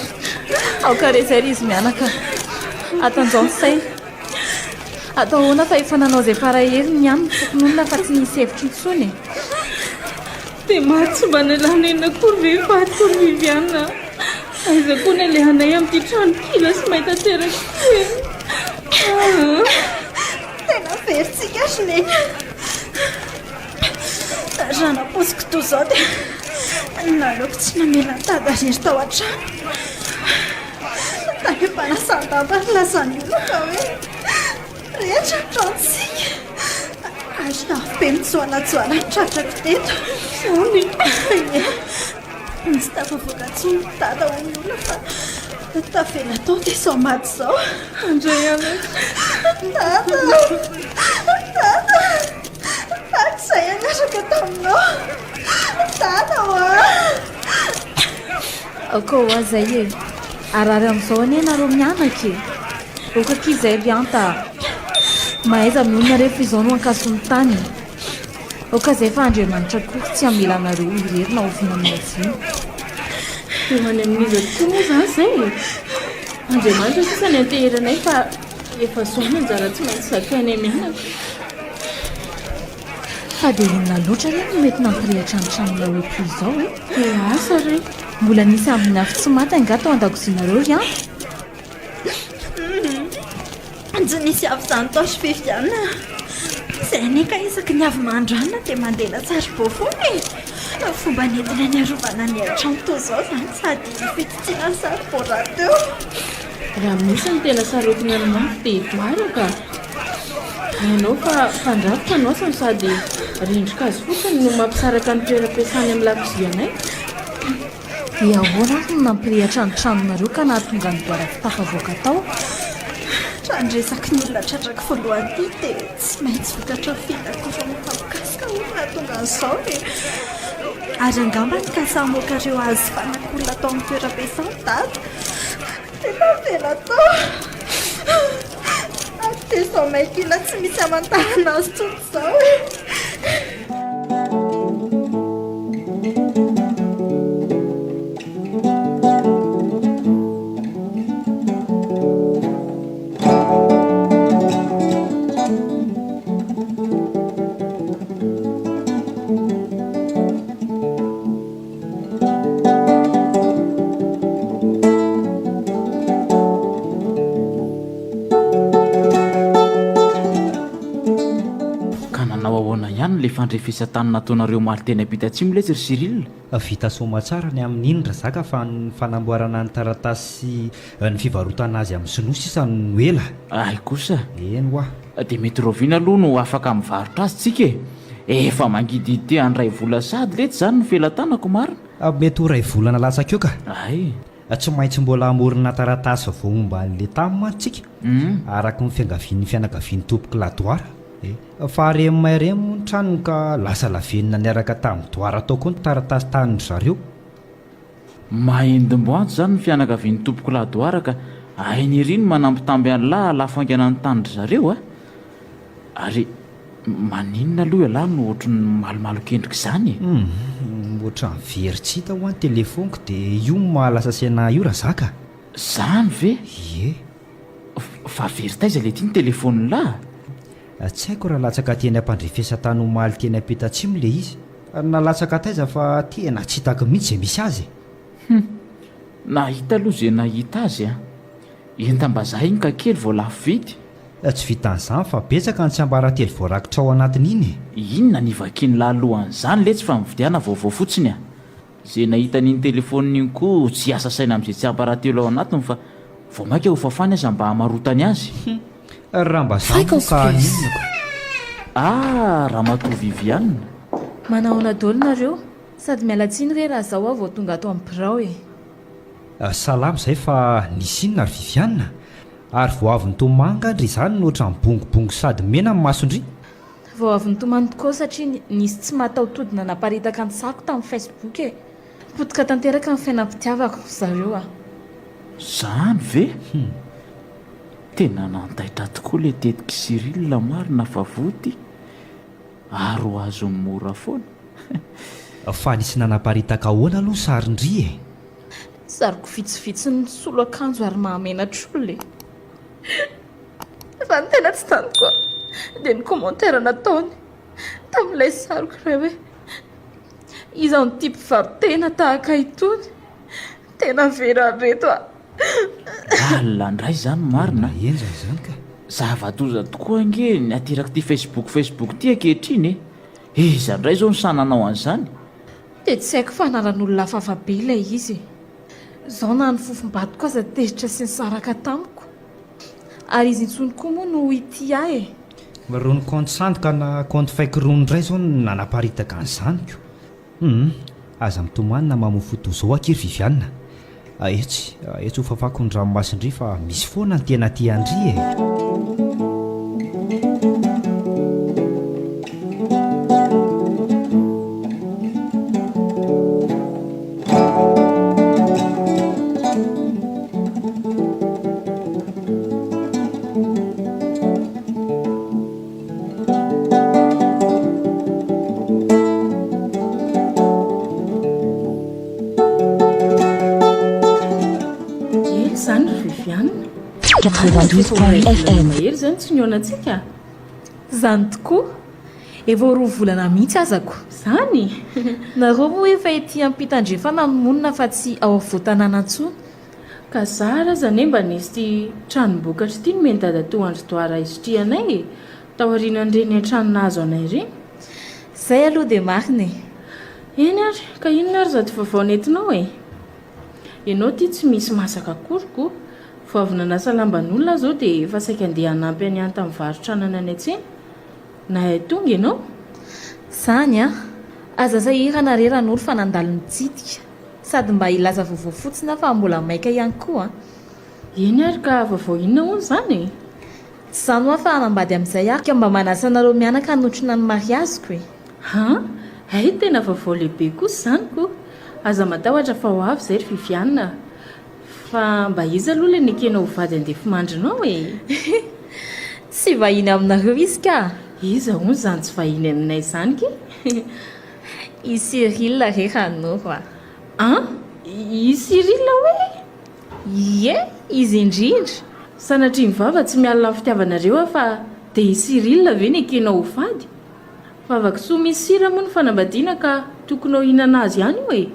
Aoka re izay ry izy mianaka. Atanjao ny saina. Atao ahoana fa efa nanao izay fara heriny ihany ny fokonolona fa tsy nisy hevitra intsony e! Dia maty tsy mba nialana nenina akory ve i Faty ry Viviane a? Aiza koa ny alehanay amin'ity trano kila sy may tanteraka ity e? Aa! Tena verintsika ry Neny a! Raha nampoiziko toy izao dia naleoko tsy namela an'i Dada irery tao an-trano. Tany am-panasan-damba ary lazan'ny olona fa hoe rehetra ny tranontsika. Ary afobe mijoalajoala ny tratrako teto. Zany? Ie. Tsy tafavoaka intsony Dada hoy ny olona fa tavela tao dia izao maty izao. Andray anaka. Dada! Dada! Hatrizay aho niaraka taminao. Dada ô! Aoka ho ahy izay e! Harary amin'izao anie ianareo mianaka e! Aoka akia izay ry Hanta a! Mahaiza mionona re fa izao no ankason'ny tany e! Aoka izay fa Andriamanitra akory tsy hamela anareo ho irery na oviana na oviana. Dia ho any amin'iza tokoa moa izany izay e? Andriamanitra sisa no ianteheranay fa efa izao ny anjara tsy maintsy zakainay mianaka. Fa dia inona loatra re no mety nampirehitra ny tranonareo toy izao e? Dia asa re! Mbola nisy ambiny afo tsy maty angaha tao an-dakozianareo ry Anta? Tsy nisy afo izany tao ry Viviane a! Izay anie ka isaky ny avy mahandro hanina dia mandeha saribao foana e! Fomba nentina niarovana ny hain-trano toy izao izany sady fitsitsiana ny saribao rahateo. Raha misy ny tena sarotiny amin'ny mafy dia Edouard ka! Hainao fa mpandrafitra no asany sady rindrin-kazo fotsiny no mampisaraka ny toeram-piasany amin'ny lakozianay. Dia ahoana ary no nampirehatra ny tranonareo ka nahatonga an'i Edouard ho tafavoaka tao? Raha ny resaky ny olona tratrako voalohany ity dia tsy maintsy vokatra filakorana mifampikasoka hono no nahatonga an'izao e! Ary angamba nikasa hamoaka ireo hazo fanakolona tao amin'ny toeram-piasany Dada. Dia tavela tao. Ary dia izao maikila tsy misy hamantarana azy intsony izao e. Ka nanao ahoana ihany ilay fandrefesan-tany nataonareo omaly teny ampita atsimo letsy ry Cyril? Vita soamatsara ny amin'iny Razaka fa ny fanamboarana ny taratasy sy ny fivarotana azy amin'ny sinoa sisa no ela. Hay kosa. Eny hoa. Dia mety rahoviana aloha no afaka mivarotra azy tsika e? Efa mangidihidy te handray vola sahady letsy izany ny felatanako marina. Mety ho iray volana latsaka eo ka. Hay. Tsy maintsy mbola hamorona taratasy vaovao momba an'ilay tany mantsy tsika, araka ny fiangavian'ny fianakavian'i Tompoko Ladoara. Fa reny may ireny moa ny tranony ka lasa lavenona niaraka tamin'i Doara tao koa ny taratasy tanin-dry zareo. Mahendim-boanjo izany ny fianakavian'i Tompoko Ladoara ka hainy ery ny manambitamby an'lah hahalafo haingana ny tanin-dry zareo a! Ary maninona aloha ialahy no ohatry ny malomalok'endrika izany e? Humm, ohatran'ny very tsy hita hoa ny telephone-ko dia io no mahalasa saina ahy io Razaka a! Izany ve? Ie. Fa very taiza leity ny telephone-lah? Tsy haiko raha latsaka teny am-pandrefesan-tany omaly teny Ampitatsimo ilay izy, na latsaka taiza fa tena tsy hitako mihitsy izay misy azy e! Hum! Nahita aloha izay nahita azy an! Entam-bazaha iny ka kely vao lafo vidy. Tsy vitan'izany fa betsaka ny tsiambaratelo voarakitra ao anatin'iny e! Inona ny ivakian'lah alohan'izany letsy fa mividiana vaovao fotsiny a! Ze nahita an'iny telephone iny koa tsy hiasa saina amin'izay tsiambaratelo ao anatiny fa vao maika ho fafany aza mba hamarotany azy. Hum! Raha mba za moa ka haninona ko! Ah! Ramatoa Viviane! Manahoana daholo nareo? Sady miala tsiny re raha zao aho vao tonga ato amin'ny birao e! Salama izay fa nisy inona ry Viviane? Ary vao avy nitomany nga ndry izany no ohatran'ny bongobongo sady mena ny masondry? Vao avy nitomany tokoa satria nisy tsy mahataho-tody nanaparitaka ny sariko tamin'ny Facebook e! Potika tanteraka ny fiainam-pitiavako ry zareo a! Zany ve? Hum. Tena nandaitra tokoa ilay tetik'i Cyril marina fa voa ity. Ary ho azony mora foana. Fa nisy nanaparitaka ahoana aloha sarin-dry e? Sariko vitsivitsy nisolo akanjo ary mahamenatr'olona e! Fa ny tena tsy tantiko dia ny commentaire nataony tamin'ilay sariko iray hoe iza no tia mpivaro-tena tahaka itony? Tena very andro eto aho. Lalina indray izany marina. Tena henjana izany ka. Zava-doza tokoa ange ny aterak'ity Facebook Facebook ity ankehitriny e! Iza indray izao no sahy nanao an'izany? Dia tsy haiko fa anaran'olona hafahafa be ilay izy e! Izao na ny fofom-badiko aza tezitra sy nisaraka tamiko. Ary izy intsony koa moa no hitia ahy e! Irony kaonty sandoka na kaonty fake irony indray izao no nanaparitaka an'izany ko! Humm! Aza mitomany na mamoa toa izao akia ry Viviane a! Etsy, etsy ho fafako ny ranomasin-dry fa misy foana ny tena tia an-dry e! 92.8 FM. Mahery izany tsy nihaonantsika. Izany tokoa. Efa ho roa volana mihitsy azako. Izany? Nareo moa efa ety ampitandrefana no monina fa tsy ao afovoan-tanàna intsony. Ka zara aza anie mba nisy ity tranom-bokatra ity nomen'i dadatoa Andry Doara hisitrihanay e! Taorianan'ireny hain-trano nahazo anay ireny. Izay aloha dia marina e! Eny ary, ka inona ary izato vaovao nentinao e? Ianao ity tsy misy masaka akory ko! Vao avy nanasa lamban'olona aho izao dia efa saika andeha hanampy an'i Hanta mivarotra anana any an-tsena. Nahay tonga ianao? Izany an! Aza sahirana re Ranoro fa nandalo nitsidika. Sady mba hilaza vaovao fotsiny aho fa mbola maika ihany koa an! Eny ary ka vaovao inona hono izany e? Tsy izany hoa fa hanambady amin'izay aho ka mba manasa anareo mianaka hanotrona ny mariaziko e! Han! Hay tena vaovao lehibe kosa izany ko! Aza matahotra fa ho avy izay ry Viviane a! Fa mba iza aloha ilay nekenao ho vady andefimandrinao e? Tsy vahiny aminareo izy ka! Iza hono izany tsy vahiny aminay izany ky? I Cyril re Ranoro a! An! I Cyril hoe? Ie, izy indrindra! Sanatria ny vava tsy mialona amin'ny fitiavanareo aho fa dia i Cyril ve nekenao ho vady? Vava kisoa misy sira moa ny fanambadiana ka tokony ho hihinana azy ihany io e!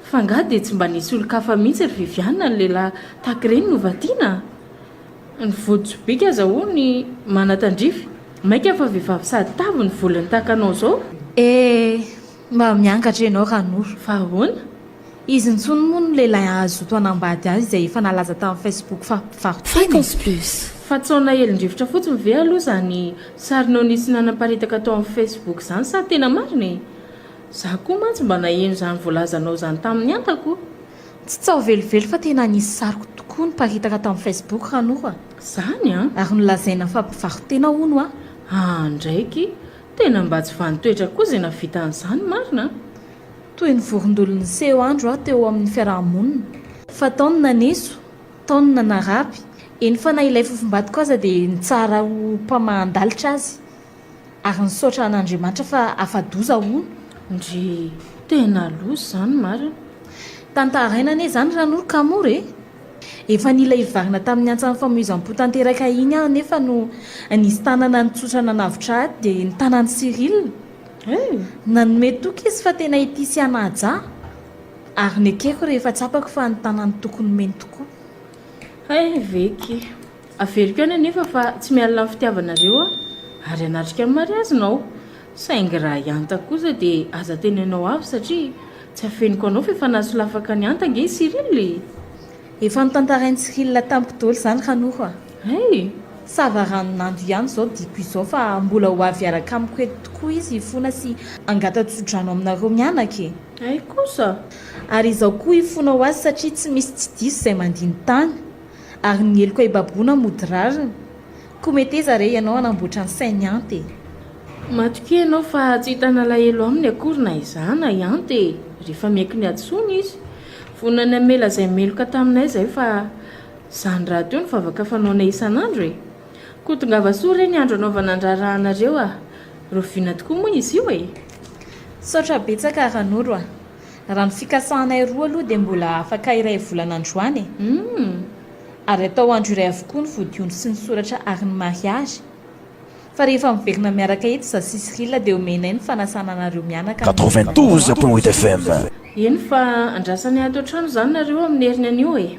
Fa angaha dia tsy mba nisy olon-kafa mihitsy ry Viviane ny lehilahy tahaka ireny no vadiana a! Ny vody sobika aza hono manatandrify, mainka fa vehivavy sady tavy ny volony tahaka anao izao? Eh! Mba miangatra ianao Ranoro. Fa ahoana? Izy intsony moa no lehilahy hahazoto hanambady azy izay efa nalaza tamin'ny Facebook fa mpivarotena e! Fréquence Plus. Fa tsy ao nahelin-drivotra fotsiny ve aloha izany sarinao nisy nanaparitaka tao amin'ny Facebook izany sa tena marina e? Za koa mantsy mba naheno izany voalazanao izany tamin'ny antako. Tsy tsaho velively fa tena nisy sariko tokoa niparitaka tamin'ny Facebook Ranoro a! Izany an! Ary nolazaina fa mpivaro-tena hono aho. Aa ndraiky, tena mba tsy vanin-toetra koa izay nahavita an'izany marina an! Toy ny vorondolo niseho andro aho teo amin'ny fiaraha-monina. Fa tao ny naneso, tao ny nanaraby, eny fa na ilay fofombadiko aza dia nitsara ho mpamahan-dalitra azy. Ary nisaotra an'Andriamanitra fa afa-doza hono. Ndrii, tena loza izany marina. Tantaraina anie izany Ranoro ka mora e! Efa nila hivarina tamin'ny antsan'ny famoizam-po tanteraka iny aho anefa no nisy tanana nitsotra nanavotra ahy dia ny tanan'i Cyril. Nanome toky izy fa tena hitia sy hanaja ahy. Ary nekeko rehefa tsapako fa ny tanany tokony nomeny tokoa. Hay veky. Averiko ihany anefa fa tsy mialona amin'ny fitiavanareo aho ary hanatrika ny mariazinao. Saingy raha i Anta kosa dia aza tenenao avy satria tsy afeniko anao fa efa nahasolafaka an'i Anta ange i Cyril e! Efa notantarain'i Cyril tamiko daholo izany Ranoro a! Hay! Sava ranonando ihany izao diako izao fa mbola ho avy hiaraka amiko eto tokoa izy hifona sy hangata-tsodrano aminareo mianaka e! Hay kosa! Ary izaho koa hifona ho azy satria tsy misy tsy diso izay mandia ny tany. Ary ny heloka hibaboana mody rariny. Koa meteza re ianao hanamboatra ny sain'i Anta e! Matokia ianao fa tsy hitana alahelo aminy akory na izaho na i Anta e! Rehefa miaiky ny hadisoany izy. Vonona ny hamela izay meloka taminay izahay fa izany rahateo no vavaka fanaonay isan'andro e! Koa tongava soa re ny andro anaovana ny raharahanareo a! Rahoviana tokoa moa izy io e? Misaotra betsaka Ranoro a! Raha ny fikasanay roa aloha dia mbola afaka iray volana androany e! Humm! Ary atao andro iray avokoa ny vodiondry sy ny soratra ary ny mariazy. Fa rehefa miverina miaraka eto za sy Cyril dia omenay ny fanasana anareo mianaka amin'ny 92.8 FM. Eny fa andrasanay ato an-trano izany nareo amin'ny heriny anio e!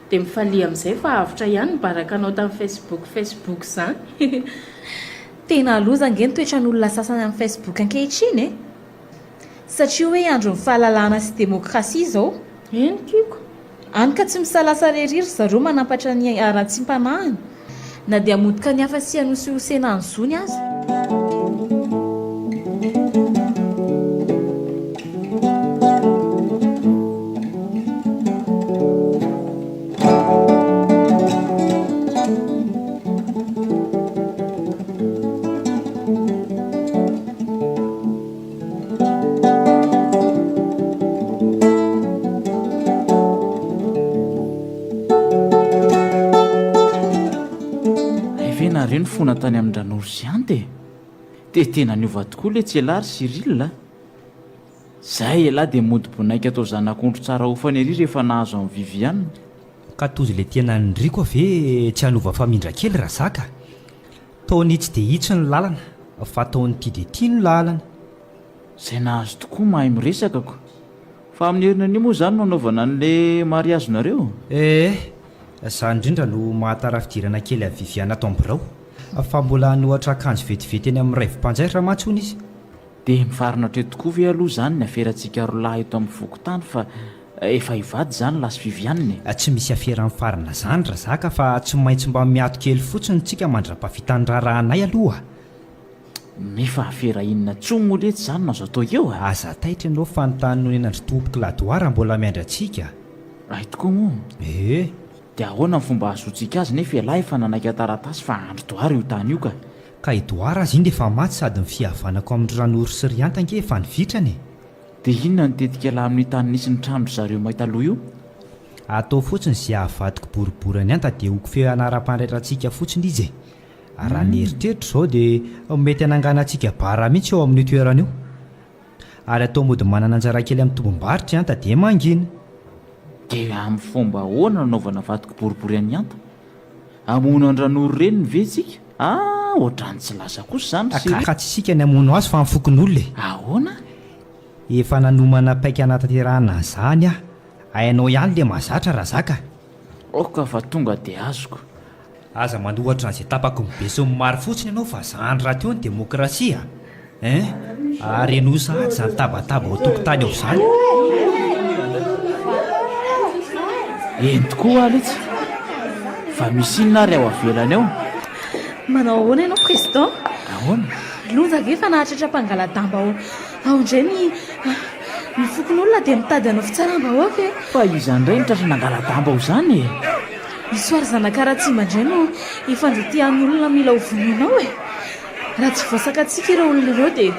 Dia mifalia amin'izay fa avotra ihany ny barakanao tamin'ny Facebook Facebook izany. Tena loza ange ny toetran'olona sasany amin'ny Facebook ankehitriny e! Satria hoe andron'ny fahalalahana sy demokrasia izao. Eny kiko. Any ka tsy misalasala ery ry zareo manampatra ny haratsiam-panahiny, na dia hamotika ny hafa sy hanosihosena ny zony aza. Hay ve nareo nifona tany amin-dRanoro sy Anta e? Dia tena niova tokoa letsy ialahy ry Cyril a! Zay ialahy dia mody bonaika atao zanak'ondry tsara hofana ery rehefa nahazo an'i Viviane. Ka tojo le tena niriko ve tsy hanova famindra kely Razaka? Taon'itsy dia itsy ny lalana fa taon'ity dia ity no lalana. Izay nahazo tokoa mahay miresaka ko. Fa amin'ny heriny anio moa izany no hanaovana an'le mariazinareo? Eh! Izany indrindra no mahatara fidirana kely avy Viviane ato am-birao. Fa mbola hanohatra akanjo vetivety eny amin'ny raivo-mpanjaitra mantsy hono izy. Dia mifarina hatreo tokoa ve aloha izany ny aferantsika rolahy eto amin'ny fokontany fa efa hivady izany lahy sy Viviane e? Tsy misy afera mifarina izany Razaka fa tsy maintsy mba miato kely fotsiny tsika mandra-pahavitan'ny raharahanay aloha. Nefa afera inona intsony moa letsy izany no azo atao eo a? Aza taitra ianao fa ny tany nonenan-dry tompoko Ladoara mbola miandry antsika. Hay tokoa moa? Ee. Dia ahoana ny fomba ahazoantsika azy nefa ialahy efa nanaiky an-taratasy fa andry Doara io tany io ka. Ka i Doara aza iny efa maty sady ny fihavanako amin-dry Ranoro sy ry Hanta ange efa nivitrana e! Dia inona ny tetik'ialahy amin'io tany nisy ny tranon-dry zareo may taloha io? Atao fotsiny izay hahavadiko boribory an'i Hanta dia ho kofehy anaram-pandraitrantsika fotsiny izy e! Raha ny eritreritro izao dia mety hananganantsika bar mihitsy eo amin'io toerana io. Ary atao mody manana anjara kely amin'ny tombom-barotra i Hanta dia mangina. Dia amin'ny fomba ahoana no anaovana vadiko boribory an'i Hanta? Hamono an-dRanoro reniny ve isika? Ah, ohatran'ny tsy lasa kosa izany ry Cyril. Ka tsy isika ny hamono azy fa ny fokonolona e! Ahoana? Efa nanomana paika hanatanterahana an'izany aho. Hainao ihany le mahazatra Razaka. Aoka fa tonga dia azoko. Aza manohatra an'izay tapaky ny be sy ny maro fotsiny ianao fa zany rahateo ny demokrasia a! Hein! Ary henoy sahady izany tabataba ao an-tokotany ao izany. Eny tokoa hoa letsy! Fa misy inona ary ao avelany ao? Manao ahoana ianao Président? Ahoana? Loza ange fa nahatratra mpangala-damba ao ao indray ny ny fokonolona dia mitady hanao fitsaram-bahoaka e! Fa iza indray no tratra nangala-damba ao izany e? I Soary zanaka Ratsimba indray no ifandrotihan'ny olona mila ho vonoina ao e! Raha tsy voasakantsika ireo olona ireo dia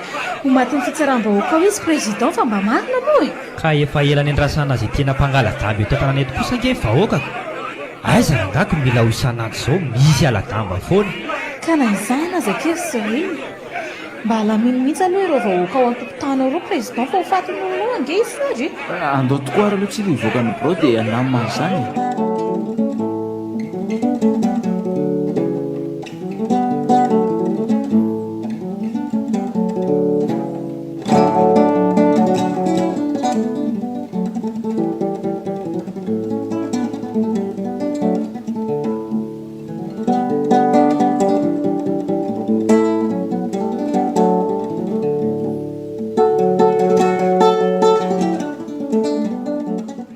ho matin'ny fitsaram-bahoaka ao izy Président fa mba marina moa e! Ka efa ela niandrasana izay tena mpangala-damba eto an-tanàna eto kosa ange ny vahoakako. Aiza rangahy ko mila ho isan'andro izao misy hala-damba foana. Ka na izany aza akia ry Cyril, mba alamino mihitsy aloha ireo vahoaka ao an-tokotany ao ireo Président fa ho fatin'ny olona ao ange i Soary e! Andao tokoa ary aloha tsika hivoaka ny birao dia hanamina azy izany e!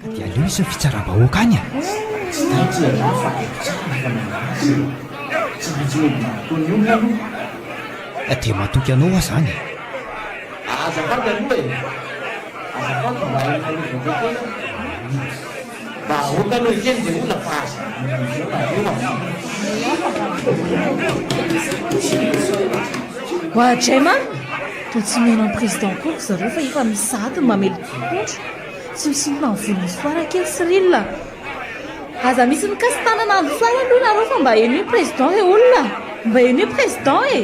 Ka dia aleo hisy ny fitsaram-bahoaka any e! Tsy taitra ialahy fa haiko tsara ny fanaovana azy e! Tsy maintsy mody manontolo ny olona aloha. Dia matoky anao aho izany e! Azafady aloha e! Azafady mba hainareo vaovao kely aho. Mba aoka aloha hiteny izay olona fa aza manao nareo a! Oadray ma! Toa tsy mihaino an'i Président akory ry zareo fa efa misy sahady ny mamely trondro. Tsy misintona ny volon'i Soara kely Cyril a! Aza misy mikasi-tanana an'i Soara aloha nareo fa mba henoy Président re olona! Mba henoy Président e!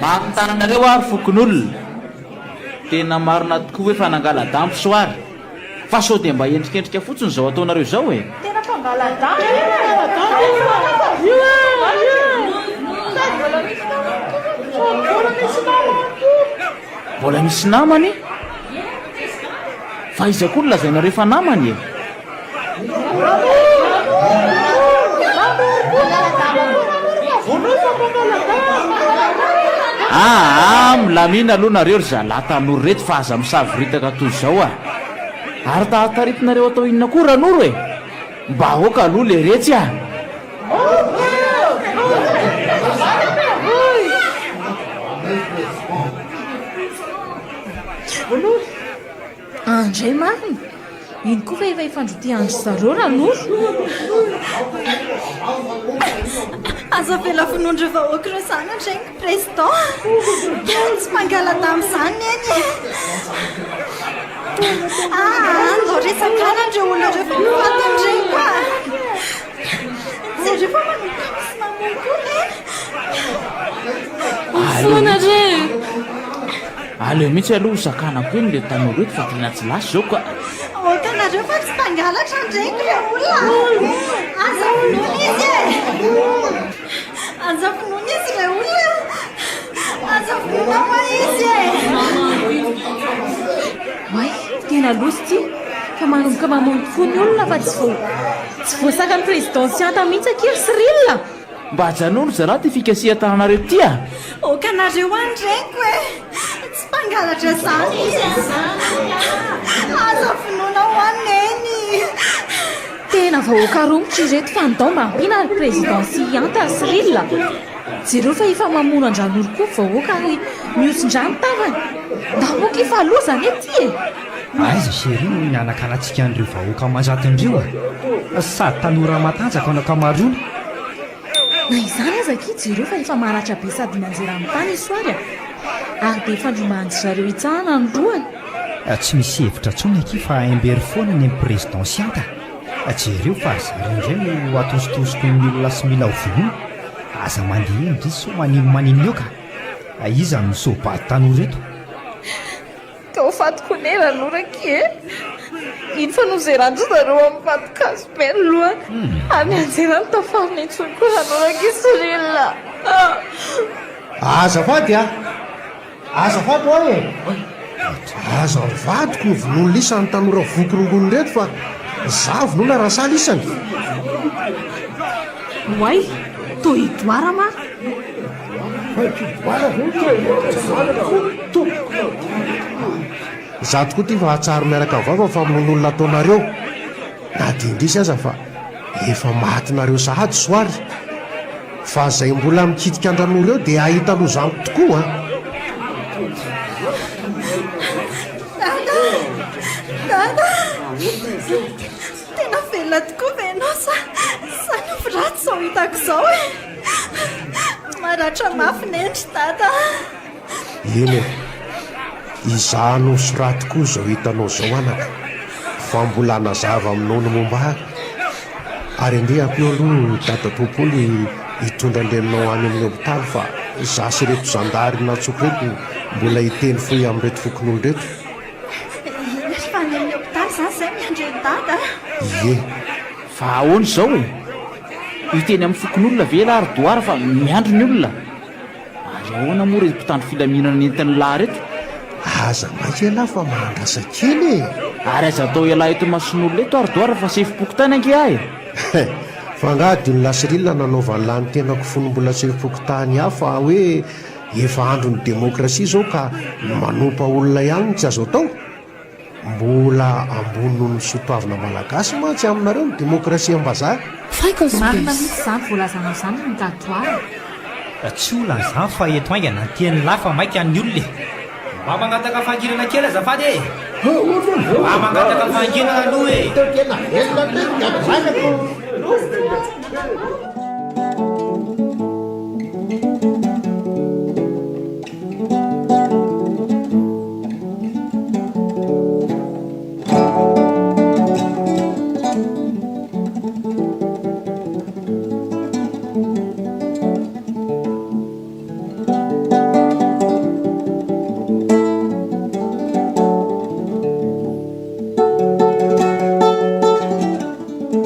Manontany anareo aho ry fokonolona, tena marina tokoa ve fa nangala-dambo Soara? Fa sao dia mba endrikendrika fotsiny izao ataonareo izao e? Tena mpangala-dambo e! Mbola misy namany? Fa iza koa no lazainareo fa namany e? Aa milamina aloha nareo ry zalahy tanora ireto fa aza misavoritaka toy izao a! Ary taritaritinareo atao inona koa Ranoro e? Mba aoka aloha leretsy a! Andray marina! Iny koa fa efa ifandrotihan-dry zareo Ranoro. Aza avela vonoin-dreo vahoaka ireo izany andray ny président. Tsy mpangala-damba izany neny e. Aa, andao resakana ireo olona ireo fa ho faty andray koa. Jereo fa manomboka misy mamono koa neny. Mifona re. Aleo mihitsy aloha ho sakanako eny le tanora eto fa tena tsy lasa izao ka. Aoka. Hitanareo fa tsy mpangalatra ny reniko re olona a! Aza vonoina izy e! Aza vonoina izy re olona a! Aza vonoina hoa izy e! Oay, tena loza ity fa manomboka mamono tokoa ny olona fa tsy voa tsy voasakan'ny président Sianta mihitsy akia ry Cyril a! Mba ajanony ry zalahy ity fikasihan-tananareo ity a! Aoka nareo any reniko e! Tsy mpangalatra zany izy a! Aza vonoina ho any Neny! Tena vahoaka romotra ireto fa ndao mba ampiana ry président sy Ihanta ary Cyril a! Jereo fa efa mamono an-dRanoro koa ny vahoaka ary mihosin-drà ny tavany! Ndao moa akia fa loza anie ity e! Aiza chérie no nianakalantsika an'ireo vahoaka aman-jatony ireo a! Sady tanora matanjaka no ankamaroany. Na izany aza akia jereo fa efa maratra be sady mianjera amin'ny tany i Soary a! Ary dia efa ndrombahan-dry zareo hitsahana ny lohany. Tsy misy hevitra intsony akia fa imbery foana ny an'i Président Sianta a! Jereo fa ry zareo indray no atositosiko ny olona sy mila ho vonoina. Aza mandeha eny ndry sao maninomaninona eo ka! Iza no misoa-bady tanora eto? Ka ho faty koa ne Ranoro akia e! Iny fa nozeran-dry zareo amin'ny vato-kazo be ny lohany ary nianjera ny tafarina intsony koa Ranoro akia Cyril a! Azafady a! Azafady hoa e! Aza avadiko ny vonoan'ny lisany tanora voky rongony ireto fa za vonoina raha sahy lisany. Oay! Toa i Doara ma! Izaho tokoa ity fa hahatsaro miaraka vava fa famonoan'olona ataonareo na dia indrisy aza fa efa matinareo sahady soary fa zay mbola mikitika andranoro eo dia hahita loza amiko tokoa an! Dada! Dada! Tena velona tokoa ve ianao sa sa nofy ratsy izao hitako izao e? Maratra mafy neny ry dada a! Eny e! Izaho nosoraty koa izao hitanao izao anaka fa mbola hanazava aminao ny momba ahy. Ary andeha ampio aloha dadatoa Paoly hitondra an-dreninao any amin'ny hopitaly fa izaho sy ireto zandary nantsoiko ireto mbola hiteny fohy amin'ireto fokonolona ireto. Eny ary fa any amin'ny hopitaly izany izay miandry an'i Dada a! Ie. Fa ahoana izao e? Hiteny amin'ny fokonolona ve ialahy ry Doara fa miandry ny olona? Ary ahoana moa ireto mpitandro filaminana nentin'ny lahy ireto? Aza maika ialahy fa mahandrasa kely e! Ary aza atao ialahy eto imason'olona eto ary Doara fa sefom-pokontany ange aho e! Fa angaha adinon'i Cyril nanaovan'lah ny tenako fony mbola sefom-pokontany ahy fa hoe Efa andron'ny demokrasia izao ka ny manompa olona ihany no tsy azo atao? Mbola ambony noho ny soatoavina malagasy mantsy aminareo ny demokrasiam-bazaha. Marina mihitsy izany voalazanao izany ry Ngadoara. Tsy olana izany fa eto haingana ny tenin'lah fa maika ny olona e! Mba mangataka fahanginana kely azafady e! Mba mangataka fahanginana aloha e!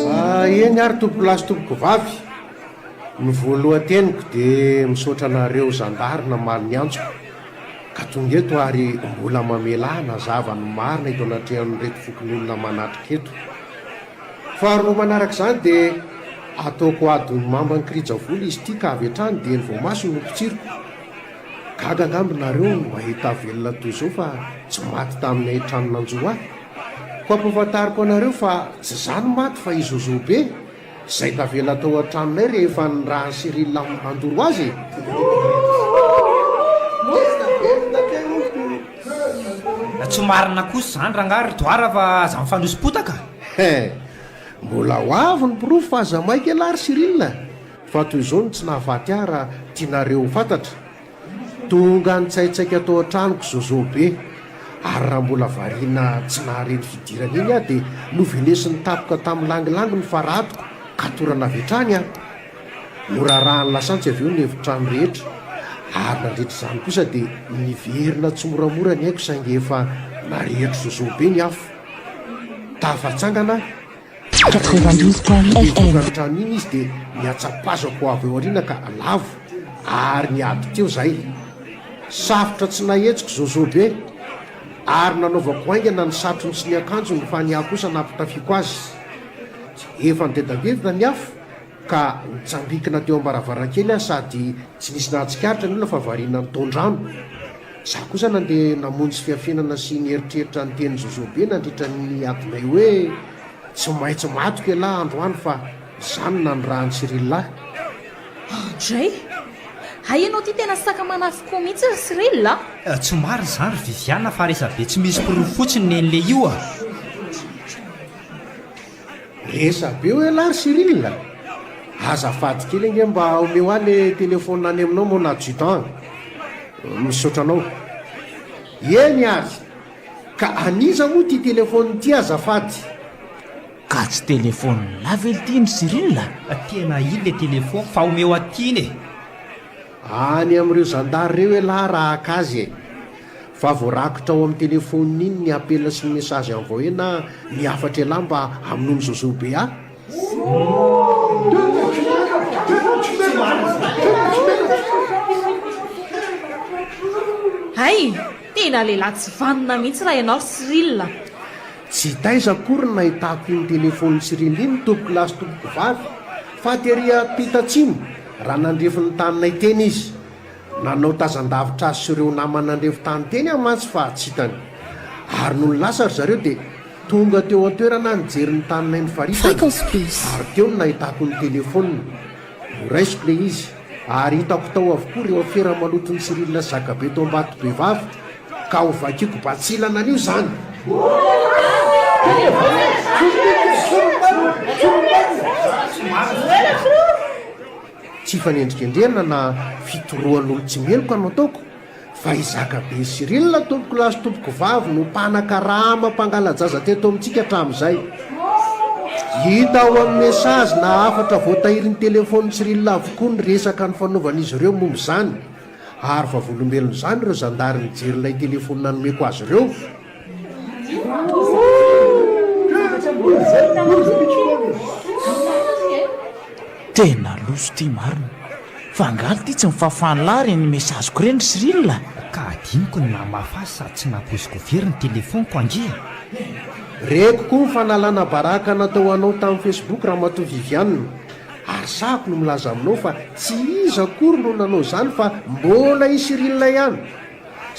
Ah, eny ary tompokolahy sy tompokovavy, ny voalohan-teniko dia misaotra anareo zandary namaly ny antsoko ka tonga eto ary mbola mamela ahy hanazava ny marina eto anatrehan'ireto fokonolona manatrika eto. Faharoa manaraka izany dia ataoko adin'ny mamba ny kirijavola izy ity ka avy hatrany dia ny voamasony no potsiriko. Gaga angamba nareo mahita ahy velona toy izao fa tsy maty tamin'ny haintrano nanjo ahy. Koa ampahafantariko anareo fa tsy za no maty fa i Zozo be, izay tavela tao an-tranonay rehefa nirahan'i Cyril handoro azy e! Tsy marina kosa izany rangahy ry Doara fa aza mifanoso-potaka. He! Mbola ho avy ny porofo fa aza maika ialahy ry Cyril a! Fa toy izao no tsy nahafaty ahy raha tianareo ho fantatra. Tonga nitsaitsaika tao an-tranoko Zozo be, ary raha mbola variana tsy nahare ny fidirany iny aho dia novelesiny tapoka tamin'ny langilangy ny faradoko ka torana avy hatrany aho. Norarahan'ny lasantsy avy eo ny efitrano rehetra, ary nandritra izany kosa dia niverina tsimoramora ny aiko saingy efa narehitro Zozo be ny afo. Tafatsangana aho. 92.8 Dia FM. tonga ny trano iny izy dia niatsapazako avy eo aoriana ka lavo ary niady teo zahay. Safotra tsy nahetsiko Zozo be ary nanaovako haingana ny satrony sy ny akanjony fa ny ahy kosa nampitafiako azy. Efa nidedadedina ny afo ka nitsambikina teo am-baravarankely aho sady tsy nisy nahatsikaritra ny olona fa variana nitaon-drano. Izaho kosa nandeha namonjy fiafenana sy nieritreritra ny tenin'i Zozo be nandritra ny adinay hoe tsy maintsy matiko ialahy androany fa izany no nanirahan'i Cyril ahy. Andray! Hay ianao ity tena saka manafin-ko mihitsy ry Cyril a! Tsy marina izany ry Viviane fa resabe tsy misy porofo fotsiny nen'le io a! Resabe hoe lah ry Cyril a! Azafady kely ange mba omeo ahy le téléphone any aminao mon adjudant a! Misaotra anao. Eny ary! Ka an'iza moa ity téléphone ity azafady? Ka tsy téléphone lah ve lty ry Cyril a? Tena iny le téléphone fa omeo aty iny e! Any amin'ireo zandary ireo elah raha haka azy e! Fa voarakitra ao amin'ny telephone iny ny appel sy ny message envoyé na ny hafatra elah mba hamonoan'i Zozo be ahy. Hay! Tena lehilahy tsy vanona mihitsy raha ianao ry Cyril a! Tsy taiza akory no nahitako iny telephone Cyril iny tompoko lahy sy tompoko vavy fa tery ampita atsimo raha nandrefy ny taninay teny izy. Nanao tazan-davitra azy sy ireo namany nandrefy tany teny aho mantsy fa tsy hitany. Ary nony lasa ry zareo dia tonga teo an-toerana aho nijery ny taninay nifaritana Fréquence Plus. ary teo no nahitako ny telephone. Noraisiko ilay izy ary hitako tao avokoa ireo afera maloton'i Cyril sy Zakabe tao Ambatobevava ka ho vakiako batsilana an'io izany. Tsy fanendrikendrehana na fitorohan'olon-tsy meloka no ataoko fa i Zakabe Cyril tompokolahy sy tompokovavy no mpanakarama mpangala-jaza teto amintsika hatramin'izay. Hita ao amin'ny message na hafatra voatahirin'ny telefaonin'i Cyril avokoa ny resaka nifanaovan'izy ireo momba izany ary vavolombelon'izany ireo zandary nijery ilay telefaonina nomeko azy ireo. Tena loso ty marina. Fa angaha lty tsy mifafanlah reny message ko reny ry Cyril a? Ka adinoko ny namafa azy sady tsy nampoiziko very ny telephone-ko ange e! Reko koa ny fanalana baraka natao anao tamin'ny Facebook Ramatoa Viviane, ary sahako no milaza aminao fa tsy iza akory no nanao izany fa mbola i Cyril ihany.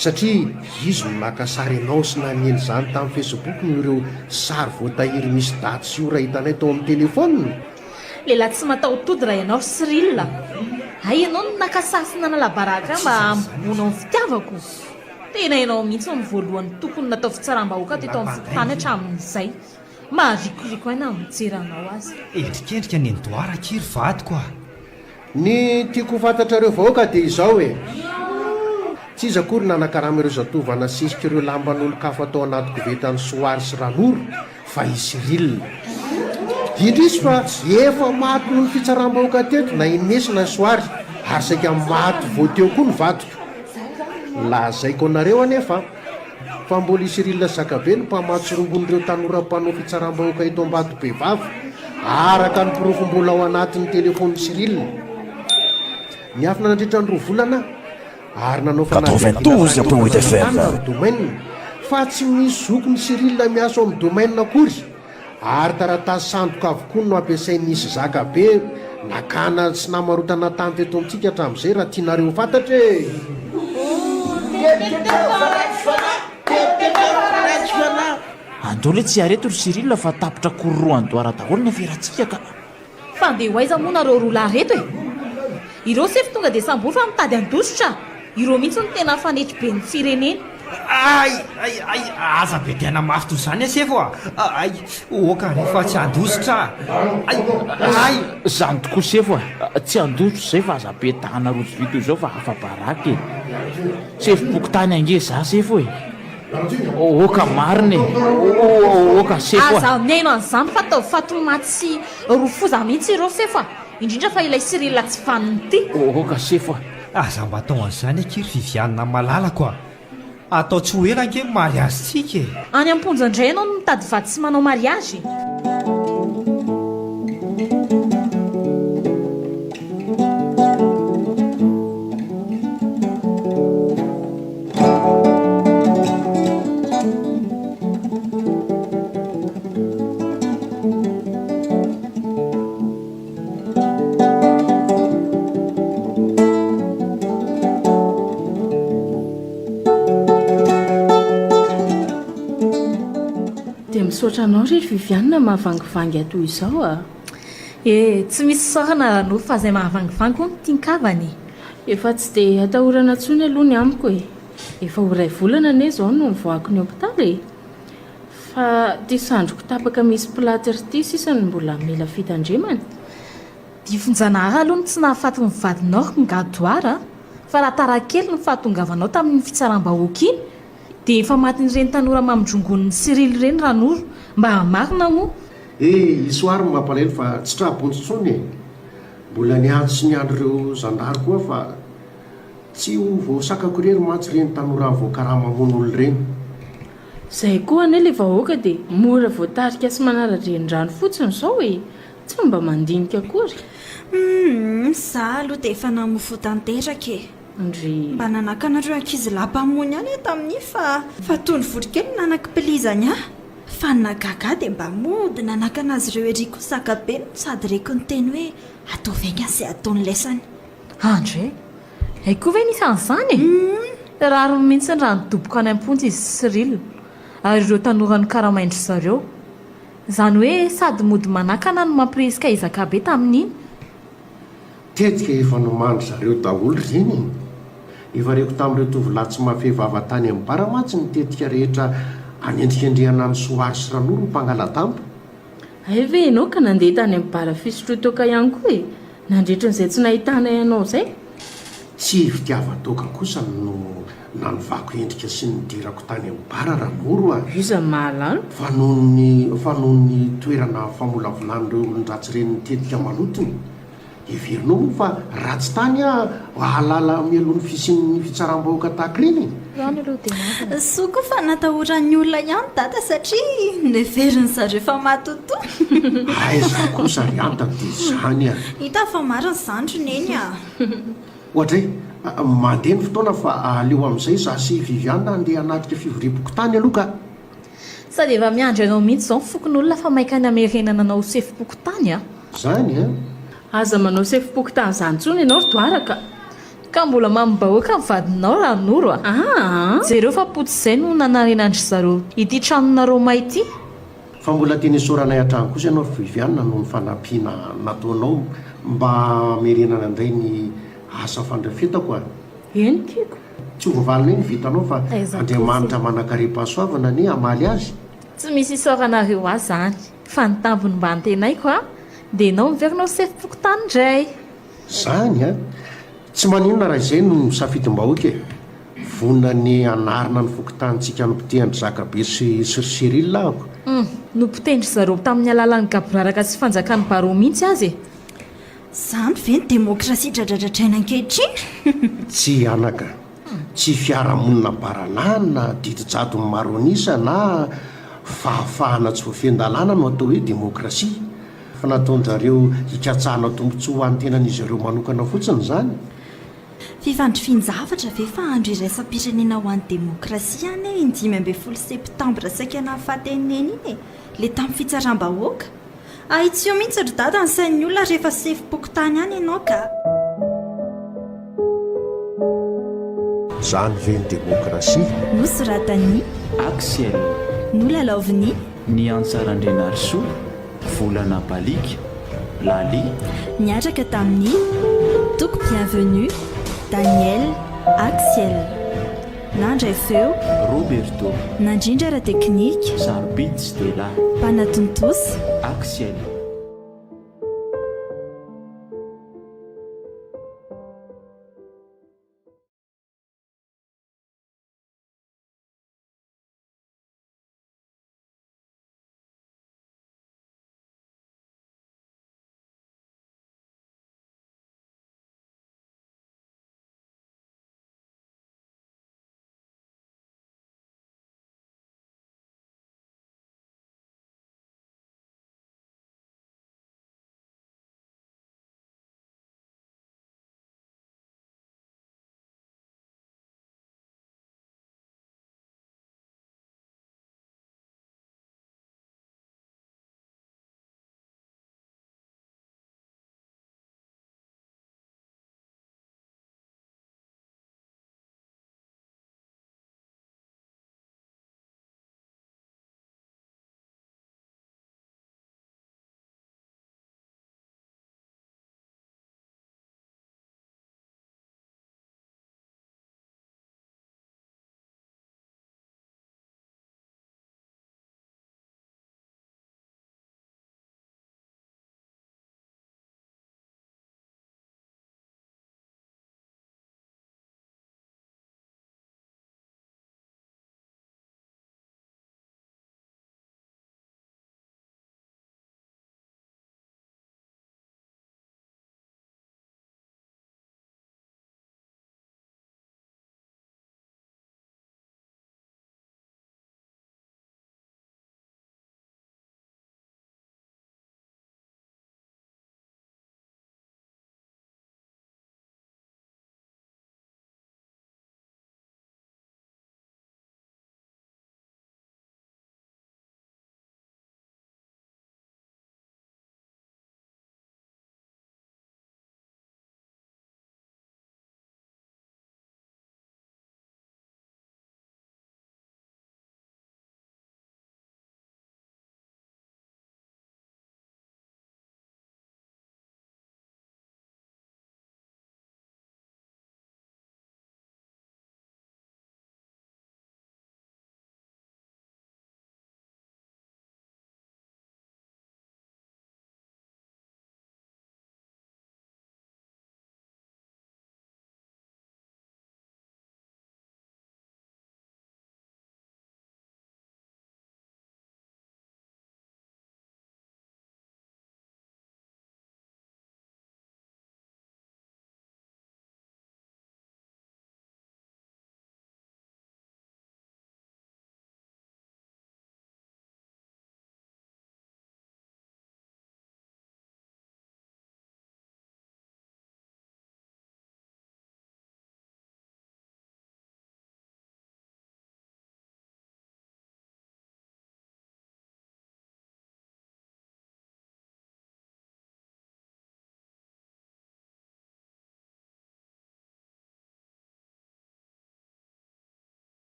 Satria izy no naka sary anao sy nanely izany tamin'ny Facebook noho ireo sary voatahiry misy daty sy ora hitanay tao amin'ny telephone. Lehilahy tsy mataho-tody raha ianao ry Cyril a! Hay ianao no naka sary sy nanala baraka ahy mba hamonoanao ny fitiavako? Tena ianao mihitsy no voalohany tokony natao fitsaram-bahoaka teto amin'ny fokontany hatramin'izay. Maharikoriko ahy na mijery anao aza. Endrikendrika ny Edouard akia ry vadiko a! Ny tiako ho fantatrareo vahoaka dia izao e! Tsy iza akory nanakarama ireo zatovo hanasesika ireo lamban'olon-kafa tao anaty kovetan'i Soary sy Ranoro fa i Cyril. Indrisy fa efa maty noho ny fitsaram-bahoaka teto na i Nesy na i Soary ary saika maty vao teo koa ny vadiko. Lazaiko anareo anefa fa mbola i Cyril Zakabe no mpamatsy rongon'ireo tanora mpanao fitsaram-bahoaka eto Ambatobevava, araka ny porofo mbola ao anatin'ny telefaonin'i Cyril. Niafina nandritra ny roa volana ary nanao fanadihadiana tany FM. amin'ny domaine fa tsy misy zokin'i Cyril miasa ao amin'ny domaine akory. Ary taratasy sandoka avokoa no ampiasain'ny nisy zaka be nakana sy namarotana tany teto amintsika hatramin'izay raha tianareo ho fantatra e! Andao le tsy areto ry Cyril fa tapitra kororohan'i Doara daholo ny aferantsika ka. Fa andeha ho aiza moa nareo roa lahy reto e? Ireo sefo tonga dia sambory fa mitady handositra! Ireo mihitsy no tena fanetry ben'ny firenena. Ay! Ay! Ay! Aza bedaina mafy toy izany aho sefo a! Ay! Oka re fa tsy handositra a! Ay! Ay! Zany tokoa sefo a! Tsy handositra izay fa aza bedahana rojo vy toy izao fa afa-baraka e! Sefom-pokontany ange za sefo e! Oka marina e! Oka sefo a! Aza mihaino an'izany fa ataovy fatomaty sy rofoza mihitsy ireo sefo a! Indrindra fa ilay Cyril tsy vanona ity. Oka sefo a! Aza mba atao an'izany akia ry Viviane malalako a! Atao tsy ho ela ange ny mariazintsika e! Any am-ponja indray ianao no mitady vady sy manao mariazy e! Dia misaotra anao ry Viviane mahavangivangy ahy toy izao a! Eh, tsy misy isaorana Ranoro fa izay mahavangivangy hono tian-kavana e! Efa tsy dia atahorana intsony aloha ny amiko e! Efa ho iray volana anie izao no nivoahako ny hopitaly e! Fa ity sandriko tapaka misy plâtre ity sisa no mbola mila fitandremana. Difin-janahary aloha no tsy nahafaty ny vadinao ry Ngadoara a! Fa raha tara kely ny fahatongavanao tamin'iny fitsaram-bahoaka iny dia efa matin'ireny tanora mamindrongonin'i Cyril ireny Ranoro, mba hamarina moa! Eh! Isoary no mampalahelo fa tsy tra-bonjy intsony e! Mbola niantso sy niandry ireo zandary koa fa tsy ho voasakako irery mantsy ireny tanora voakarama hamono olona ireny. Zay koa anie le vahoaka dia mora voatarika sy manara-drenirano fotsiny izao e! Tsy mba mandinika akory. Humm, za aloha dia efa namoa fo tanteraka e! Ndrii. Mba nanakana ireo ankizilahy mpamono ihany aho tamin'iny fa fa toy ny voronkely no nanakipilizany ahy. Fa ny nahagaga ahy dia mba mody nanakana azy ireo ery koa zakabe no sady reko niteny hoe ataovy haingana izay ataon'ilaisany. Andre, hay koa ve nisy an'izany e? Rariny mihitsy raha nidoboka any am-ponja izy sy Cyril ary ireo tanora nokaramain-dry zareo. Izany hoe sady mody manakana no mampirisika ezaka be tamin'iny. Tetika efa nomanin-dry zareo daholo ireny e! Efa reko tamin'ireo tovolahy tsy mahafehy vava tany amin'ny bar mantsy ny tetika rehetra hanendrikendrehana an'i Soary sy Ranoro ny mpangala-damba. Hay ve ianao ka nandeha tany amin'ny bar fisotroan-toaka ihany koa e! Nandritran'izay tsy nahitanay anao izay? Tsy fitiavan-toaka kosa no nanovako endrika sy nidirako tany amin'ny bar Ranoro a! Iza no mahalala? Fa noho ny fa noho ny toerana famolavolan'ireo olon-dratsy ireny ny tetika malotony. Heverinao moa fa ratsy tany aho hahalala mialoha ny fisian'ny fitsaram-bahoaka tahaka ireny e? Rano aloha dia marina. Soa koa fa natahoran'ny olona ihany dada satria neverin'ny zareo fa matotoa. Aiza kosa ry Anta dia izany a! Hita fa marina izany ry Neny a! Oadray, mandeha ny fotoana fa aleo amin'izay izaho sy Viviane handeha hanatrika fivoriam-pokontany aloha ka! Sady efa miandry anao mihitsy izao ny fokonolona fa maika ny hamerenana anao ho sefom-pokontany a! Izany an! Aza manao sefom-pokontany izany intsony ianao ry Doara ka! Ka mbola mamim-bahoaka ny vadinao Ranoro a! Aa! Jereo fa potsy izay no nanarenan-dry zareo ity tranonareo may ity. Fa mbola tena isaoranay hatrany kosa ianao ry Viviane noho ny fanampiana nataonao mba hamerenana indray ny asa fandrafetako a! Eny tiako. Tsy ho voavalinay ny vitanao fa Aiza kosa e. Andriamanitra manankarem-pahasoavana anie hamaly azy. Tsy misy isaoranareo ahy izany fa ny tambiny mba antenaiko a! dia ianao miverina ho sefom-pokontany indray. Zany an! Tsy maninona raha izay no safidim-bahoaka e! Vonona ny hanarina ny fokontanintsika nopotehan-dry Zakabe sy ry Cyril ahako. Hum! Nopotehin-dry zareo tamin'ny alalan'ny gaboraraka sy fanjakan'ny barreau mihitsy aza e! Izany ve ny demokrasia dradradradraina ankehitriny? Tsia anaka, tsy fiarahamonina baranahiny na didy jadon'ny maro an'isa na fahafahana tsy voafehin-dalàna no atao hoe demokrasia. Fa nataon-dRareo hikatsahana tombontsoa ho an'ny tenan'izy ireo manokana fotsiny izany. Fifandrifian-javatra ve fa andro iraisam-pirenena ho an'ny demokrasia anie iny 15 septambra saika nahafaty an'i Neny iny e! Le tamin'ny fitsaram-bahoaka. Ahitsio mihitsy ry dada ny sain'ny olona rehefa sefom-pokontany any ianao ka. Izany ve ny demokrasia? Nosoratan'i. Axiel. Nolalaovin'i. Ny Antsa Randrianarisoa, Volana Baliaka, Lalie. Niaraka tamin'i Toky Bienvenu, Daniel, Axiel. Nandray feo. Roberto. Nandrindra ara-teknika. Sarobidy Stella. Mpanatontosa. Axiel.